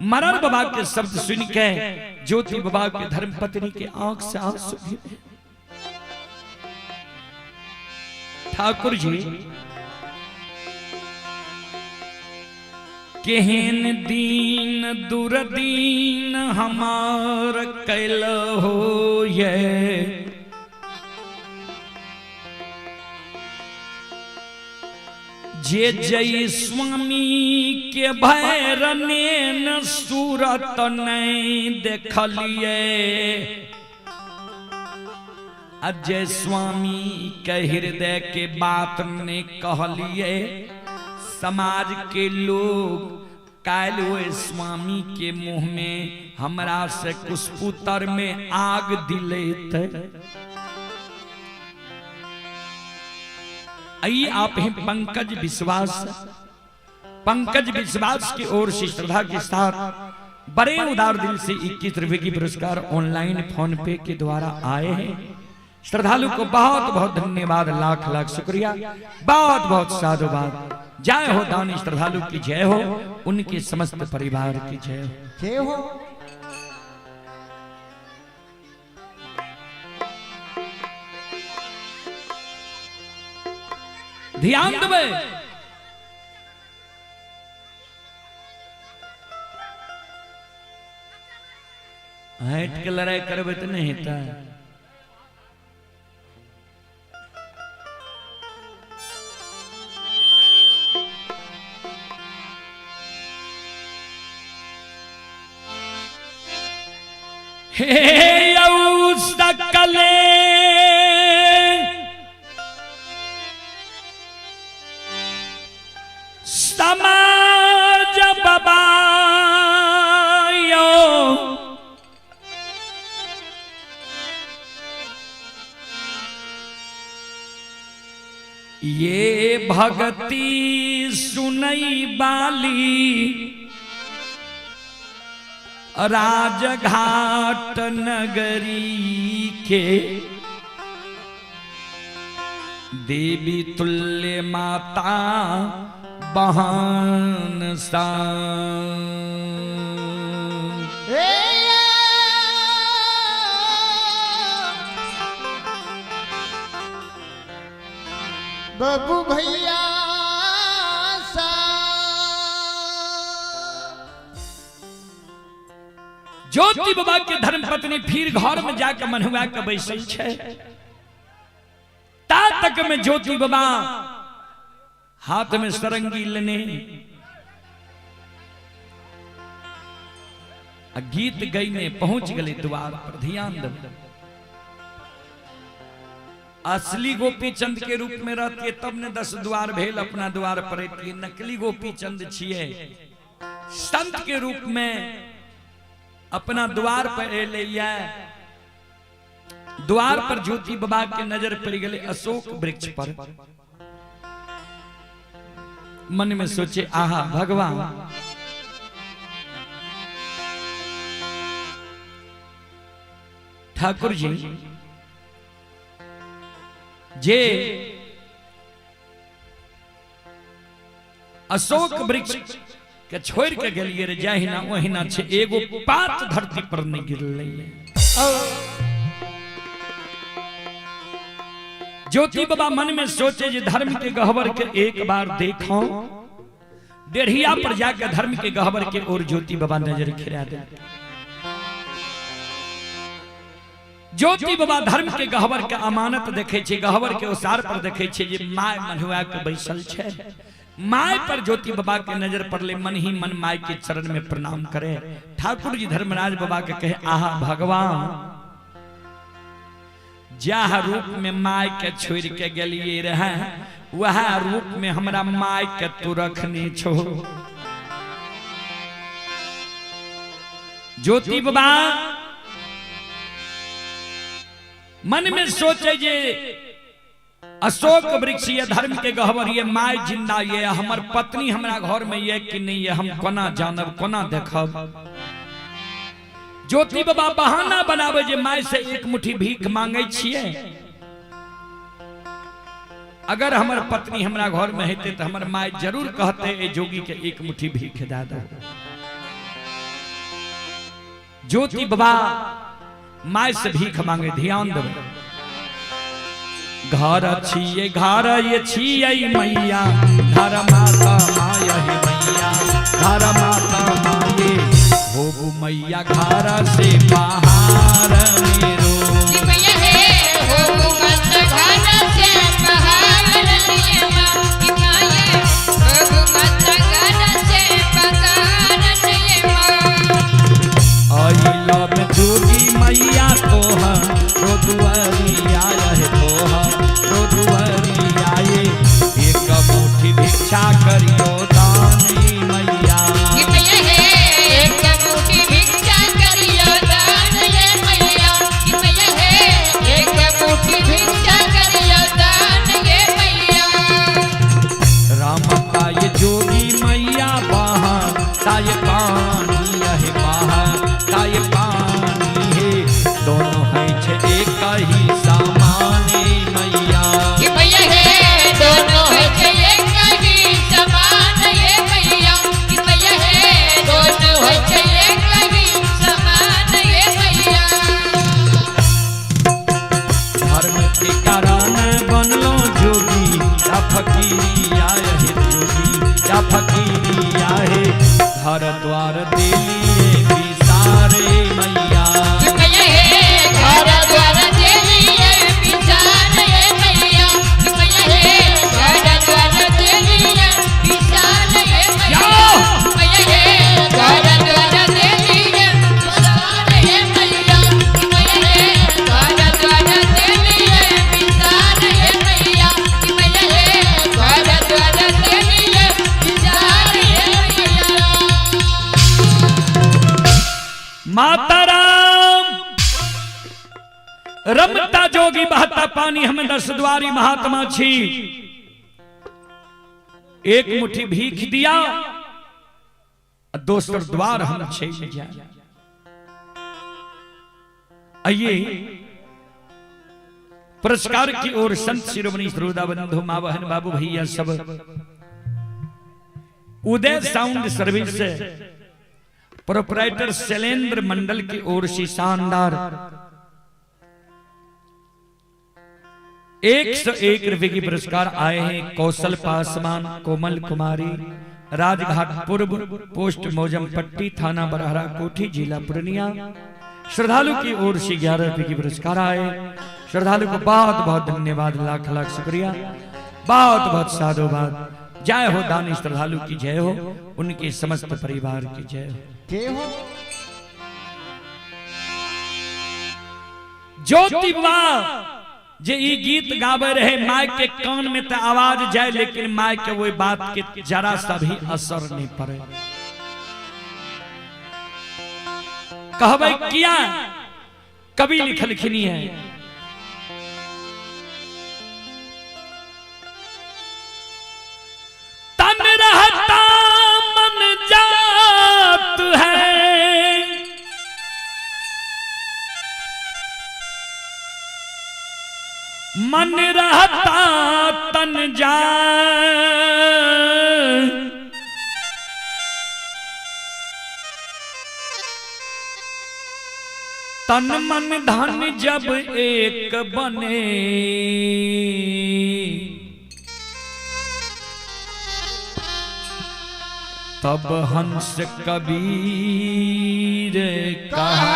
मरर बाबा के शब्द सुन के ज्योति बाबा के धर्म पत्नी के आंख से आंसू गिरे। ठाकुर जी केहन दीन दुर्दीन हमार कैल हो ये, जे जय स्वामी के भैरने न सूरत नहीं देखलिए, अजय स्वामी के हृदय के बात ने कहलिए। समाज के लोग काल हुए स्वामी के मुंह में हमरा से कुशपुतर में आग दिलेत। आइए आप हैं पंकज विश्वास। पंकज विश्वास की ओर से श्रद्धा के साथ बड़े उदार दिल से 21 रुपए की पुरस्कार ऑनलाइन फोन पे के द्वारा आए हैं। श्रद्धालु को बहुत बहुत धन्यवाद, लाख लाख शुक्रिया, बहुत बहुत साधुवाद। जय हो दानी श्रद्धालु की जय हो, उनके समस्त परिवार की जय हो। जय हो। ध्यान देवे। हट के लड़ाई करबे तो नहीं हेतै। हे औ सकले समाज बाबा यो, ये भक्ति सुनई बाली राजघाट नगरी के देवी तुल्य माता बहान सा। बबू भैया सा। ज्योति बाबा के धर्म पत्नी फिर घर में जाके मनहुआ के बैसल छै। ता तक में ज्योति बाबा हाथ में सरंगी लेने आ गीत गईने पहुंच गए द्वार पर। ध्यान दो। असली गोपी चंद के रूप में रहती तब ने 10 द्वार भेल अपना द्वार पर अतियै। नकली गोपी चंद छियै, संत के रूप में अपना द्वार पर एलै। द्वार पर ज्योति बाबा के नजर पड़ गए अशोक वृक्ष पर। मन में सोचे, आहा भगवान, ठाकुर जी जे अशोक वृक्ष के छोड़ के गेलिए रे, जहिना ओहिना छे, एगो पात धरती पर नहीं गिरलै। ज्योति बाबा मन में सोचे जे धर्म के गहबर के एक बार देखो। डेढ़िया पर जाके धर्म के गहबर के ओर ज्योति बाबा नजर खिरा दे। ज्योति बाबा धर्म के गहबर के अमानत देखे छे, गहबर के ओसार पर देखे छे जे my मन्हुआ के बैसल छे। My पर ज्योति बाबा के नजर पड़ले, मन ही मन my के चरण में प्रणाम करे। ठाकुर जी धर्मराज बाबा के कहे, आहा भगवान, जाह रूप में my के छोड़ के गेलिए रहे, वह रूप में हमरा my के तू रखने छो। ज्योति बाबा मन में सोचे जे अशोक वृक्ष ये धर्म के गहबर ये my जिंदा ये हमर पत्नी हमरा घर में ये कि नहीं ये, हम कोना जानब कोना देखब। ज्योति बाबा बहाना बनावे जे my से एक मुट्ठी भीख मांगे छिए, अगर हमर पत्नी हमरा घर में हेते तो हमर my जरूर कहते ए जोगी के एक मुट्ठी भीख दे दो। ज्योति बाबा my से भीख मांगे, ध्यान देवे। घर छिए घर ये छिए मैया, घर माता my हे मैया, घर माता माये होबू मैया घर से बाहर मेरो। मैया हे होबू मत घर से बाहर नियमा, कि माये होबू मत घर से बाहर नियमा। अइला में जोगी मैया तोहा रो दुआरिया रहे तोहा रो दुआरिया ये, एक मुट्ठी भिक्षा करियो दानी मैया। कि मैया हे एक मुट्ठी भिक्षा करियो दान ये मैया, कि मैया हे एक मुट्ठी भिक्षा करियो दान ये मैया। राम ताय जोगी मैया बाहा ताय पानी रहे बाहा ताय पानी हे, दोनों है छे एक ही सामाने मैया। कि मैया हे दोनों है छे एक ही समान ये मैया, कि मैया हे दोनों है छे एक ही समान ये मैया। धर्म के कारण बनलो जोगी या फकीरिया हे जोगी या फकीरिया हे, घर द्वार दिलिए बिसारे मैया। कि मैया हे घर द्वार दिलिए बिसारे मैया, कि मैया हे घर द्वार दिलिए बिसारे मैया, मैया हे घर द्वार दिलिए बिसारे मैया, कि मैया हे घर द्वार दिलिए बिसारे मैया, कि मैया हे घर द्वार दिलिए बिसारे मैया। माता राम रमता जोगी बहता पानी, हम 10 द्वारी महात्मा छी। एक मुट्ठी भीख दिया, दोसर द्वार हम छे जाए। आइए पुरस्कार की ओर संत शिरोमणि श्रोता बंधु माँ बहन बाबू भैया सब Uday sound service proprietor Shailendra Mandal की ओर से शानदार 101 रुपए की पुरस्कार आए हैं। कौशल पासवान, कोमल कुमारी, राजघाट पूर्व, पोस्ट मौजमपट्टी, थाना बरहरा कोठी, जिला पूर्णिया। श्रद्धालु की ओर से 11 रुपए की पुरस्कार आए। श्रद्धालु को बहुत बहुत धन्यवाद, लाख लाख शुक्रिया, बहुत बहुत साधुवाद। जय हो दानी श्रद्धालु की जय हो, उनके समस्त परिवार की जय हो। के हो ज्योति बाबा जे ई गीत गावे रहे माय के कान में तो आवाज जाए, लेकिन माय के वही बात के जरा सा भी असर नहीं पड़े। कहबै किया कवि लिखलखिन है, तन रहता मन जात है, मन रहता तन जाए, तन मन धन जब एक बने, तब हंस कबीर कहा।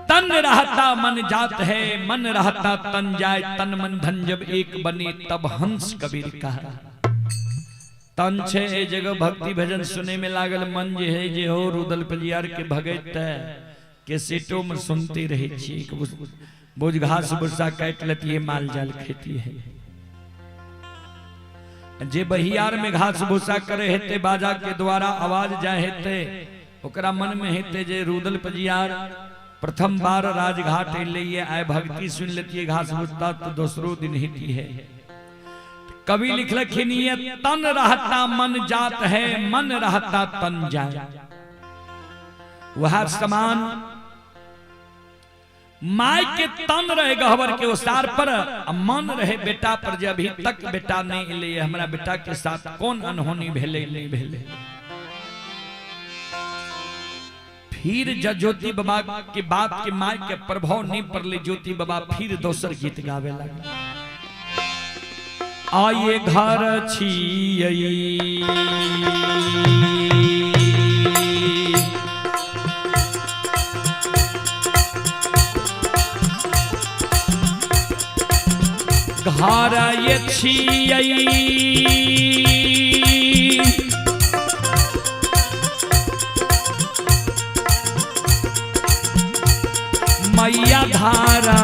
तन रहता मन जात है, मन रहता तन जाए, तन मन धन जब एक बने तब हंस कबीर कहा। तन छे ए जगह भक्ति भजन सुने में लागल, मन जे है जे हो रुदल पलियार के भगत है के सीटों में सुनते रहे छी, बोझ घास भूसा काट लेती है, माल जाल खेती है। जे बहियार में घास भूसा करे हेते बाजा के द्वारा आवाज जाए हेते, ओकरा मन में हेते जे रुदल पजियार प्रथम बार राजघाट अलिए आए भक्ति सुन लेती है घास भूसा तो दूसरो दिन हेती है। कवि लिखलखिन ये तन रहता मन जात है, मन रहता तन जाए। वह समान my के तन रहे गहवर के ओसार पर, मन रहे बेटा पर, जे अभी तक बेटा नहीं अलै, हमरा बेटा के साथ कौन अनहोनी भेले नहीं भेले। फिर जब ज्योति बाबा के बात के my के प्रभाव नहीं पड़ले, ज्योति बाबा फिर दोसर गीत गावे लगा। आये घर छियै घर ये छियै, मैया धारा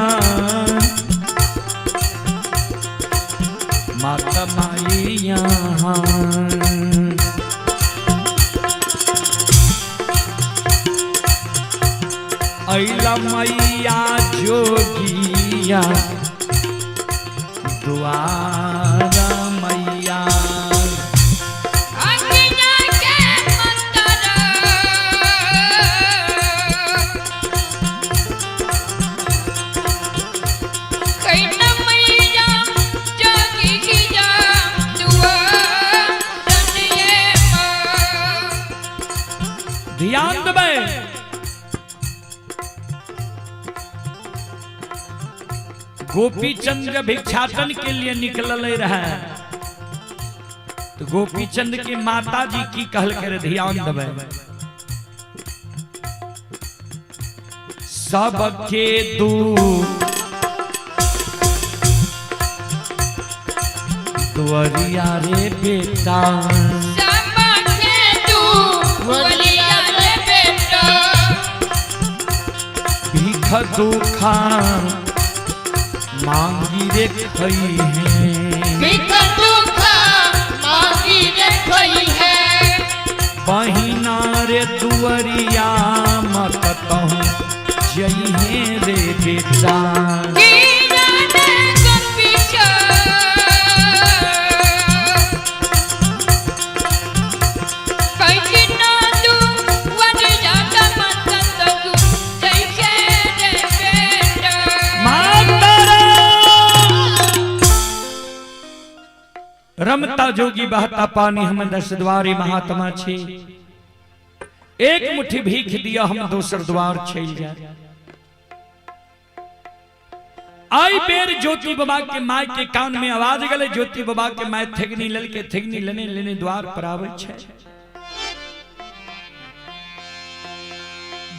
माता माइया, अइला मैया जोगिया द्वारा मैया। ध्यान देबै, गोपी चंद्र भिक्षाटन के लिए निकलल रहे तो गोपी चंद्र के माता जी की कहल करे, ध्यान देबै, सबके दू दुआरिया रे बेटा, सबके दुआरिया रे बेटा, भीख दुखा मांगी रे खई है, भीख दुखा मांगी रे खई है, बहिना रे दुआरिया मत कहूँ जइहे रे बेटा। रमता जोगी बहता पानी हम दस द्वारी महात्मा छी, एक मुट्ठी भीख दिया हम दोसर द्वार चल जाए। आई बेर ज्योति बाबा के my के कान में आवाज गले, ज्योति बाबा के my थेगनी ललके थेगनी लेने लेने द्वार पर आवे छे।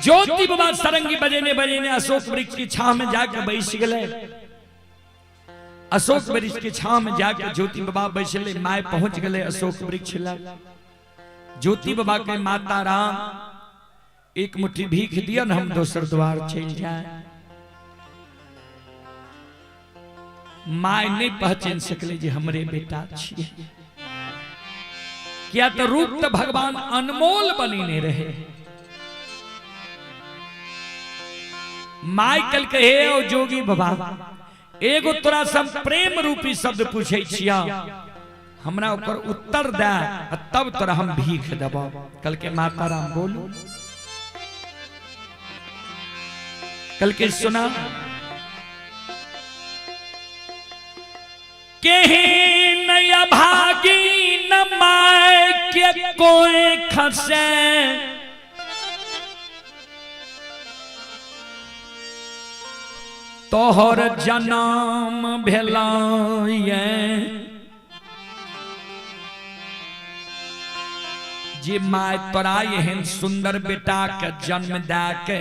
ज्योति बाबा सरंगी बजेने बजेने अशोक वृक्ष की छाह में जाके बैस गले। अशोक वृक्ष के छाह में जाके ज्योति बाबा बैसले, my पहुंच गए अशोक वृक्ष लग। ज्योति बाबा के माता राम एक मुट्ठी भीख दिया न हम दोसर द्वार चलि जाए। My नहीं पहचान सकले जे हमरे बेटा छियै, किया तो रूप तो भगवान अनमोल बनेने रहे। My कल के हे ओ जोगी बाबा, एगो तोरा से प्रेम रूपी शब्द पूछे छिया, हमरा ओकर उत्तर दे तब तोरा हम भीख देबो। कल के माता राम बोलू, कल के सुना के नया भागी न my के कोई खसे, तोहर जन्म भेला जे my तोरा एहन सुंदर बेटा के जन्म दे के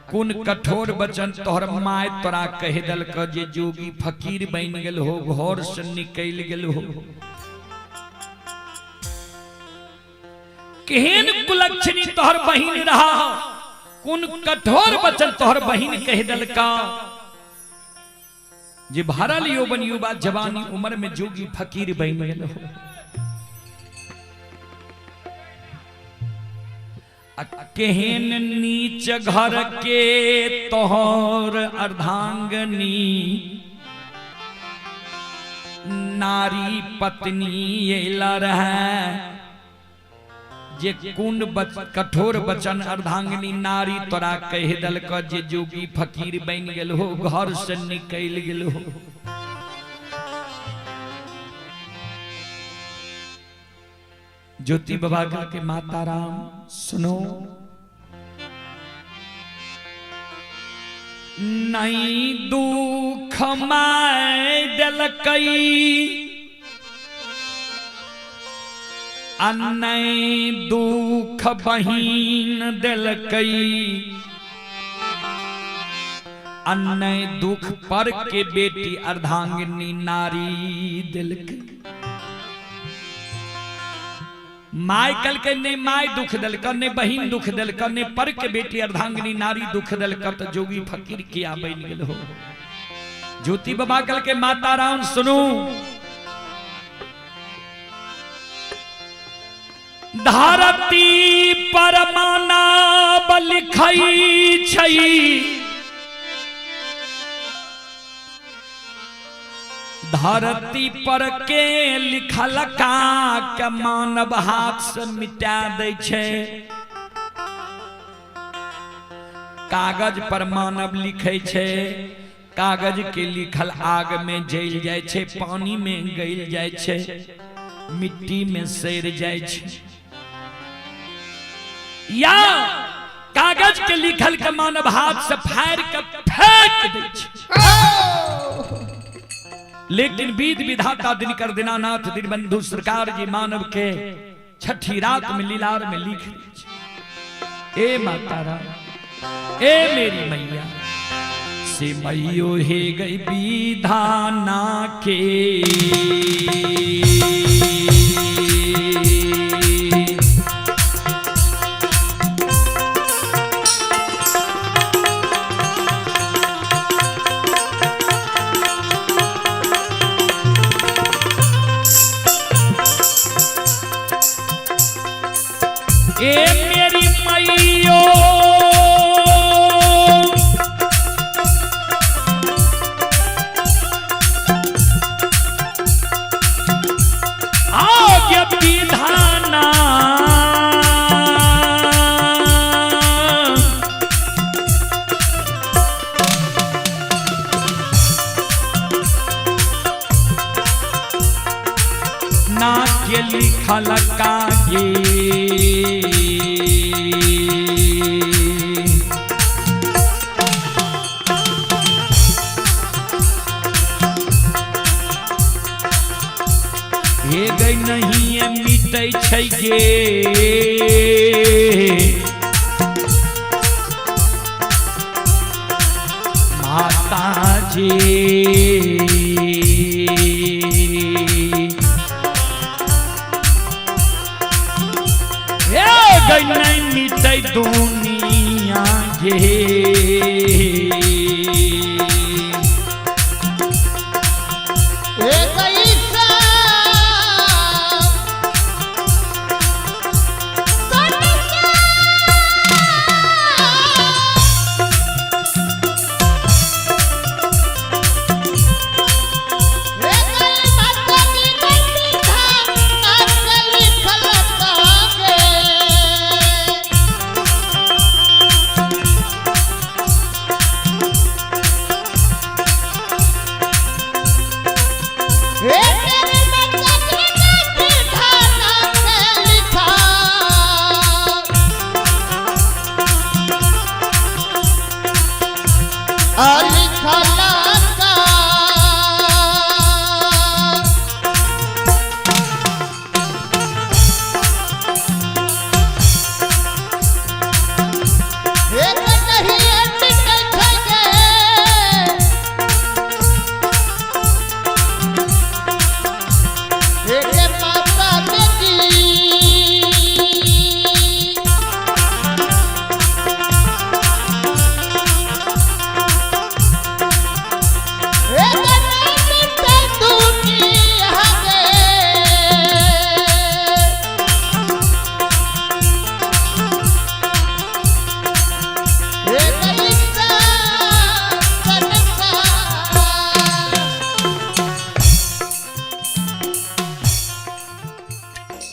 कोन कठोर वचन तोहर my तोरा कह दिलक जे जोगी फकीर बन गेल हो, घर से निकल गेल हो। केहन कुलक्षणी तोहर बहिन रहा, कोन कठोर वचन तोहर बहिन कह दिलका जे भरल यौवन युवा जवानी उम्र में जोगी फकीर बन गेल हो। केहन नीच घर के तोहर अर्धांगनी नारी पत्नी एला रहे, जे कुन कठोर वचन अर्धांगनी नारी तोरा कह दिलक जे जोगी फकीर बन गेल हो, घर से निकल गेल हो। ज्योति बाबा के माता राम सुनो, नहीं दुख my दिलकई आ नहीं दुख बहिन दिलकई, आ नहीं दुख पर के बेटी अर्धांगिनी नारी दिलकई। My कल के नहीं my दुख दिलक, नहीं बहिन दुख दिलक, नहीं पर के बेटी अर्धांगिनी नारी दुख दिलक, तो जोगी फकीर किया बन गेल हो। ज्योति बाबा कल के माता राम सुनू, धरती पर मानव लिखई छई, धरती पर के लिखल का के मानव हाथ से मिटा दै छै। कागज पर मानव लिखै छै, कागज के लिखल आग में जल जाइ छै, पानी में गल जाइ छै, मिट्टी में सड़ जाइ छै। या कागज के लिखल के मानव हाथ से फाड़ के फेंक दै छै। लेकिन बीद विधाता दिनकर दीनानाथ दीनबंधु सरकार जी मानव के छठी रात में लीलार में लिख दी। ए माता राम, ए मेरी मैया, से मैयो हे गई विधाना के, ए मेरी मैयो आज्ञा विधाना, ना के लिखल कागे हे गई नहीं मिटै छै गे, माता जी हे गई नहीं मिटे दुनिया ये।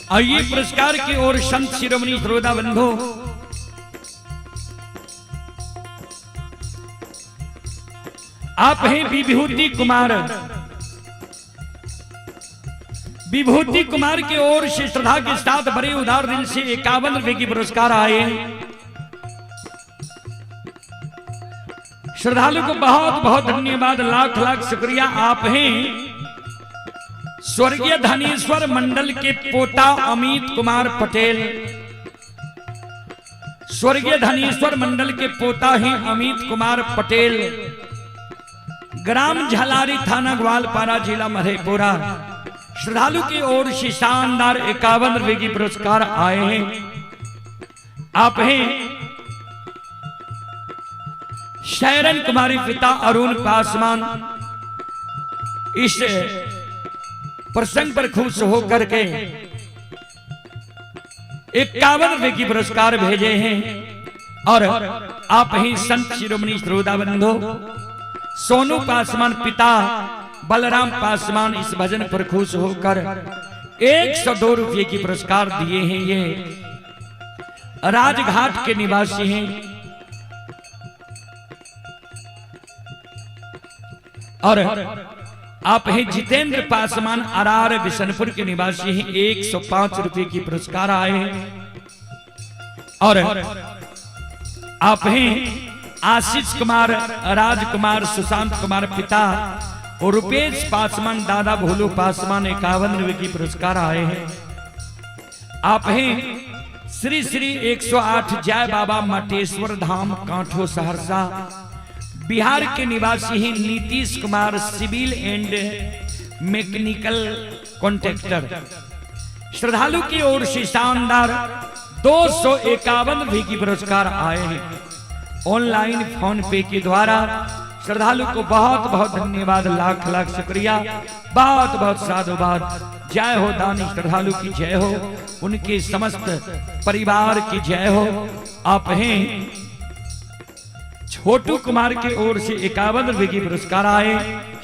आइए पुरस्कार की ओर संत शिरोमणि श्रोता बंधु, आप हैं विभूति कुमार। विभूति कुमार की ओर से श्रद्धा के साथ बड़े उदार दिल से 51 रुपए की पुरस्कार आए। श्रद्धालु को बहुत बहुत धन्यवाद, लाख लाख शुक्रिया। आप हैं स्वर्गीय धनेश्वर मंडल के पोता अमित कुमार पटेल। स्वर्गीय धनेश्वर मंडल के पोता हैं अमित कुमार पटेल, ग्राम झलारी, थाना ग्वालपारा, जिला मधेपुरा। श्रद्धालु की ओर से शानदार 51 रुपए की पुरस्कार आए हैं। आप हैं शैरन कुमारी पिता अरुण पासवान। इस प्रसंग पर खुश होकर के 51 रुपए की पुरस्कार भेजे हैं। और आप ही संत शिरोमणि श्रोता बंधु सोनू पासवान पिता बलराम पासवान इस भजन पर खुश होकर 102 रुपये की पुरस्कार दिए हैं। ये राजघाट के निवासी हैं और आप हैं जितेंद्र पासवान अरार बिशनपुर के निवासी हैं। 105 रुपये की पुरस्कार आए हैं। और आप हैं आशीष कुमार, राजकुमार, सुशांत कुमार पिता और रुपेश पासवान दादा भोलू पासवान 51 रुपये की पुरस्कार आए हैं। आप हैं श्री श्री 108 जय बाबा मटेश्वर धाम कांठो सहरसा बिहार के निवासी हैं Nitish Kumar, civil and mechanical contractor. श्रद्धालु की ओर से शानदार 251 रुपये की पुरस्कार आए हैं। ऑनलाइन फोन पे के द्वारा श्रद्धालु को बहुत बहुत धन्यवाद, लाख लाख शुक्रिया, बहुत बहुत साधुवाद। जय हो दानी श्रद्धालु की जय हो, उनके समस्त परिवार की जय हो। आप हैं छोटू कुमार की ओर से 51 रुपए की पुरस्कार आए।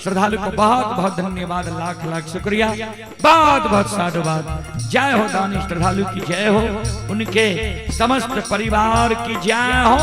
श्रद्धालु को बहुत बहुत धन्यवाद, लाख लाख शुक्रिया, बहुत बहुत साधुवाद। जय हो दानी श्रद्धालु की जय हो, उनके समस्त परिवार की जय हो।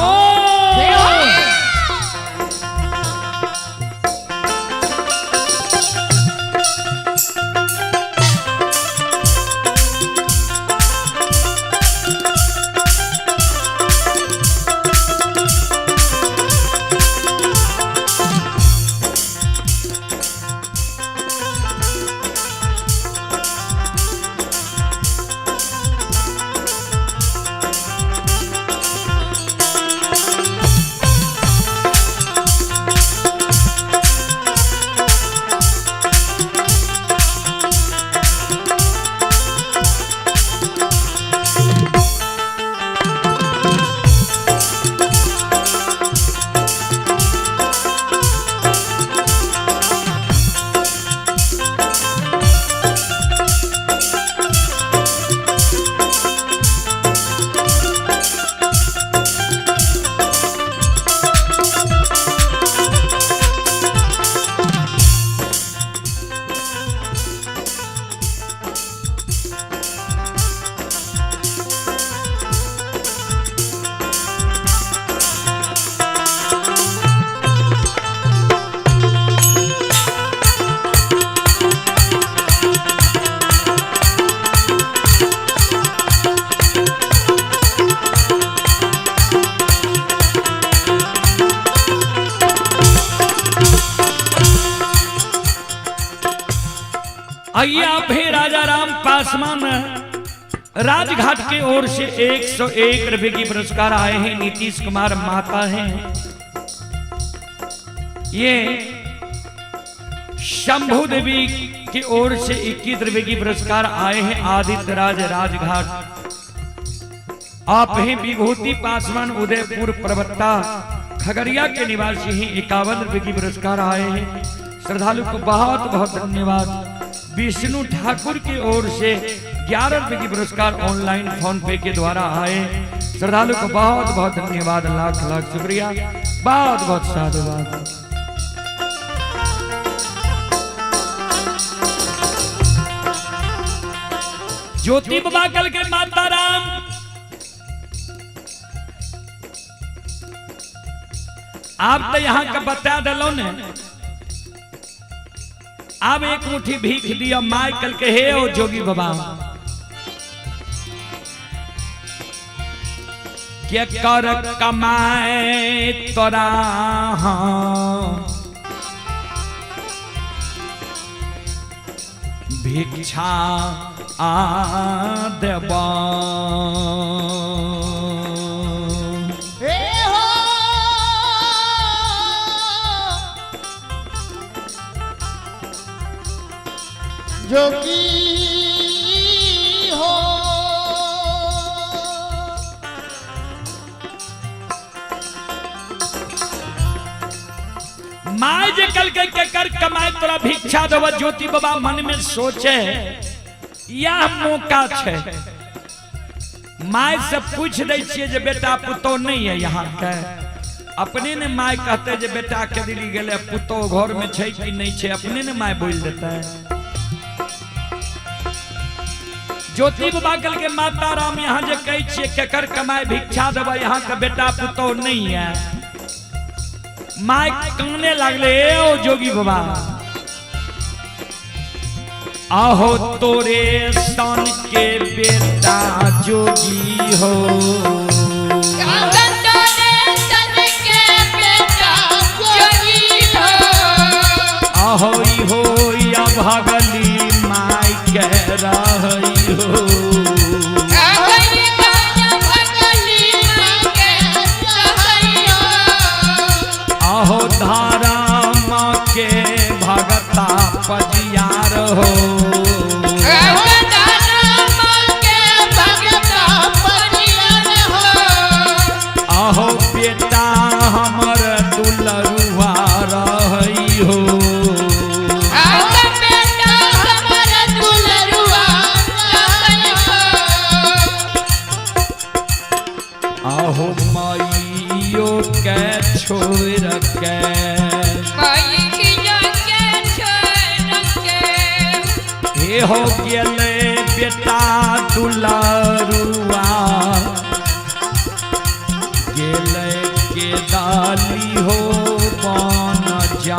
आइए आप हैं राजा राम पासवान राजघाट के ओर से 101 रुपए की पुरस्कार आए हैं। नीतीश कुमार माता हैं, ये शंभू देवी की ओर से 21 रुपए की पुरस्कार आए हैं। आदित्य राज राजघाट। आप हैं विभूति पासवान उदयपुर प्रवक्ता खगड़िया के निवासी हैं, 51 रुपए की पुरस्कार आए हैं। श्रद्धालु को बहुत बहुत धन्यवाद। विष्णु ठाकुर की ओर से 11 रुपए की पुरस्कार ऑनलाइन फोन पे के द्वारा आए। श्रद्धालु को बहुत बहुत धन्यवाद, लाख लाख शुक्रिया, बहुत बहुत साधुवाद। ज्योति बाबा कल के माता राम आप तो यहाँ का बता दिलो ने, अब एक मुट्ठी भीख दिया। My कल के हे ओ जोगी बाबा के कर कमाए तोरा भिक्षा आ देबा। हे हो जोगी हो my जे कल के कर कमाए तोरा भिक्षा देबा। ज्योति बाबा मन में सोचे यह मौका छे, my से पूछ दै छियै जे बेटा पुतोह नहीं है यहाँ के। अपने ने my कहते जे बेटा के दिल्ली गेले, पुतोह घर में छै कि नहीं छै, अपने ने my बोल देता है। ज्योति बाबा कल के माता राम यहाँ जे कहै छियै केकर कमाए भिक्षा देबा, यहाँ के बेटा पुतोह नहीं है। My काने लागले ए ओ जोगी बाबा आहो तोरे सन के बेटा जोगी हो। आहो हो या भगली my के रहई हो। आहो धारा माँ के भगता पजियार हो। आहो बेटा हमर दुलरुआ रहई हो। आहो माइयो के छोड़ के हे हो गेले बेटा दुलरुआ गेले के डाली हो बन जा।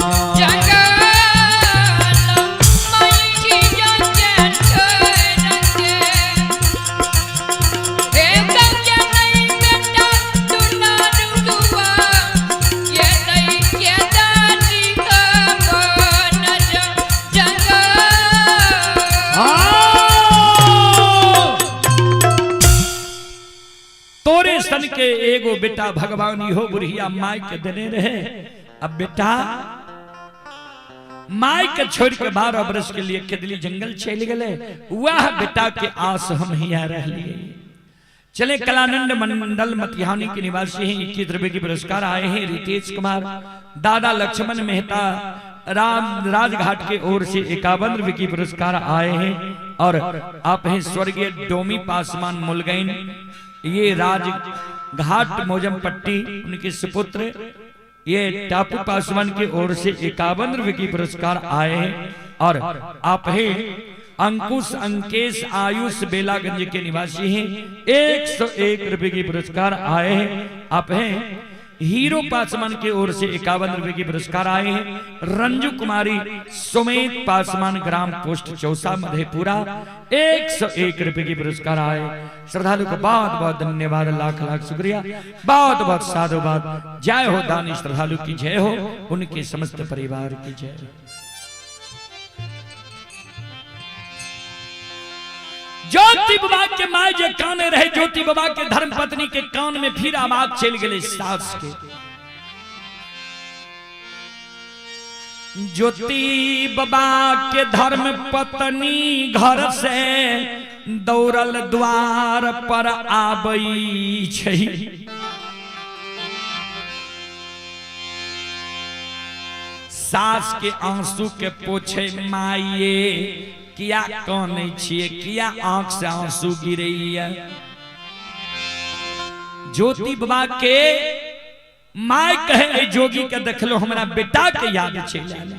तोरे सन के एगो बेटा भगवान इहो बुढ़िया my के देने रहे। अब बेटा my के छोड़ के 12 वर्ष के लिए केदली जंगल चल गए। वह बेटा के आस हम हिया रह लिए। चले कलानंद मंडल मतिहानी के निवासी हैं, 21 रुपए की पुरस्कार आए हैं। रितेश कुमार दादा लक्ष्मण मेहता राम राजघाट के ओर से 51 रुपए की पुरस्कार आए हैं। और आप हैं स्वर्गीय डोमी पासवान मुलगैन, ये राजघाट मौजम पट्टी उनके सुपुत्र ये टापू पासवान की ओर से 51 रुपए की पुरस्कार आए हैं। और आप हैं अंकुश अंकेश आयुष बेलागंज के निवासी हैं, 101 रुपए की पुरस्कार आए हैं। आप हैं हीरो पासवान की ओर से 51 रुपए की पुरस्कार आए हैं। रंजू कुमारी सुमेध पासवान ग्राम पोस्ट चौसा मधेपुरा 101 रुपए की पुरस्कार आए। श्रद्धालु को बहुत बहुत धन्यवाद, लाख लाख शुक्रिया, बहुत बहुत साधुवाद। जय हो दानी श्रद्धालु की जय हो, उनके समस्त परिवार की जय हो। ज्योति बाबा के माय जे काने रहे, ज्योति बाबा के धर्म पत्नी के कान में फिर आवाज चल गए सास के। ज्योति बाबा के धर्म पत्नी घर से दौड़ल द्वार पर आबई छै। सास के आंसू के पोछे माये, किया कानै छियै, किया आंख से आंसू गिरैया। ज्योति बाबा के my कहे जोगी के देखलो हमरा बेटा के याद चलि आयल।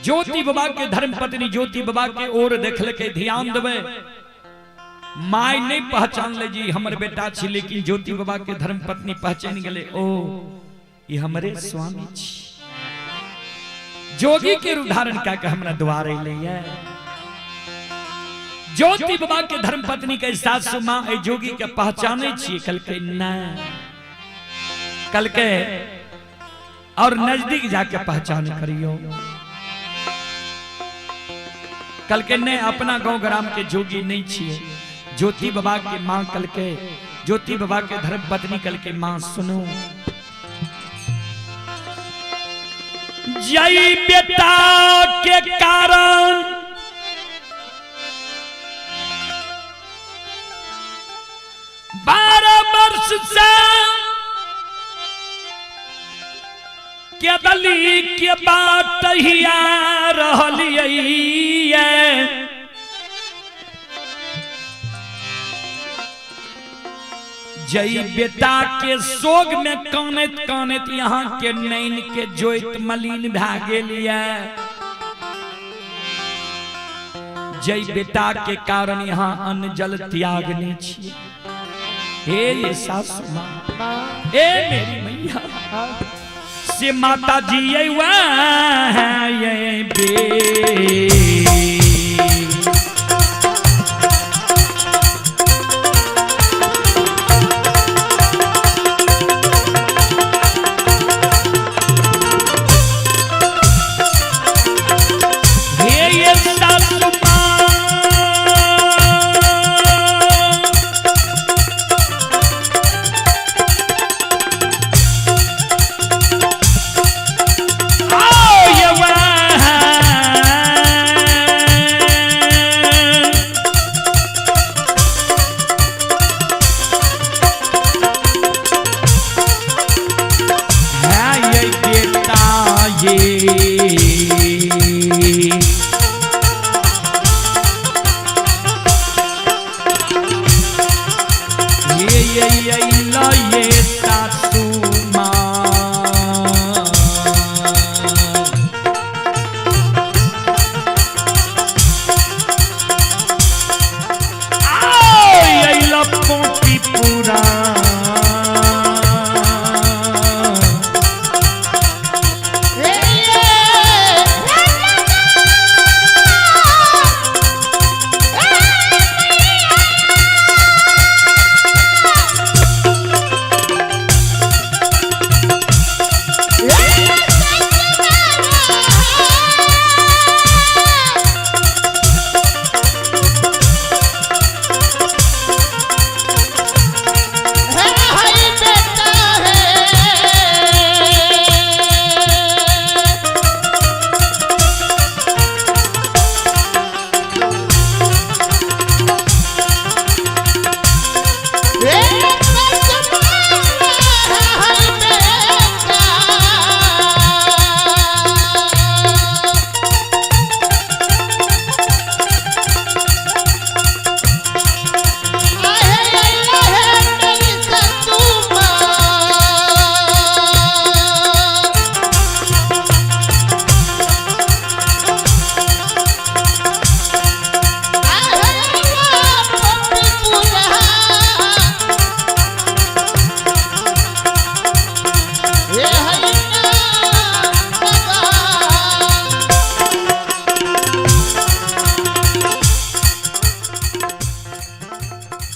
ज्योति बाबा के धर्म पत्नी ज्योति बाबा के ओर देखलकै, ध्यान देबै, my नहीं पहचान ले जी हमर बेटा छी, लेकिन ज्योति बाबा के धर्म पत्नी पहचान गेलै, ओ ई हमरे स्वामी छी। जोगी के रूप धारण कए के हमरा द्वार अयलैया। ज्योति बाबा के धर्म पत्नी के सासु माँ ए जोगी के पहचानै छियै? कहलकै नहि। कहलकै और नजदीक जाके पहचान करियो। कहलकै नहि, अपना गांव ग्राम के जोगी नहीं छियै। ज्योति बाबा के माँ कहलकै, ज्योति बाबा के धर्म पत्नी कहलकै माँ सुनू, जय बेटा के कारण 12 वर्ष से केदली के बात हिया रहलियै, जय बेटा के शोक में कानैत कानैत यहाँ के नैन के जोइत मलिन भए गेल। जय बेटा के कारण यहाँ अन्न जल त्याग नहीं छियै। हे ये सासु माँ, हे मेरी मैया, से माता जी ये बे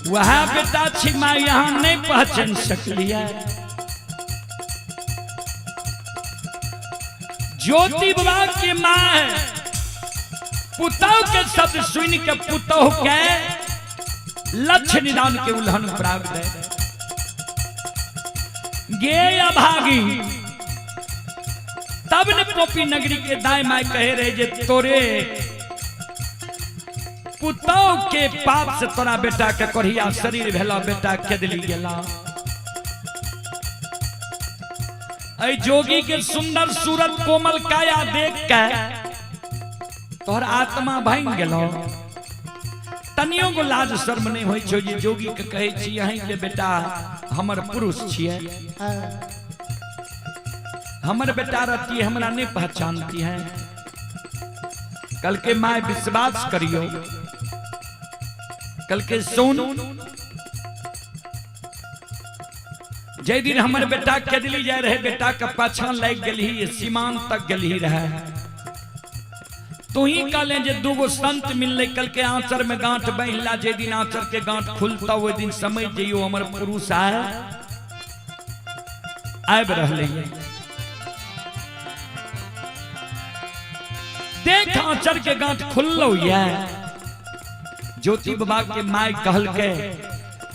वह बेटा छी माँ यहाँ नहीं पहचान सकलिए। ज्योति बाबा के माँ है, पुतहु के शब्द सुन के पुतहु के लक्ष्य निदान के उल्हन प्राप्त है। गे अभागी, तब ने पोपी नगरी के दाई माई कहे रहे जे तोरे पुतहु के पाप से तोरा बेटा के कोढ़िया शरीर भेला, बेटा केदली गेला। ऐ जोगी के सुंदर सूरत कोमल काया देख के तोहर आत्मा भांग गेलो। तनियो गो लाज शर्म नहीं होई छो जे जोगी के कहे छी अहीं के बेटा हमर पुरुष छियै, हमर बेटा रहती हमरा नहीं पहचानती है। कल के my विश्वास करियो, कल के सुन, जे दिन हमर बेटा केदली जाय रहे, बेटा के पाछा लाग गेलही, सीमान तक गेलही रहे। तू ही कहले जे दूगो संत मिलले, कल के आंचर में गांठ बहिला, जे दिन आंचर के गांठ खुलता ओहि दिन समझ जइयो हमर पुरुष आए आबि रहले। देख आंचर के गांठ खुललो ये। ज्योति बाबा के my कहल के,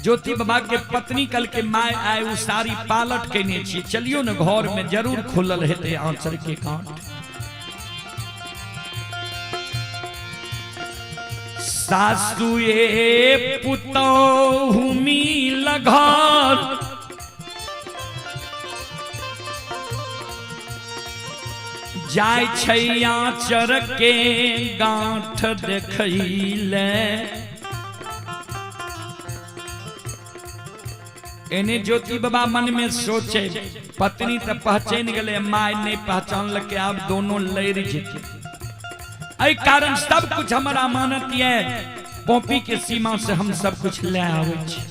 ज्योति बाबा के पत्नी कल के my आए उ सारी पालट के ने छी, चलियो न घर में जरूर खुलल हेते आंचर के गांठ। सासुए पुतोहु मिल घर, जाय छै आंचर के गांठ देखैले। एने ज्योति बाबा मन में सोचे, पत्नी तो पहचान गए, my नहीं पहचान लके, आप दोनों लड़ जेते। एहि कारण सब कुछ हमारा अमानत ये कॉपी के सीमा से हम सब कुछ ले आवे छी।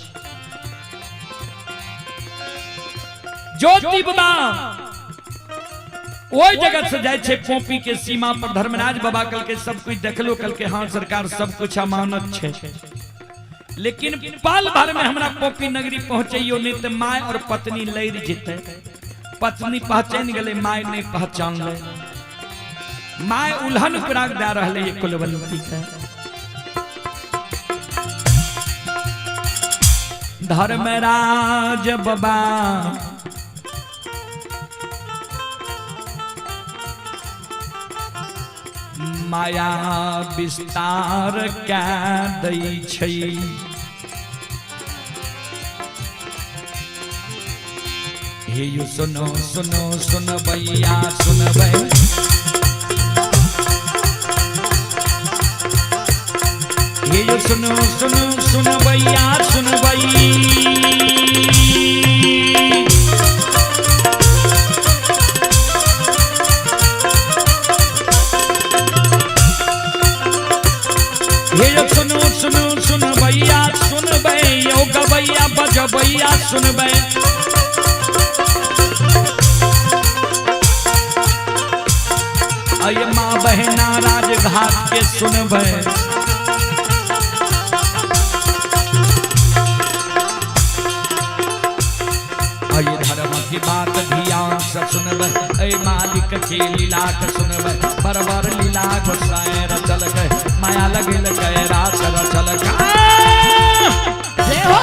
ज्योति बाबा ओहि जगह से जाय छै कॉपी के सीमा पर। धर्मराज बाबा कल के सब कुछ देखलो, कल के हाँ सरकार सब कुछ अमानत छै, लेकिन पल भर में हमरा कॉपी नगरी पहुंचैयो नहीं तो my और पत्नी लड़ जेते। पत्नी पहचान गए, my नहीं पहचान ले। My उल्हन पराग दे रहले ये कुलवंती के। धर्मराज बाबा माया विस्तार कै दै छै, हे यो सुनो सुनो सुनबैया सुनबै, हे यो सुनो सुनो सुनबैया सुनबै। हे यो सुनो सुनो सुनबैया सुनबै, यो गबैया बजबैया सुनबै। अय माँ बहना राजघाट के सुनबै। अय धर्म की बात ध्यान से सुनबै, अय मालिक के लीला के सुनबै। बरबर लीला गोसाई रचल के, माया लगिल के रास रचल के। जय हो।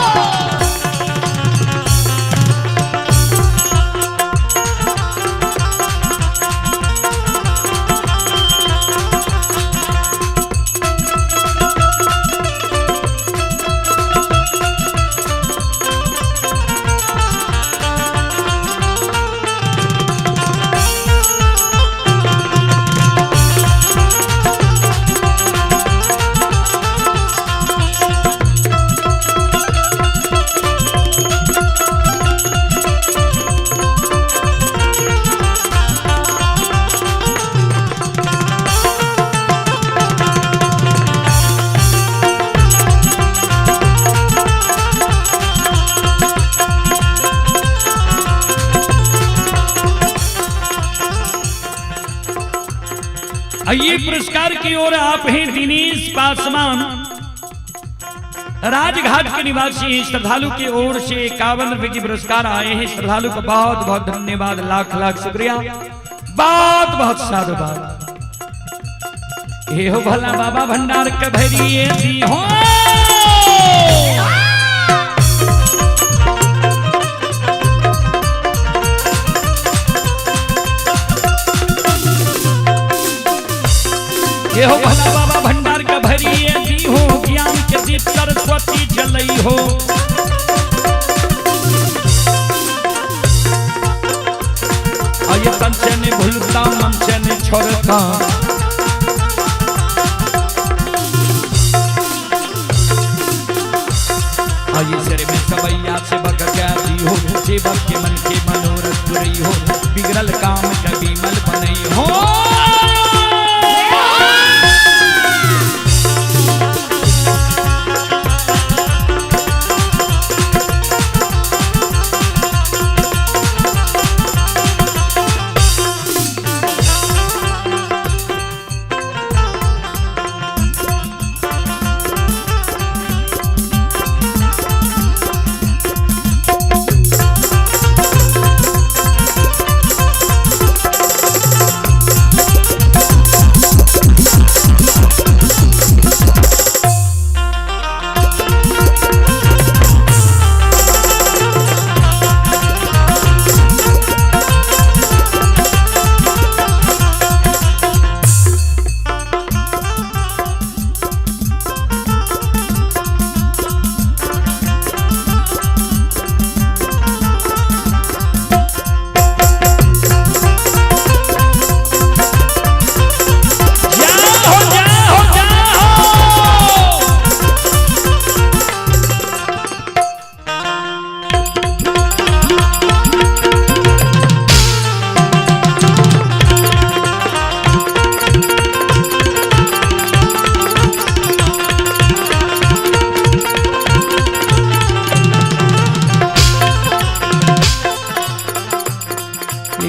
आइए पुरस्कार की ओर आप हैं दिनेश पासवान, राजघाट के निवासी हैं। श्रद्धालु की ओर से 51 रुपए की पुरस्कार आए हैं। श्रद्धालु को बहुत बहुत धन्यवाद, लाख लाख शुक्रिया, बहुत बहुत साधुवाद। हे हो भोला बाबा भंडार के भरिए दी हो। हे हो भोला बाबा भंडार के भरिए दी हो, ज्ञान के दीप सरस्वती जलई हो। ये तन से नहीं भूलता मन से नहीं छोड़ता, आइए सिर में सबैया से बग दी हो, सेवक के मन के मनोरथ पुरई हो, बिगड़ल काम कभी मल बनई हो। जाओ जाओ जाओ।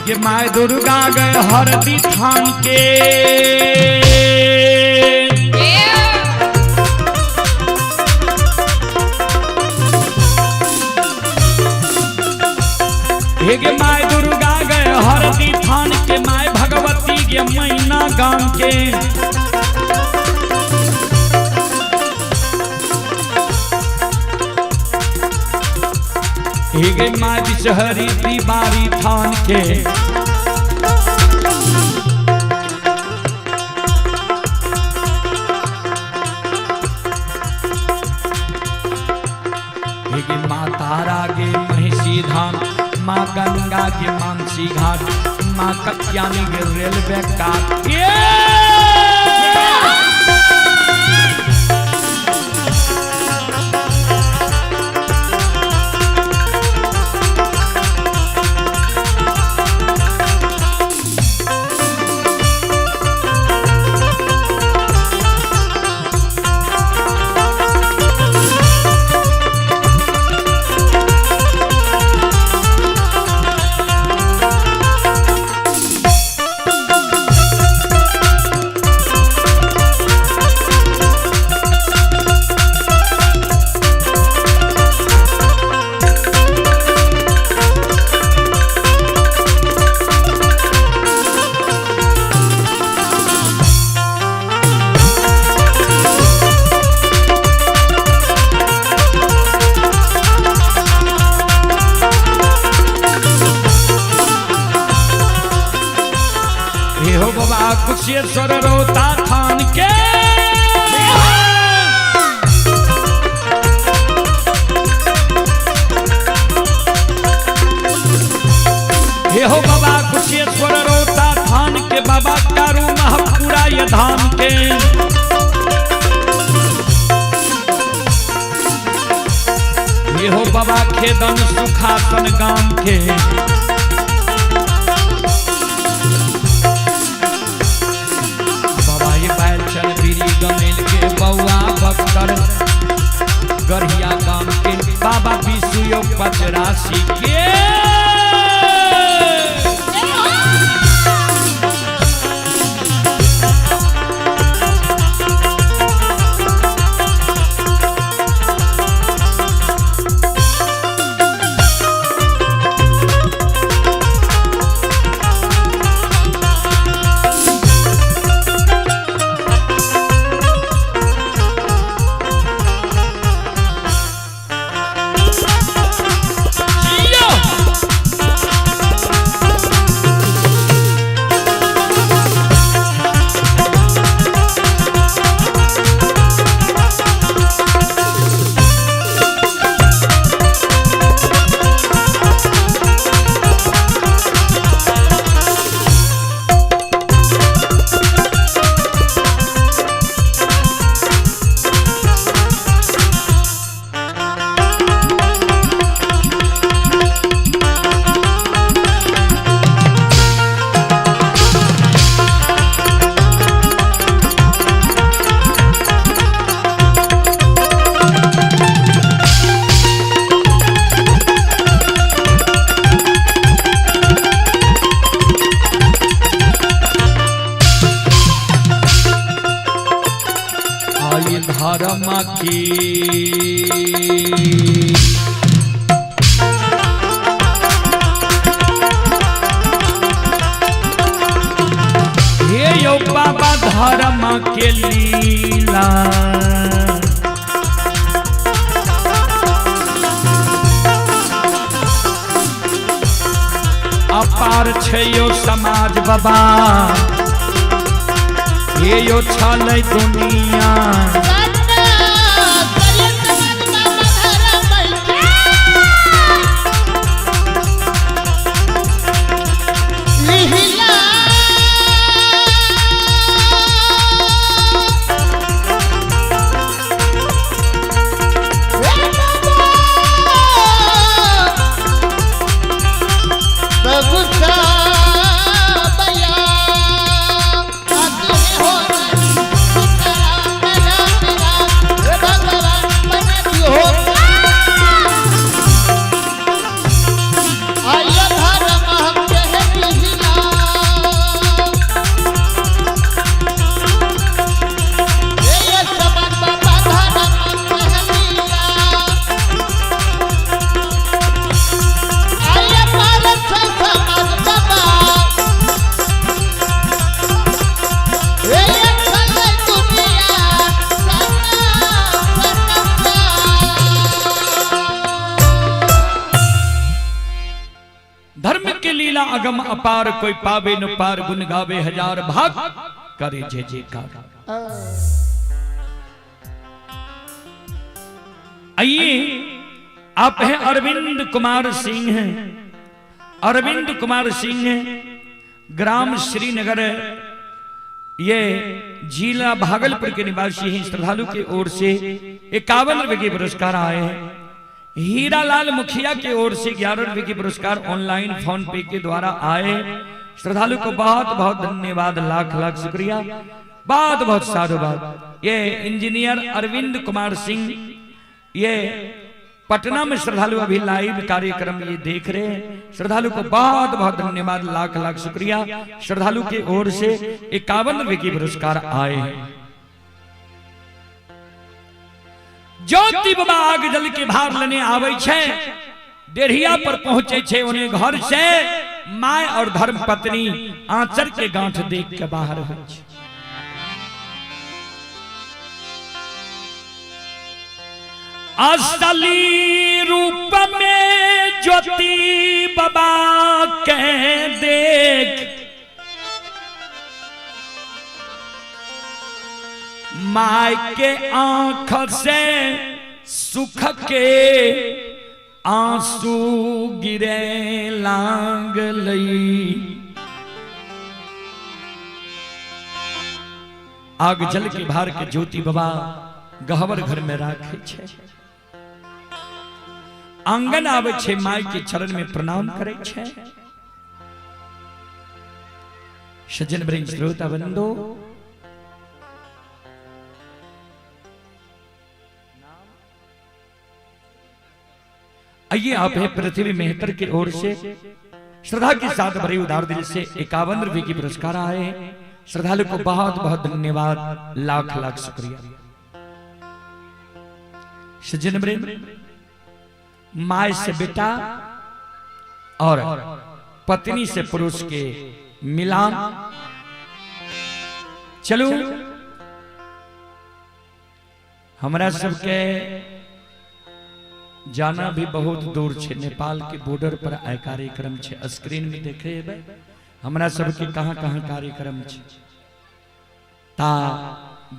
ये माय दुर्गा गए हरदी थान के, हे गे my Durga गए हरदी थान के, my Bhagwati गे मैना गाम के। हे गे my Bishahari दीवारी थान के, हे गे माँ तारा गे महिषी धाम, माँ गंगा के मानसी घाट, माँ कत्यानी के रेलवे काट के। हे हो बाबा कुशेश्वर रोता थान के, हे हो बाबा कुशेश्वर रोता थान के, बाबा कारू महपुरा ये धाम के। हे हो बाबा खेदन सुखासन गाम के, बाबा ये बैल चल बीरी गमेल के, बउआ बख्तर गढ़िया गाम के, बाबा विसुयो पचरासी के। हे यौ बाबा धर्म के लीला। अपार छै यौ समाज बाबा, हे यौ छलै दुनिया। धर्म के लीला अगम अपार, कोई पावे न पार, गुण गावे हजार भाग, करे जय जयकार। आइए आप हैं अरविंद कुमार सिंह हैं। अरविंद कुमार सिंह ग्राम श्रीनगर, ये जिला भागलपुर के निवासी हैं। श्रद्धालु की ओर से 51 रुपए के पुरस्कार आए हैं। हीरालाल मुखिया की ओर से 11 रुपए के पुरस्कार ऑनलाइन फोन पे के द्वारा आए। श्रद्धालु को बहुत बहुत धन्यवाद, लाख लाख शुक्रिया, बहुत बहुत साधुवाद। ये इंजीनियर अरविंद कुमार सिंह, ये पटना में श्रद्धालु अभी लाइव कार्यक्रम ये देख रहे हैं। श्रद्धालु को बहुत बहुत धन्यवाद, लाख लाख शुक्रिया। श्रद्धालु की ओर से 51 रुपए के पुरस्कार आए हैं। ज्योति बाबा आग जल के भार लेने आवे छे, डेढ़िया पर पहुंचे छे, उन्हें घर से my और धर्म पत्नी आंचर के गांठ देख के बाहर हो। असली रूप में ज्योति बाबा के देख my के आंख से सुख के आंसू गिरे लांग लई। आग जल के भार के ज्योति बाबा गहवर घर में राखे छे, आंगन आवे छे, my के चरण में प्रणाम करे छे। सज्जन वृंद श्रोता बंधु, आइए आप है पृथ्वी मेहतर की ओर से श्रद्धा के साथ भरे उदार दिल से 51 रुपए की पुरस्कार आए हैं। श्रद्धालु को बहुत बहुत धन्यवाद, लाख लाख शुक्रिया। सज्जन वृंद, my से बेटा और पत्नी से पुरुष के मिलान। चलो हमरा सबके जाना भी बहुत दूर छे, नेपाल के बॉर्डर पर आय कार्यक्रम छे। स्क्रीन में देखे हेबै हमरा सबके कहाँ कहाँ कार्यक्रम छे। ता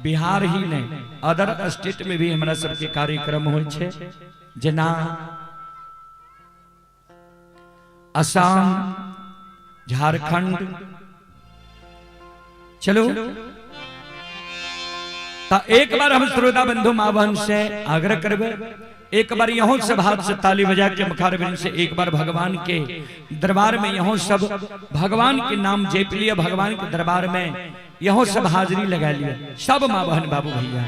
बिहार ही नहीं, अदर स्टेट में भी हमरा सबके कार्यक्रम होय छे, जेना असम, झारखंड। चलो ता एक बार हम श्रोता बंधु माँ बहन से आग्रह करबे, एक बार यहों सब हाथ से ताली बजा के मुखारबिंद से एक बार भगवान के दरबार में यहों सब भगवान के नाम जप लिया, भगवान के दरबार में यहों सब हाजिरी लगा लिया सब माँ बहन बाबू भैया।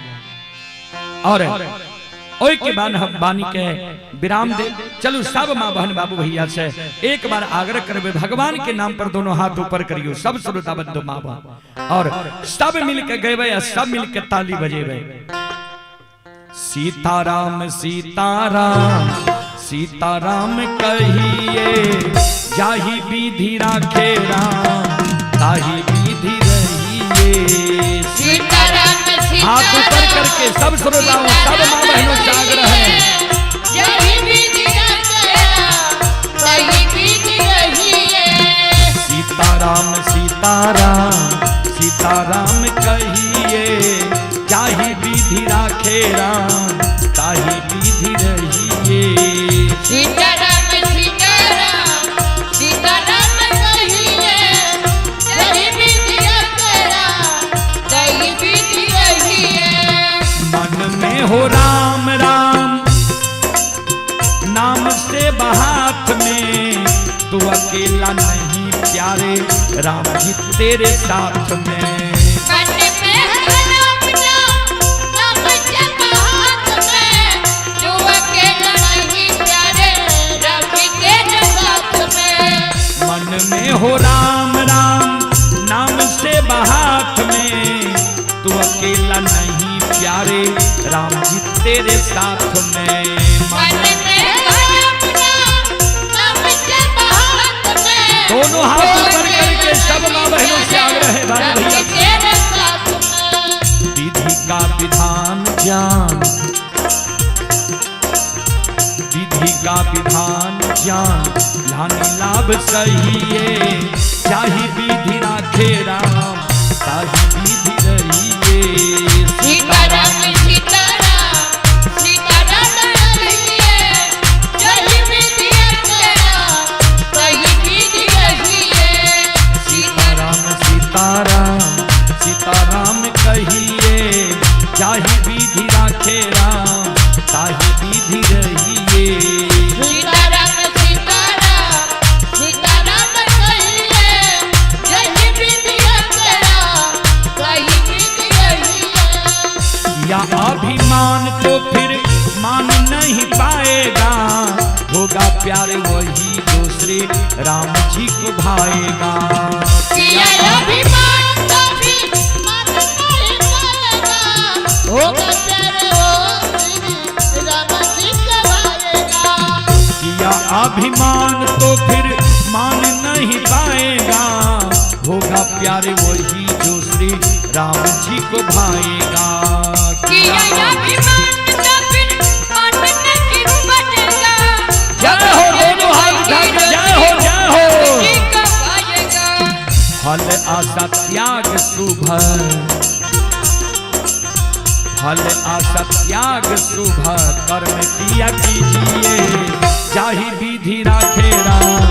और ओई के बाद हम बानी के विराम दे। चलो सब माँ बहन बाबू भैया से एक बार आग्रह करबे, भगवान के नाम पर दोनों हाथ ऊपर करियो सब श्रोता बंधु माँ बहन, और सब मिलके गए सब मिलके ताली बजेबे। सीताराम सीताराम सीताराम कहिए, जाहि विधि राखे राम ताहि विधि रहिए। सीताराम सीताराम, हाथ ऊपर करके सब श्रोताओं, सब माँ बहनों से आग्रह है। जाहि विधि राखे राम ताहि विधि रहिए। सीताराम सीताराम सीताराम कहिए, जाहि विधि राखे राम ताहि विधि रहिए। सीताराम सीताराम सीताराम कहिए, जाहि विधि राखे राम ताहि विधि रहिए। मन में हो राम राम नाम से हाथ में, तू अकेला नहीं प्यारे राम जी तेरे साथ में। मन में हो राम नाम, नाम जप हाथ में, तू अकेला नहीं प्यारे राम जी तेरे साथ में। मन में हो राम राम नाम से हाथ में, तू अकेला नहीं प्यारे राम जी तेरे साथ में। मन में हो राम नाम, नाम जप हाथ में, दोनों हाथ ऊपर करके सब माँ बहनों से आग्रह है भाई राम भैया। जी तेरे साथ में। विधि का विधान जान, विधि का विधान जान, लानी लाभ सही है, चाही विधि राखे राम ताही विधि रहिए। सीताराम सीताराम सीताराम रहिए, जही विधि रखे राम ताही विधि रहिए। सीताराम सीताराम सीताराम कहिए, जाहि विधि राखे राम ताही विधि रहिए। सीताराम सीताराम सीताराम कहिए, जही विधि रखे राम ताही विधि रहिए। या अभिमान तो फिर मान नहीं पाएगा, होगा प्यार वही दूसरे राम जी को भाएगा। किया अभिमान तो फिर मान नहीं पाएगा, होगा प्यार वो राम जी को भाएगा। किया अभिमान तो फिर मान नहीं पाएगा, होगा प्यार वही जो श्री राम जी को भाएगा। किया अभिमान तो फिर मान नहीं पाएगा, जय हो, दोनों हाथ उठा के जय हो जय हो। जी को भाएगा। फल आशा त्याग शुभ, फल आशा त्याग शुभ कर्म किया कीजिए, जाहि विधि राखे राम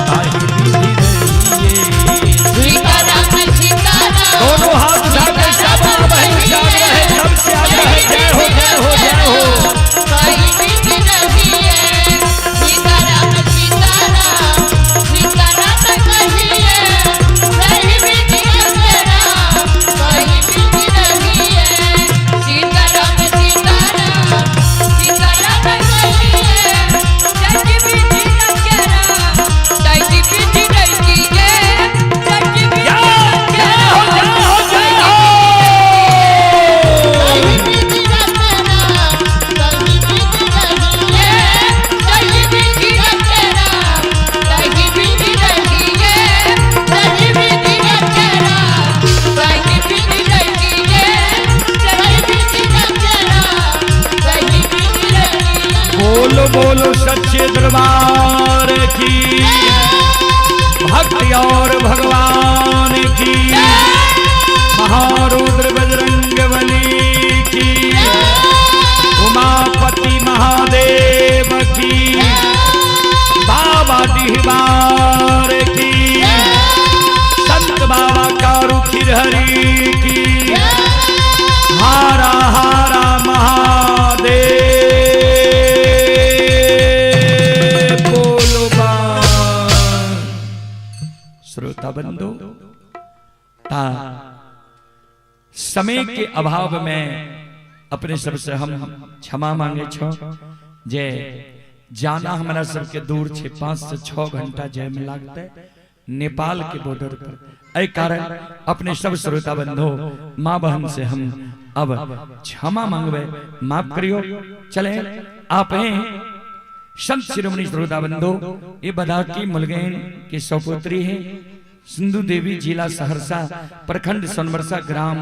ताहि विधि रहिए। सीताराम सीताराम दोनों हाथ उठा के सब माँ बहन से आग्रह है, सब से आग्रह है, जय हो जय हो जय हो। ताही विधि रहिए। सीताराम सीताराम सीताराम कहिए, ताही विधि रखे राम ताही विधि रहिए। सीताराम सीताराम सीताराम कहिए, ताही विधि रखे राम ताही विधि रहिए। ताही विधि जय हो जय हो जय हो। ताही विधि रखे राम ताही विधि रहिए। ताही विधि रखे राम ताही विधि रहिए। ताही विधि रखे राम ताही विधि रहिए। ताही विधि रखे राम ताही विधि रहिए। बोलो बोलो सच्चे दरबार की, भक्ति और भगवान की, महारुद्र बजरंग बली की, उमापति महादेव की, बाबा डिहबार की, संत बाबा कारू खिरहरी की, हारा हारा महादेव बोलो बा। श्रोता बंधु, ता समय के अभाव में अपने सबसे हम क्षमा मांगे छो, जे जाना हमारा सबके दूर छे, 5 से 6 घंटा जाय में लागते। नेपाल के बॉर्डर पर। एहि कारण अपने सब श्रोता बंधु माँ बहन से हम अब क्षमा मांगवे, माफ करियो। चले आप हैं संत शिरोमणि श्रोता बंधु, ये बधा की मुलगेन की सौपुत्री है, सिंधु देवी, जिला सहरसा, प्रखंड सोनबरसा, ग्राम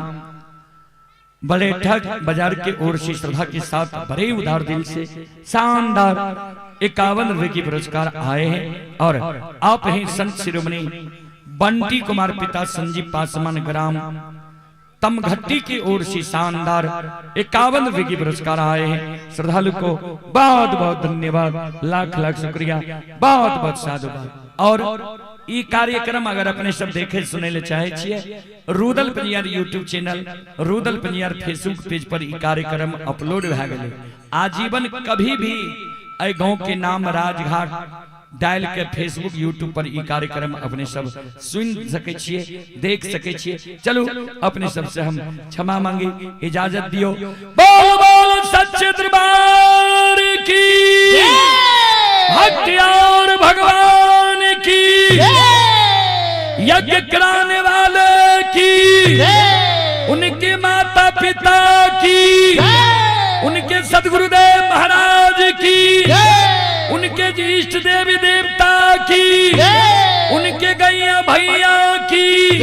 बलेठक बाजार के ओर से श्रद्धा के साथ बड़े उदार दिल से शानदार 51 रुपए की पुरस्कार आए हैं। और आप हैं संत शिरोमणि बंटी कुमार पिता संजीव पासवान, ग्राम तमघट्टी की ओर से शानदार 51 रुपए की पुरस्कार आए हैं। श्रद्धालु को बहुत बहुत धन्यवाद, लाख लाख शुक्रिया, बहुत बहुत साधुवाद। और ई कार्यक्रम अगर अपने सब देखे सुने ले चाहे छिए, Rudal Paniyar YouTube channel, Rudal Paniyar Facebook page पर ई कार्यक्रम अपलोड भए गेलै। आजीवन कभी भी एहि गांव के नाम राजघाट डायल के फेसबुक यूट्यूब पर ई कार्यक्रम अपने सब सुन सकै छिए, देख सकै छिए। चलू अपने सब से हम क्षमा मांगी, इजाजत दियो। बोल बोल सच्चे दरबार की, भक्तियार भगवान की, यज्ञ कराने वाले की, उनके माता पिता की, उनके सदगुरुदेव महाराज की, उनके इष्ट देवी देवता की, उनके गैया भैया की।